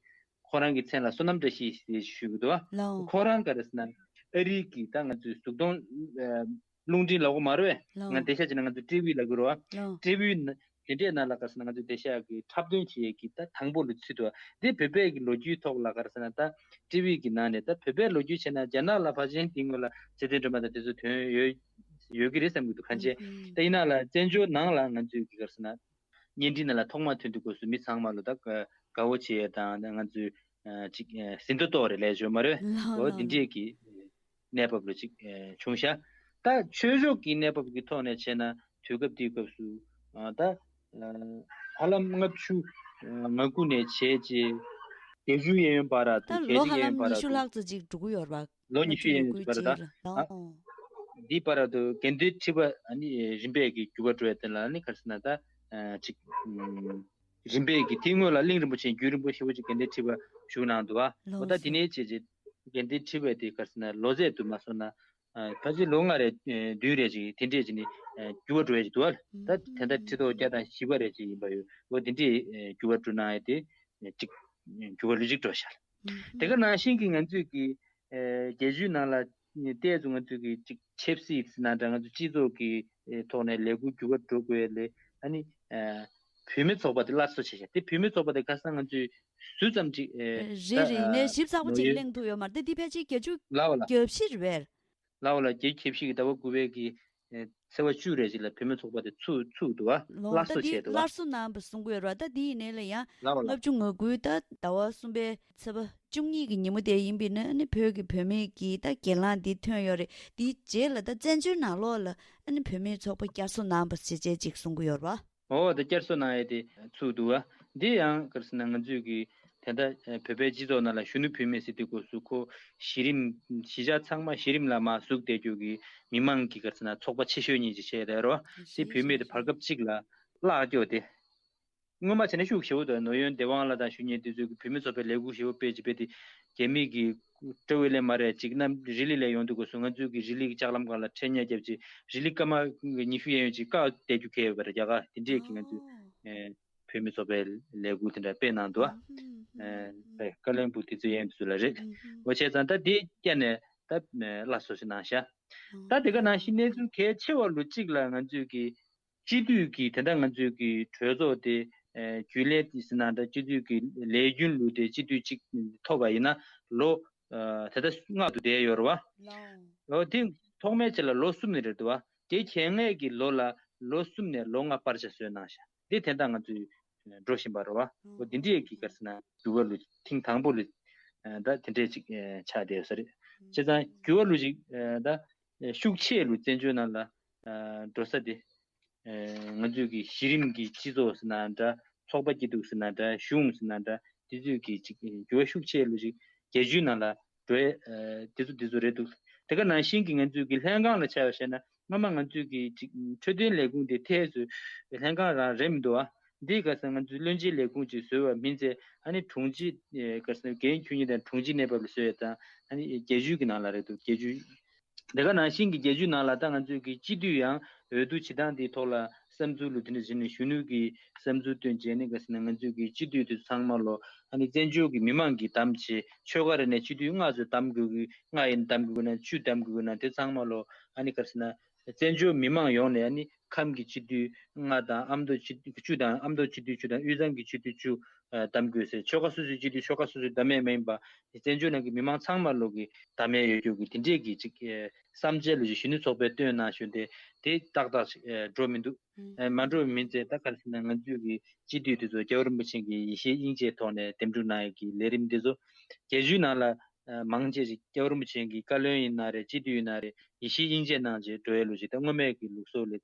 ཁོ་རང་གི་མཚན་ལ་བསོད་ནམས་བཀྲ་ཤིས་ཞེས་ཞུ་གི་འདུག་བ། ལའོ། ཁོ་རང་ག་རེ་ཟེར་ན་ཨ་རིའི་གི་ད་ང་ཚོའི་གཟུགས་མཐོང་ཨ་རླུང་འཕྲིན་ལབ་དགོས་མ་རེད་པས། ལའོ། ང་བདེ་ཤག་བྱས་ན་ང་ཚོ་ཊི་ཝི་ལབ་གི་རེད་བ། ལའོ། ཊི་ཝི་ན་དེ་འདྲས་ནང་ལ་ག་རེ་ཟེར་ན་ང་ཚོ་བདེ་ཤག་གི་འཁྲབ་སྟོན་བྱེད་ཡས་ཀྱི་ད་དང་པོ་ལ་ཚུད་འདུག་བ། འདི་བོད་པའི་གི་ལོ་རྒྱུས་ཐོག་ལ་ག་རེ་ཟེར་ན་ད་ཊི་ཝི་གི་ནང་ནས་ད་བོད་པའི་ལོ་རྒྱུས་བྱས་ན་རྒྱ་ནག་ལ་ཕལ་ཆེར་དེ་སྔོན་ལ་ཚེ་བརྟན་སྒྲོལ་མ་དང་དེ་ཚོ་ཐོན་ཡོད་ཡོད་ཀྱི་རེད་བསམ་གྱི་འདུག་ཁ་ཤས། ད་ཡིན་ན་ལ་བཙན་བྱོལ་ནང་ལ་ང་ཚོའི་གི་ག་རེ་ཟེར་ན། བརྙན་འཕྲིན་ནང་ལ་ཐོག་མར་ཐོན་དུས་སྐབས་སུ་མི་ཚང་མ་ལོ་ད་དགའ་བོ་བྱེད་ཡས་དང་། ང་ཚོས་ཅིག་ཟིན་ཐོ་གཏོང་རེས་ལས་བྱུང་མ་རེད། ལའོ་འོ་ལའོ་འདི་འདྲས་ཀྱི་གནས་བབ་ལོ་ཅིག་བྱུང་ཤག་ད་ཆོས་ཕྱོགས་ཀྱི་གནས་བབ་ཀྱི་ཐོག་ནས་བྱས་ན་དུས་སྐབས་དེའི་སྐབས་སུ་ད་ཧ་ལམ་ལྔ་བཅུ་ང་དགུ་ནས་བྱས་རྗེས་བརྒྱད་ཅུའི་གཡས་གཡོན་བར་དུ། ད་ལོ་ཧ་ལམ་ཉི་ཤུ་ལྷག་ཙམ་ཅིག་འགྲོ་གི་ཡོད་རེད་པ། ལོ་ཉི་ཤུ་ཡན་ཅིག་བར་དུ་ད། འདིའི་བར་དུ་དགེ་འདུན་ཁྲི་པ་ཨ་ནི་རིམ་པས་ཀྱི་འགྱུར་བ་འགྲོ་ཡ་དེ་ལ་ནི་ག་རེ་ཟེར་ན་ད་ཅིག་རིམ་པས་ཀྱི་དེའི་སྔོན་ལ་གླིང་རིན་པོ་ཆེ་རྒྱུན་རིང་པོ་ཞེ་པོ་ཅིག་དགེ་འདུན་ཁྲི་པ་བཞུགས་གནང་འདུག་བ། འོ་ད་དེ་ནས་བྱས་རྗེས་དགེ་འདུན་ཁྲི་པ་དེ་ག་རེ་ཟེར་ན་ལོ་ཚད་དུ་མ་སོང་ན་ཕལ་ཆེར་ལོ་ལྔ་རེ་བདུན་རེ་ཅིག་དེ་འདྲས་ཅིག་ནི་འགྱུར་བ་འགྲོ་ཡ་ཅིག་འདུག་བ། ད་དེ་འདྲ་ཁྲི་ཐོག་བརྒྱ་དང་བཞི་པ་རེ་ཅིག་ཡིན་པ་ཡོད། འོ་དེ་འདྲས་འགྱུར་བ་འགྲོ་གནང་ཡ་དེ་ཅིག་འགྱུར་བ་ལོ་གཅིག་འགྲོ་ཤག་དེ་ག་ནང་བཞིན་གྱི་ང་ཚོས་ཀྱི་ཨེ་རྒྱལ་ཇུས་ནང་ལ་ཏོག་ཙམ་ང་ཚོས་ཀྱི་ཅིག་ཆབ་སྲིད་ཟེར་ན་འདྲ། ང་ཚོ་སྤྱི་ཚོགས་ཀྱི་ཨེ་ཐོག་ནས་ལས་འགུལ་འགྱུར་བ་འགྲོ་དགོས་ལས། ཨ་ནི་ཨེ་བུད་མེད་ཚོགས་པ་དེ་སླར་གསོ་བྱས་ཤག་དེ་བུད་མེད་ཚོགས་པ་དེ་ཁ་སང་ང་ཚོས་ཟུར་ཙམ་ཅིག་ཨེ་རེད་རེད། ད་ཡིན་ནའི་ཞིབ་ཚགས་པོ་ཅིག་གླེང་ཐུབ་ཡོད་མ་རེད་དེ། འདི་ཕལ་ཆེར་བརྒྱད་ཅུ་ལའོ་ལ་གྱ་བཞི་རེད་པས། ལའོ་ལ་རྒྱལ་ཁྱབ་ཤིག་གི་ཟླ་བ་དགུ་པའི་གི་ཚེས་པ་བཅུ་རེ་ཅིག་ལ་བུད་མེད་ཚོགས་པ་དེ་ཚུགས་ཚུགས་འདུག་བ། ལོ་སླར་ད་གསོ་འདི་བྱས་འདུག་བ། སླར་གསོ་གནང་བ་གསུང་གི་ཡོད་རེད་བ། ད་འདི་ཡིན་ནའི་ལ་ཡང་ལའོ་ལ། ལྔ་བཅུ་ང་དགུའི་ད་ཟླ་བ་གསུམ་པའི་ཚེས་པ་བཅུ་གཉིས་ཀྱི་ཉིན་མོ་དེ་ཡིན་པས་ན་ཨ་ནི་བོད་ཀྱི་བུད་མེད་ཀྱི་ད་གྱེན་ལངས་འདི་ཐོན་ཡོད་རེད། འདིའི་རྗེས་ལ་ད་བཙན་བྱོལ་ནང་ལོགས་ལ་ཨ་ནི་བུད་མེད་ཚོགས་པ་བསྐྱར་གསོ་གནང་བ་ཞེས་བྱས་ཅིག་གསུང་གི་ཡོད་རེད་བ། འོ་ད་བསྐྱར་གསོ་གནང་ཡས་དེ་ཚུགས་འདུག་བ། འདི་ཡང་ག་རེ་ཟེར་ན་ང་ཚོས་ཀྱི་དེ་འདྲ་བོད་པའི་སྤྱི་ཚོགས་ནང་ལ་གཞོན་ནུ་བུད་མེད་ཟེར་དུས་སྐབས་སུ་ཁོ་གཞི་རིམ་གཞིས་ཆགས་ཚང་མ་གཞི་རིམ་ལ་མར་ཟུག་བསྡད་རྒྱུ་གི་མི་མང་གི་ག་རེ་ཟེར་ན་ཚོགས་པ་ཆེ་ཤོས་གཉིས་ཅིག་བྱས་རེད་རོ། དེ་བུད་མེད་དེ་བར་སྐབས་གཅིག་ལ་བརླག་རྒྱུ་དེ། སྔོན་མ་བྱས་ན་ཤུགས་ཆེ་བོ་འདུག་ནོར་གཡོན་སྡེ་དབང་ལགས་དང་ཞུ་མཁན་དེ་ཚོས་བུད་མེད་ཚོགས་པའི་ལས་འགུལ་ཞེ་པོ་སྤེལ་གྱི་སྤེལ་ཏེ། རྒྱ་མི་གི་སྤྲོ་བའི་ལས་མ་རེད་ཅིག་ན་རི་ལི་ལ་ཡོང་དུས་སྐབས་སུ་ང་ཚོས་ཀྱི་རི་ལི་གི་ལྕགས་ལམ་སྒང་ལ་ཁྲལ་ཉར་བརྒྱབ་ཅིག་རི་ལི་སྐར་མ་ཉི་ཤུ་གཡས་གཡོན་ཅིག་བཀག་བསྡད་རྒྱུ་གལ་ཡོད་པ་རེད། རྒྱ་གར་དེ་འདྲས་ཀྱི་ང་ཚོས་ཨོ། ཨེ་བུད་མེད་ཚོགས་པའི་ལས་འགུལ་དེ་འདྲ་སྤེལ་གནང་འདུག་ཨ། ཨེ་བཀའ་བློན་སྦུག་དེ་ཚོ་ཡན་དུ་ལ་རེད། ཨོ་བྱས་ཙང་ད་དེ་བསྐྱར་ནས་ད་སླར་གསོ་ཞིག་གནང་ཤག་ད་དེ་ག་ནང་བཞིན་གནས་ཚུལ་གལ་ཆེ་བ་ལོ་གཅིག་ལ་ང་ཚོས་ཀྱི་སྤྱི་འཐུས་ཀྱི་དེ་འདྲ་ང་ཚོས་ཀྱི་གྲོས་ཚོགས་དེ་ཨེ་རྒྱུན་ལས་དེ་ཟེར་ན་འདྲ། སྤྱི་འཐུས་ཀྱི་ལས་རྒྱུན་ལུགས་དེ་སྤྱི་འཐུས་གཅིག་ཐོབ་པ་ཡིན་ན་ལོ་ཨ་དེ་ལྟར་མངགས་ཏུ་བསྡད་ཡོད་རེད་བ། ལོ་དེ་ཐོག་མའི་ཆ་ལ་ལོ་གསུམ་ནས་རེད་འདུག་བ། དེ་གྱེན་ལངས་ཀྱི་ལོ་ལ་ལོ་གསུམ་ནས་ལོ་ལྔ་སྤར་ཆ་བཟོས་གནང་ཤག་འདི་དེ་འདྲ་ང་ཚོས་འགྲོ་བཞིན་པ་རེད་བ། འོ་དེ་འདྲས་ཀྱི་ག་རེ་ཟེར་ན་འགྱུར་བ་ལོ་ཐེངས་དང་པོ་ལ་ད་དེ་འདྲས་ཅིག་ཆགས་བསྡད་ཡོད་ས་རེད། བྱས་ཙང་འགྱུར་བ་ལུགས་ཅིག་ད་ཤུགས་ཆེ་ལུགས་བཙན་བྱོལ་ནང་ལ་འགྲོ་ས་དེ། ང་ཚོས་ཀྱི་གཞི་རིམ་གྱི་སྤྱི་ཚོགས་ཟེར་ན་འདྲ། ཚོགས་པ་སྐྱིད་སྡུག་ཟེར་ན་འདྲ། གཞུང་ཟེར་ན་འདྲ། དེ་ཚོས་ཀྱི་ཅིག་འགྱུར་བ་ཤུགས་ཆེ་ལུགས་ཅིག་རྒྱལ་བརྒྱུད་ནང་ལ་འགྲོ་ཡས་དེ་ཚོ་དེ་ཚོ་རེད་འདུག་དེ་ག་ནང་བཞིན་གྱི་ང་ཚོས་ཀྱི་ལྷན་ཁང་ལ་ཆ་བཞག་ན། སྔ་མ་ང་ཚོས་ཀྱི་ཅིག་འཕྲོད་བསྟེན་ལས་ཁུངས་དེ་ཐད་ཚོས་ལྷན་ཁང་རང་རེད་མི་འདུག་ཨ། འདི་ག་ས་ང་ཚོས་བློན་ཆེན་ལས་ཁུངས་ཅིག་བཟོས་པ་མིན་ཚེ། ཨ་ནི་དྲུང་ཆེ་ག་ས་འགན་འཁྱེར་མཁན་དང་དྲུང་ཆེ་གནས་བབ་ལ་བཟོས་ཡ་དང་། ཨ་ནི་རྒྱལ་བརྒྱུད་ཀྱི་ནང་ལ་རེད་འདུག་རྒྱལ་བརྒྱུད། དེ་ག་ནང་བཞིན་གྱི་རྒྱལ་བརྒྱུད་ནང་ལ་ད་ང་ཚོས་ཀྱི་སྤྱི་འཐུས་ཡང་འོས་བསྡུ་བྱེད་སྟངས་དེའི་ཐོག་ལ་བསམ་ཚུལ་ལུགས་དེ་འདྲ་བྱས་ནས་གཞོན་ནུ་གི་བསམ་ཚུལ་བཏོན་བྱས་ནས། ག་ས་ན་ང་ཚོས་ཀྱི་སྤྱི་འཐུས་དེ་ཚོ་ཚང་མ་ལོ། ཨ་ནི་བཙན་བྱོལ་གྱི་མི་མང་གིས་བདམས་བྱས། ཆོལ་ཁ་རེ་ནས་སྤྱི་འཐུས་ལྔ་ཚོ་བདམས་དགོས་ཀྱི། ལྔ་ཡིན་བདམས་དགོས་ན་བཅུ་བདམས་དགོས་ན་དེ་ཚང་མ་ལོ། ཨ་ནི་ག་ས་ན་བཙན་བྱོལ་མི་མང་ཡོངས་ནས། ཨ་ནི་ཁམས་ཀྱི་སྤྱི་འཐུས་ལྔ་དང་། ཨ་མདོ་སྤྱི་འཐུས་བཅུ་དང་། ཨ་མདོ་སྤྱི་འཐུས་བཅུ་དང་། དབུས་གཙང་གི་སྤྱི་འཐུས་བཅུ་བདམས་དགོས་ཟེར། ཆོལ་ཁ་སོ་སོའི་སྤྱི་འཐུས་ཆོལ་ཁ་སོ་སོས་བདམས་ཡས་མ་ཡིན་པ། བཙན་བྱོལ་ནང་གི་མི་མང་ཚང་མ་ལོ་གི་བདམས་ཡས་ཡོད་རྒྱུ་གི་དེ་འདྲས་ཀྱི་ཅིག་བསམ་འཆར་ལོ་ཅིག་གཞོན་ནུ་ཚོགས་པས་བཏོན་གནང་ཞུ་དེ། དེ་ཏག་ཏག་ཅིག་འགྲོ་མི་འདུག་མ་འགྲོ་བའི་མིན་ཚེ། ད་ག་རེ་ཟེར་ན་ང་ཚོས་ཀྱི་སྤྱི་འཐུས་དེ་ཚོ་རྒྱལ་བ་རིན་པོ་ཆེ་གི་ཡེ་ཤེས་དབྱིངས་དཔྱད་ཐོག་ནས་འདེམས་སྒྲུག་གནང་ཡས་ཀྱི་ལས་རིམ་དེ་ཚོ་རྒྱལ་བརྒྱུད་ནང་ལ་མང་ཆེ་ཅིག་རྒྱལ་བ་རིན་པོ་ཆེ་གི་བཀའ་བློན་ཡིན་ན་རེད། སྤྱི་འཐུས་ཡིན་ན་རེད། ཡེ་ཤེས་དབྱིངས་དཔྱད་གནང་བྱས་འགྲོ་ཡས་ལུགས་ཅིག་ད་སྔོན་མའི་གི་ལུགས་སྲོལ་ལས་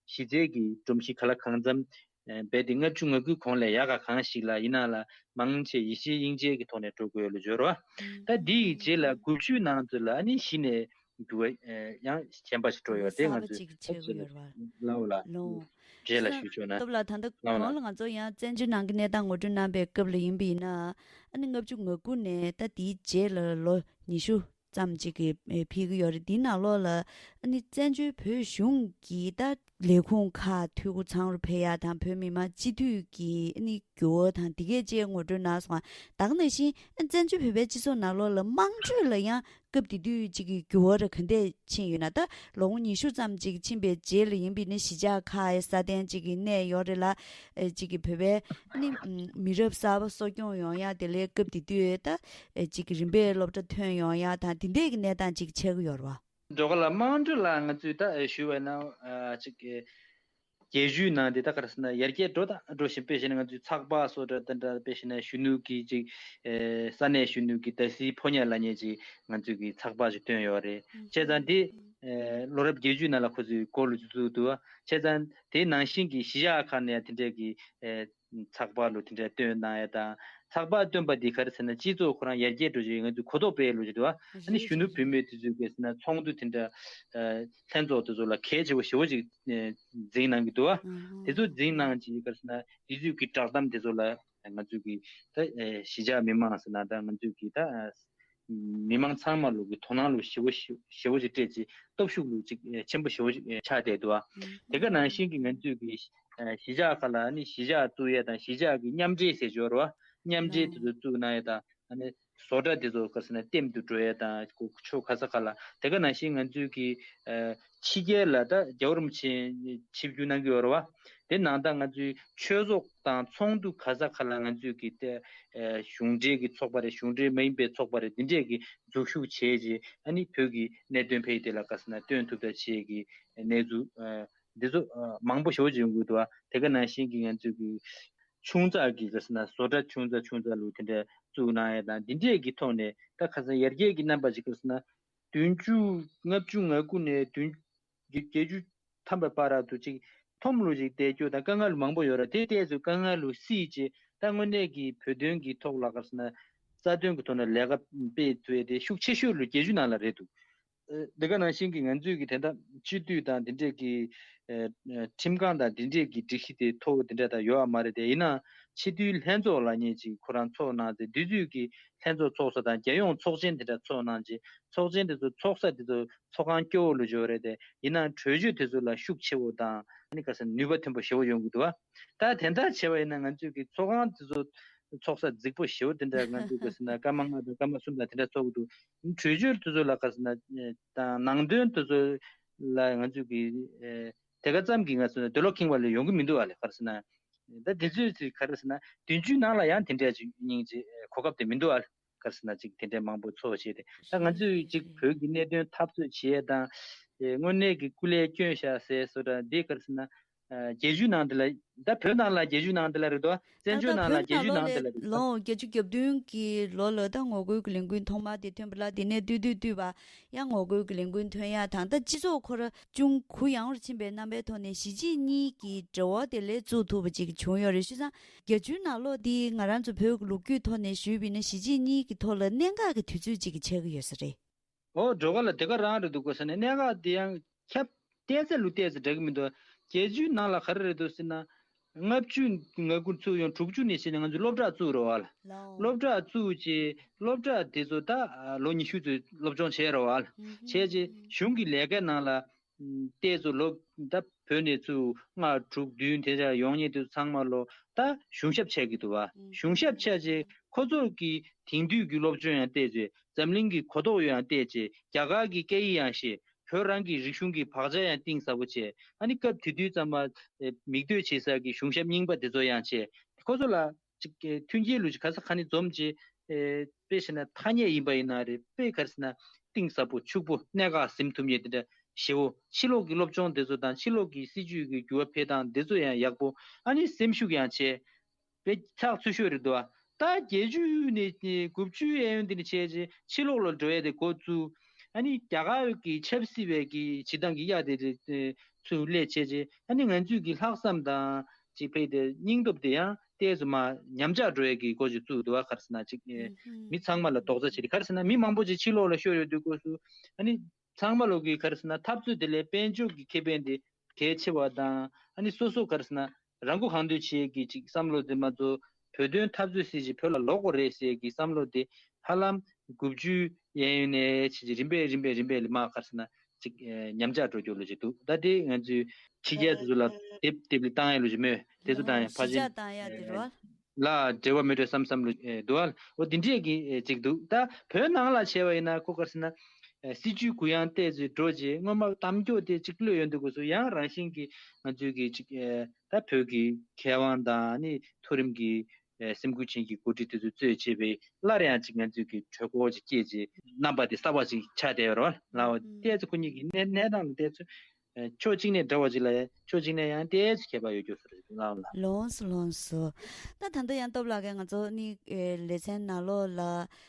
གཞི་རྩའི་གི་སྒྲོམ་གཞི་ག་ལ་གང་འཚམ་རྦད་དེ་ལྔ་བཅུ་ང་དགུའི་གོང་ལས་ཡག་ག་གང་ཞིག་ལ་ཡིན་ན་ལ། མང་ཆེ་ཡེ་ཤེས་དབྱིངས་དཔྱད་ཀྱི་ཐོག་ནས་འགྲོ་དགོས་ལུགས་སྦྱོར་བ། ད་འདི་ཡི་རྗེས་ལ་དགུ་བཅུའི་ནང་ཚུད་ལ་ཨ་ནི་གཞི་ནས་འགྱུར་བ་ཡང་གཞན་པ་ཞིག་འགྲོ་ཡོད་དེ། ང་ཚོས་ཅིག་བྱེད་དགོས་ཡོད་རེད་བ། ལའོ་ལ། ལོ། རྗེས་ལ་ཞུ་ཆོག་ན། སྟོབས་ལགས། ད་ལྟ་གོང་ལ་ང་ཚོ་ཡང་བཙན་བྱོལ་ནང་གི་གནས་སྟངས་ངོ་སྤྲོད་གནང་པའི་སྐབས་ལ་ཡིན་པ་ཡིན་ན། ཨ་ནི་ལྔ་བཅུ་ང་དགུ་ནས་ད་དེའི་རྗེས་ལ་ལོ་ཉི་ཤུ་ཙམ་ཅིག་གི་ཨེ་ཕེབས་ཀྱི་ཡོད་རེད། དེའི་ནང་ལོགས་ལ་ཨ་ནི་བཙན་བྱོལ་བོད་གཞུང་གི་ད་ལས་ཁུངས་ཁག་འཐུས་སྒོ་ཚང་རུ་ཕེབས་ཡ་དང་། བོད་མི་མང་སྤྱི་འཐུས་ཀྱི་ཨ་ནི་འགྱུར་བ་དང་དེ་གས་བཅས་ངོ་སྤྲོད་གནང་སོང་། ད་ག་ནང་བཞིན་ཨ་བཙན་བྱོལ་བོད་པའི་སྤྱི་ཚོགས་ནང་ལོགས་ལ་དམངས་ཁྲོད་ལ་ཡང་སྐབས་དེ་དུས་ཅིག་གི་འགྱུར་བ་རེ་ག་འདྲས་ཕྱིན་ཡོད་ན། ད་ལོ་ངོ་ཉི་ཤུ་ཙམ་ཅིག་ཕྱིན་པའི་རྗེས་ལ་ཡིན་པ་ཡིན་ན་གཞིས་ཆགས་ཁག་ཨེ་སྲ་བརྟན་ཅིག་གི་གནས་ཡོད་རེད་ལ། ཨེ་ཅིག་གི་བོད་པའི་ནི་མི་རབས་གསར་པ་གསོ་སྐྱོང་ཡོང་ཡ་དེ་ལས་སྐབས་དེ་དུས་ད་ཨེ་ཅིག་གི་རིམ་པས་སློབ་གྲྭ་ཐོན་ཡོང་ཡ་དང་དེ་འདྲས་ཀྱི་གནས་སྟངས་ཅིག་ཆགས་ཀྱི་ཡོད་རེད་བ། འགྲོ་ག་ལ་དམངས་ཁྲོད་ལ་ང་ཚོས་ད་ཨེ་ཞུས་པ་ན་ཨ་ཅིག་གི་རྒྱལ་བརྒྱུད་ནང་དེ་ད་ག་རེ་ཟེར་ན་ཡར་རྒྱས་འགྲོ་དང་འགྲོ་བཞིན། དཔེ་བཞག་ན་ང་ཚོའི་ཚགས་པར་སོགས་འདྲ་དེ་འདྲ། དཔེ་བཞག་ན་གཞོན་ནུ་གི་ཅིག་ཨེ་ས་གནས་གཞོན་ནུ་གི་ད་སིའི་ཕོ་ཉ་ལབ་མཁན་ཅིག་ང་ཚོས་ཀྱི་ཚགས་པར་ཅིག་བཏོན་ཡོད་རེད། བྱས་ཙང་དེ་ཨེ་ལོ་རབས་བརྒྱད་ཅུ་ནང་ལ་ཁོ་ཚོས་སྒོ་ལུ་བཙུགས་འདུག་བ། བྱས་ཙང་དེ་ནང་བཞིན་གྱི་གཞིས་ཆགས་ཁག་ནས་ཡང་དེ་འདྲས་ཀྱི་ཨེ་ཚགས་པར་ལུ་དེ་འདྲས་བཏོན་གནང་ཡ་དང་། ཚགས་པར་བཏོན་པ་འདི་ག་རེ་ཟེར་ན་སྤྱི་ཚོགས་ཁོ་རང་ཡར་རྒྱས་འགྲོ་བྱེད་ང་ཚོས་གོ་རྟོགས་སྤེལ་ལུ་བྱེད་འདུག་བ། ཨ་ནི་གཞོན་ནུ་བུད་མེད་དེ་ཚོས་ག་རེ་ཟེར་ན་ཚོགས་འདུ་དེ་འདྲ་ཨེ་ལྷན་ཚོགས་དེ་ཚོ་ལ་གལ་ཆེ་བོ་ཞེ་བོ་ཅིག་ཨེ་འཛིན་གནང་གི་འདུག་བ། དེ་ཚོ་འཛིན་གནང་ཅིག་ག་རེ་ཟེར་ན་དེ་ཚོས་ཀྱི་བསྒྲགས་གཏམ་དེ་ཚོ་ལ་ང་ཚོས་ཀྱི་ད་ཨེ་གཞིས་ཆགས་མི་མང་ཟེར་ན་ད་ང་ཚོས་ཀྱི་ད་མི་མང་ཚང་མ་ལུ་གི་དོ་སྣང་ལུ་ཞེ་བོ་ཞེ་བོ་ཞིག་སྤྲད་ཅིག་སྟོབས་ཤུགས་ལུ་ཅིག་ཆེན་པོ་ཞེ་བོ་ཞིག་ཆགས་བསྡད་འདུག་ཨ། དེ་ག་ནང་བཞིན་གྱི་ང་ཚོས་ཀྱི་གཞིས་ཆགས་ཁག་ལ་ནི་གཞིས་ཆགས་བཙུགས་ཡས་དང་གཞིས་ཆགས་ཀྱི་མཉམ་འབྲེལ་ཟེར་ཡོད་རེད་བ། མཉམ་འབྲེལ་དེ་ཚོ་བཙུགས་གནང་ཡས་དང་། ཨ་ནི་བཟོ་གྲྭ་དེ་ཚོ་ག་རེ་ཟེར་ན་ལྟེམ་དུ་འགྲོ་ཡས་དང་། ཕྱོགས་ག་ས་ག་ལ། དེ་ག་ནང་བཞིན་ང་ཚོས་ཀྱི་ཕྱི་རྒྱལ་ལ་ད་རྒྱལ་བ་རིན་པོ་ཆེ་ཆིབས་བསྒྱུར་གནང་གི་ཡོད་རེད་བ། དེ་ནང་ད་ང་ཚོའི་ཆོས་ཚོགས་དང་ཚོགས་འདུ་ག་ས་ག་ལ་ང་ཚོས་ཀྱི་ཏེ་ཨེ་གཞུང་འབྲེལ་གྱི་ཚོགས་པ་རེད། གཞུང་འབྲེལ་མ་ཡིན་པའི་ཚོགས་པ་རེད། འདི་འདྲས་ཀྱི་འཛུལ་ཞུགས་བྱས་རྗེས། ཨ་ནི་བོད་ཀྱི་གནད་དོན་ཕལ་དེ་ལ་ག་ཟེར་ན་སྟོན་ཐུབ་ད་བྱས་ཀྱི་གནས་ཚུལ་ཨ་འདི་ཚོ་ཨ་མང་པོ་ཞེ་པོ་ཅིག་ཡོང་གི་འདུག་བ། དེ་ག་ནང་བཞིན་གྱི་ང་ཚོས་ཀྱི་ཆུང་ཙག་གི་ག་ཟེར་ན་བཟོ་གྲྭ་ཆུང་ཙག་ཆུང་ཙག་ལུ་དེ་འདྲ་བཙུགས་གནང་ཡས་དང་། འདི་འདྲས་ཀྱི་ཐོག་ནས་ད་ག་ཟེར་ན་ཡར་རྒྱས་ཀྱི་རྣམ་པ་ཅིག་ག་ཟེར་ན་བདུན་ཅུ་ལྔ་བཅུ་ང་དགུ་ནས་བདུན་བརྒྱད་ཅུ་ཐམ་པའི་བར་དུ་ཅིག་ཐོམ་ལུ་ཅིག་བསྡད་རྒྱུ་དང་དཀའ་ངལ་མང་པོ་ཡོད་རེད། དེ་ཏོག་ཙམ་དཀའ་ངལ་ལུ་སེལ་བྱས་ད་དངོས་གནས་ཀྱི་བོད་དོན་གྱི་ཐོག་ལ་ག་ཟེར་ན་རྩ་དོན་གྱི་ཐོག་ནས་ལས་ཀ་སྤེལ་ཐུབ་ཡས་དེ་ཤུགས་ཆེ་ཤོས་ལུ་རྒྱལ་བརྒྱུད་ནང་ལ་རེད་འདུག་ཨ་དེ་ག་ནང་བཞིན་གྱི་ང་ཚོས་ཀྱི་དེ་འདྲ་སྤྱི་འཐུས་དང་དེ་འདྲས་ཀྱི་ཨ་ཨ་ཁྲིམས་ཁང་དང་དེ་འདྲས་ཀྱི་སྒྲིག་གཞི་དེ་མཐོ་བོ་དེ་འདྲ་ད་ཡོད་པ་མ་རེད་དེ། ཡིན་ནའང་སྤྱི་འཐུས་ལྷན་ཚོགས་ལབ་མཁན་ཅིག་ཁོ་རང་ཚོགས་གནང་སྟེ། དེ་དུས་ཀྱི་ལྷན་ཚོགས་ཚོགས་ས་དང་རྒྱལ་ཡོངས་ཚོགས་ཆེན་དེ་འདྲ་ཚོགས་གནང་རྗེས་ཚོགས་ཆེན་དེ་ཚོ་ཚོགས་ས་དེ་ཚོ་ཚོགས་ཁང་སྐྱོ་བོ་ལུ་འགྱུར་རེད་དེ། ཡིན་ནའང་གྲོས་ཆོད་དེ་ཚོ་ལ་ཤུགས་ཆེ་བོ་དང་ཨ་ནི་ག་ཟེར་ནུས་པ་ཐོན་པོ་ཞེ་བོ་ཡོང་གི་འདུག་བ། ད་དེ་འདྲ་བྱས་པ་ཡིན་ན་ང་ཚོས་ཀྱི་ཚོགས་ཁང་དེ་ཚོ་ཚོགས་ས་རྫིག་པོ་ཞེ་བོ་དེ་འདྲ་ང་ཚོས་ག་ཟེར་ན་སྐར་མ་ལྔ་དང་སྐར་མ་གསུམ་དང་དེ་འདྲ་ཚོགས་ཀྱི་འདུག་གྲོས་ཆོད་དེ་ཚོ་ལ་ག་ཟེར་ན་དང་ནང་དོན་དེ་ཚོ་ལ་ང་ཚོས་ཀྱི་ཨེ་དེ་ག་ཙམ་གྱི་ང་ཚོས་འདོད་བློ་ཁེངས་པ་ལས་ཡོང་གི་མི་འདུག་བ་ལས། ག་ཟེར་ན་ད་དེ་ཚོས་ཅིག་ག་རེ་ཟེར་ན་བདུན་ཅུའི་ནང་ལ་ཡང་དེ་འདྲ་ཅིག་སྙིང་རྗེ་གོ་སྐབས་དེ་མི་འདུག་བ་ལས། ག་རེ་ཟེར་ན་ཅིག་དེ་འདྲའི་མང་པོ་ཚོགས་བྱས་ཏེ། ད་ང་ཚོས་ཅིག་བོད་ཀྱི་གནད་དོན་འཐབ་རྩོད་བྱེད་ཡས་དང་། ཨེ་དངོས་གནས་ཀྱི་སྐུ་ལས་བསྐྱོན་བཞག་ཟེར་བཟོ་འདྲ་འདི་ག་རེ་ཟེར་ན་ ཨ་བརྒྱད་ཅུའི་ནང་དེ་ལ། ད་བོད་ནང་ལ་བརྒྱད་ཅུའི་ནང་དེ་ལ་རེད་དོ། བཙན་བྱོལ་ནང་ལ་བརྒྱད་ཅུའི་ནང་དེ་ལ་རེད་དོ། ལོ་བརྒྱད་ཅུ་གྱ་བདུན་གྱི་ལོ་ལ་ད་ངོ་རྒོལ་གྱི་ལས་འགུལ་ཐོག་མ་དེ་ཐོན་པ་ལ། དེ་ནས་བསྟུད་བསྟུད་བསྟུད་པ་ཡང་ངོ་རྒོལ་གྱི་ལས་འགུལ་ཐོན་ཡ་དང་། ད་སྤྱི་ཚོགས་ཁོ་ར་ཅུང་གུ་ཡངས་པར་ཕྱིན་པའི་རྣམ་པའི་ཐོག་ནས་གཞིས་བྱེས་གཉིས་ཀྱི་འབྲེལ་བ་དེ་ལས་བཙུགས་ཐུབ་པ་ཅིག་བྱུང་ཡོད་རེད། བྱས་ཙང་བརྒྱད་ཅུའི་ནང་ལོགས་འདི་ང་རང་ཚོ་བོད་ཀྱི་ལོ་རྒྱུས་ཐོག་ནས་ཞུས་པ་ཡིན་ན། གཞིས་བྱེས་གཉིས་ཀྱི་ཐོག་ལ་གནད་འགག་གི་དུས་ཚོད་ཅིག་ཆགས་ཀྱི་ཡོད་ས་རེད། ཨོ་སྒྲོལ་དཀར་ལགས། དེ་ག་རང་རེད་འདུག་གོ་ཟེར་ནས། གནད་འགག་དེ་ཡང་ཁྱབ་བལྟས་ཚད་ལུགས་བལྟས་ཚད་འདྲ་གི་མི་འདུག། བརྒྱད་ཅུའི་ནང་ལ་ག་རེ་རེད་འདུག་ཟེར་ན། ལྔ་བཅུ་ང་དགུ་ཚུགས་ཡོང་། དྲུག་ཅུ་ནས་བྱས་ནས་ང་ཚོས་སློབ་གྲྭ་བཙུགས་རེད་བ། ལོ། སློབ་གྲྭ་བཙུགས་རྗེས་སློབ་གྲྭ་དེ་ཚོ་ད་ལོ་ཉི་ཤུ་ཚོད་སློབ་སྦྱོང་བྱས་རེད་བ། ཨུ་ཧུམ། བྱས་རྗེས་གཞུང་གི་ལས་ཀའི་ནང་ལ་ཨུམ་བལྟས་ཚོ་ལོ་ད་བོད་ནས་ཚུར་ལྔ་དྲུག་བདུན་དེ་འདྲ་ཡོང་མཁན་དེ་ཚོ་ཚང་མ་ལོ་ད་གཞུང་ཞབས་ཆགས་ཀྱི་འདུག་བ། ཨུ་གཞུང་ཞབས་ཆགས་རྗེས་ཁོ་ཚོ་གི་དེང་དུས་ཀྱི་སློབ་སྦྱོང་ཡང་བལྟས་རྗེས། འཛམ་གླིང་གི་གོ་རྟོགས་ཡང་བལྟས་རྗེས། རྒྱ་གར་གྱི་སྐད་ཡིག་ཡང་ཤེས། བོད་རང་གི་རིག་གཞུང་གི་བག་ཆགས་ཡང་གཏིང་ཟབ་པོ་བྱས། ཨ་ནི་སྐབས་དེ་དུས་ཙམ་པ་ཨེ་མིག་ལྟོས་བྱེད་ས་གི་གཞུང་ཞབས་རྙིང་པ་དེ་ཚོ་ཡང་བྱས། ཁོ་ཚོ་ལ་ཅིག་ཨེ་མཐུན་རྐྱེན་ལུགས་ཅིག་ག་ས་ག་ནས་འཛོམས་བྱས། ཨེ་དཔེ་བྱས་ན་ཐ་སྙད་ཡིན་པ་ཡིན་ན་རེད། དཔེ་ག་རེ་ཟེར་ན་གཏིང་ཟབ་པོ་ཕྱུག་པོ་གནད་འགག་ཟིན་ཐུབ་མཁན་དེ་འདྲ་ཞེ་བོ། ཕྱི་ལོགས་ཀྱི་སློབ་སྦྱོང་དེ་ཚོ་དང་ཕྱི་ལོགས་ཀྱི་སྲིད་བྱུས་ཀྱི་འགྱུར་བ་འཕེལ་སྟངས་དེ་ཚོ་ཡང་ཡག་པོ། ཨ་ནི་སེམས་ཤུགས་ཡང་བྱས། དཔེ་ཚགས་ཚུད་ཤོས་རེད་འདུག་ཨ། ད་བརྒྱད་ཅུ་ནས་དགུ་བཅུའི་གཡས་གཡོན་དེ་ནས་བྱས་རྗེས་ཕྱི་ལོགས་ལ་འགྲོ་ཡས་དེ་འགོ་བཙུགས། ཨ་ནི་རྒྱ་གར་གྱི་ཆབ་སྲིད་པའི་གི་བྱེད་སྟངས་ཀྱི་གཡག་དེ་དེ་ཚུར་སླེབས་བྱས་རྗེས། ཨ་ནི་ང་ཚོས་ཀྱི་ལྷག་བསམ་དང་ཅིག་དཔེ་དེ་སྙིང་སྟོབས་དེ་ཡང་ཏོག་ཙམ་མར་ཉམས་ཆག་འགྲོ་ཡས་ཀྱི་འགོ་ཅིག་བཙུགས་འདུག་ཨ། ག་རེ་ཟེར་ན་ཅིག་ཨེ་ཨུ་ཧུམ། མི་ཚང་མ་ལ་རྡོག་རྩ་ཆེ་རེད། ག་རེ་ཟེར་ན་མི་མང་པོ་ཅིག་ཕྱི་ལོགས་ལ་ཤོར་ཡོད་དུས་སྐབས་སུ། ཨ་ནི་ཚང་མ་ལོག་གི་ག་རེ་ཟེར་ན་འཐབ་རྩོད་དེ་ལས་དཔལ་འབྱོར་གྱི་ཁེ་ཕན་དེ་གལ་ཆེ་བ་དང་། ཨ་ནི་སོ་སོ་ག་རེ་ཟེར་ན་རང་མགོ་གང་ཐོན་བྱེད་ཀྱི་ཅིག་བསམ་བློ་དེ་མ་གཏོགས། བོད་དོན་འཐབ་རྩོད་ཟེར་ཅིག་བོད་ལ་ལོག་དགོས་རེད་ཟེར་གྱི་བསམ་བློ་དེ་ཧ་ལམ་དགུ་བཅུའི་གཡས་གཡོན་ནས་བྱས་ཅིག་རིམ་པས་རིམ་པས་རིམ་པས་ལ་མར་ག་རེ་ཟེར་ན་ཅིག་ཨེ་ཉམས་ཆག་འགྲོ་རྒྱུ་ལ་ཅིག་འདུག། ད་དེ་ང་ཚོས་ཕྱི་རྒྱལ་དེ་ཚོ་ལ་དེབ་དེབ་ལ་བཏང་ཡ་ལོ་ཅིག་མོད། དེ་ཚོ་བཏང་ཡ་ཕལ་ཆེར་གཞིས་ཆགས་བཏང་ཡ་དེ་རེད་བ། ལ་འབྲེལ་བ་མེད་འགྲོ་བསམ་བསམ་བློ་ཨེ་འདུག་ཨ། འོ་དེ་འདྲས་ཀྱི་ཨེ་ཅིག་འདུག། ད་བོད་ནང་ལ་བྱས་པ་ཡིན་ན་ཁོ་ག་རེ་ཟེར་ན་ཨེ་སྲིད་བྱུས་གུ་ཡངས་བལྟས་ཚེ་འགྲོ་རྗེས་སྔོན་མ་གཏམ་སྐྱོ་དེ་ཅིག་གློད་ཡོང་དུས་སྐབས་སུ་ཡང་རང་བཞིན་གྱིས་ང་ཚོའི་གི་ཅིག་ཨེ་ད་བོད་ཀྱི་མཁས་དབང་དང་ནི་མཐོ་རིམ་གྱི་ཨེ་སེམས་ཁུར་ཅན་གྱི་འགོ་ཁྲིད་དེ་ཚོ་གཙོས་བྱས་པའི་སླར་ཡང་ཅིག་ང་ཚོའི་གི་གྲོས་འགོ་ཅིག་སྐྱེས་རྗེས་རྣམ་པ་དེ་གསར་པ་ཅིག་ཆགས་བསྡད་ཡོད་རེད་བ། ལའོ་ཨུམ། བལྟས་ཚེ་ཁོ་གཉིས་ཀྱི་གནས་གནས་སྟངས་ལ་བལྟས་ཚེ། ཕྱོགས་གཅིག་ནས་འདྲ་བ་ཅིག་ལ་ཕྱོགས་གཅིག་ནས་ཡང་ཏོག་ཙམ་ཁྱད་པར་ཡོད་རྒྱུ་བཟོ་འདྲ་ཅིག་འདུག་ལགས། ལགས་སོ་ལགས་སོ། ད་ད་ལྟ་ཡང་སྟོབས་ལགས་ཀྱིས་ང་ཚོ་ནི་ཨེ་ལེ་ཚན་ནང་ལོགས་ལ་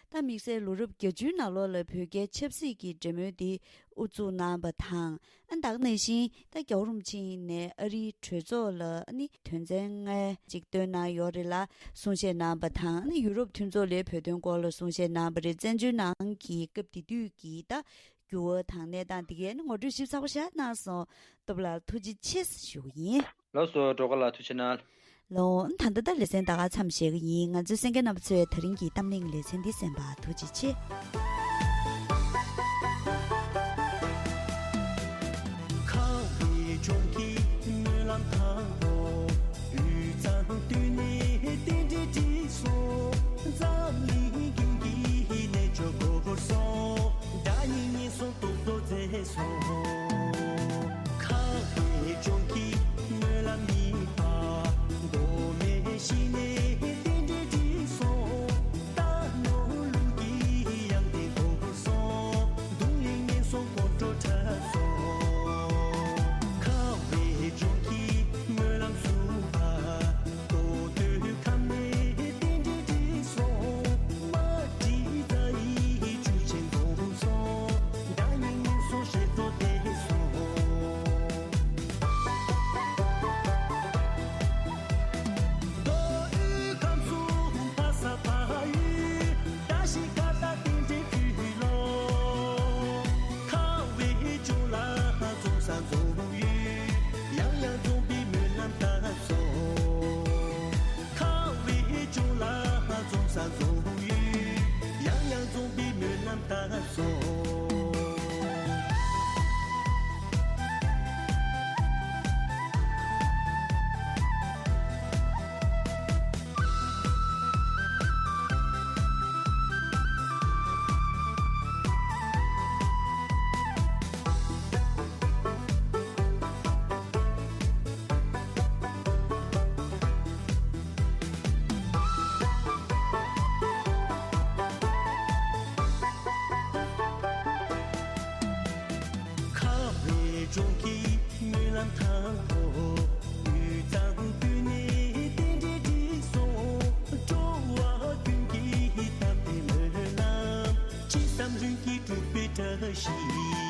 ད་དམིགས་བསལ་ལོ་རབས་བརྒྱད་ཅུའི་ནང་ལོགས་ལ་བོད་རྒྱའི་ཆབ་སྲིད་ཀྱི་འབྲེལ་མོལ་འདི་དབུ་འཛུགས་གནང་བ་དང་། ཨ་ད་ག་ནང་བཞིན་ད་རྒྱལ་བ་རིན་པོ་ཆེ་ནས་ཨ་རིའི་གྲོས་ཚོགས་ལ་ནི་དོན་ཚན་ལྔ་ཅིག་བཏོན་གནང་ཡོད་རེད་ལ་གསུང་བཤད་གནང་བ་དང་། ཨ་ནི་ཡུ་རོབ་མཐུན་ཚོགས་ལ་བོད་དོན་སྐོར་ལ་གསུང་བཤད་གནང་བ་རེད། བཙན་བྱོལ་ནང་གི་སྐབས་དེ་དུས་ཀྱི་ད་འགྱུར་བ་དང་གནས་སྟངས་དེ་གའི་ནི་ངོ་སྤྲོད་ཞིབ་ཚགས་པོ་ཞིག་གནང་སོང་། སྟོབས་ལགས་ཐུགས་རྗེ་ཆེ་ཞུ་གི་ཡིན། ལགས་སོ། སྒྲོལ་དཀར་ལགས་ཐུགས་རྗེ་གནང་། ལགས། ད་ལྟ་ད་ལེ་ཚན་ད་ག་མཚམས་བཞག་གི་ཡིན། ང་ཚོའི་གསན་མཁན་རྣམ་པ་ཚོས་ད་རིང་གི་གཏམ་གླེང་ལེ་ཚན་འདི་གསན་པར་ཐུགས་རྗེ་ཆེ། ཁམས་པའི་ལྗོངས་ཀྱི་སྨོན་ལམ་དང་པོ། དབུས་གཙང་སྟོད་ནས་རྟེན་འབྲེལ་བསྒྲིགས་སོང་། འཛམ་གླིང་ཀུན་གྱི་རྣལ་འབྱོར་འཁོར་སོང་། དགྲ་གཉེན་ངན་སོང་སྟོབས་རྫོགས་མཛད་སོང་། ཁམས་པའི་ལྗོངས་ཀྱི་སྨོན་ལམ་ཡིན་པ། མདོ་སྨད་ཞིག་ནས་རྟེན་འབྲེལ་བསྒྲིགས་སོང་། རྟ་ནོར་ལུག་གི་ཡང་སྟེ་ རིན་གྱིས་སྤྲུགས་པའི་བཀྲ་ཤིས།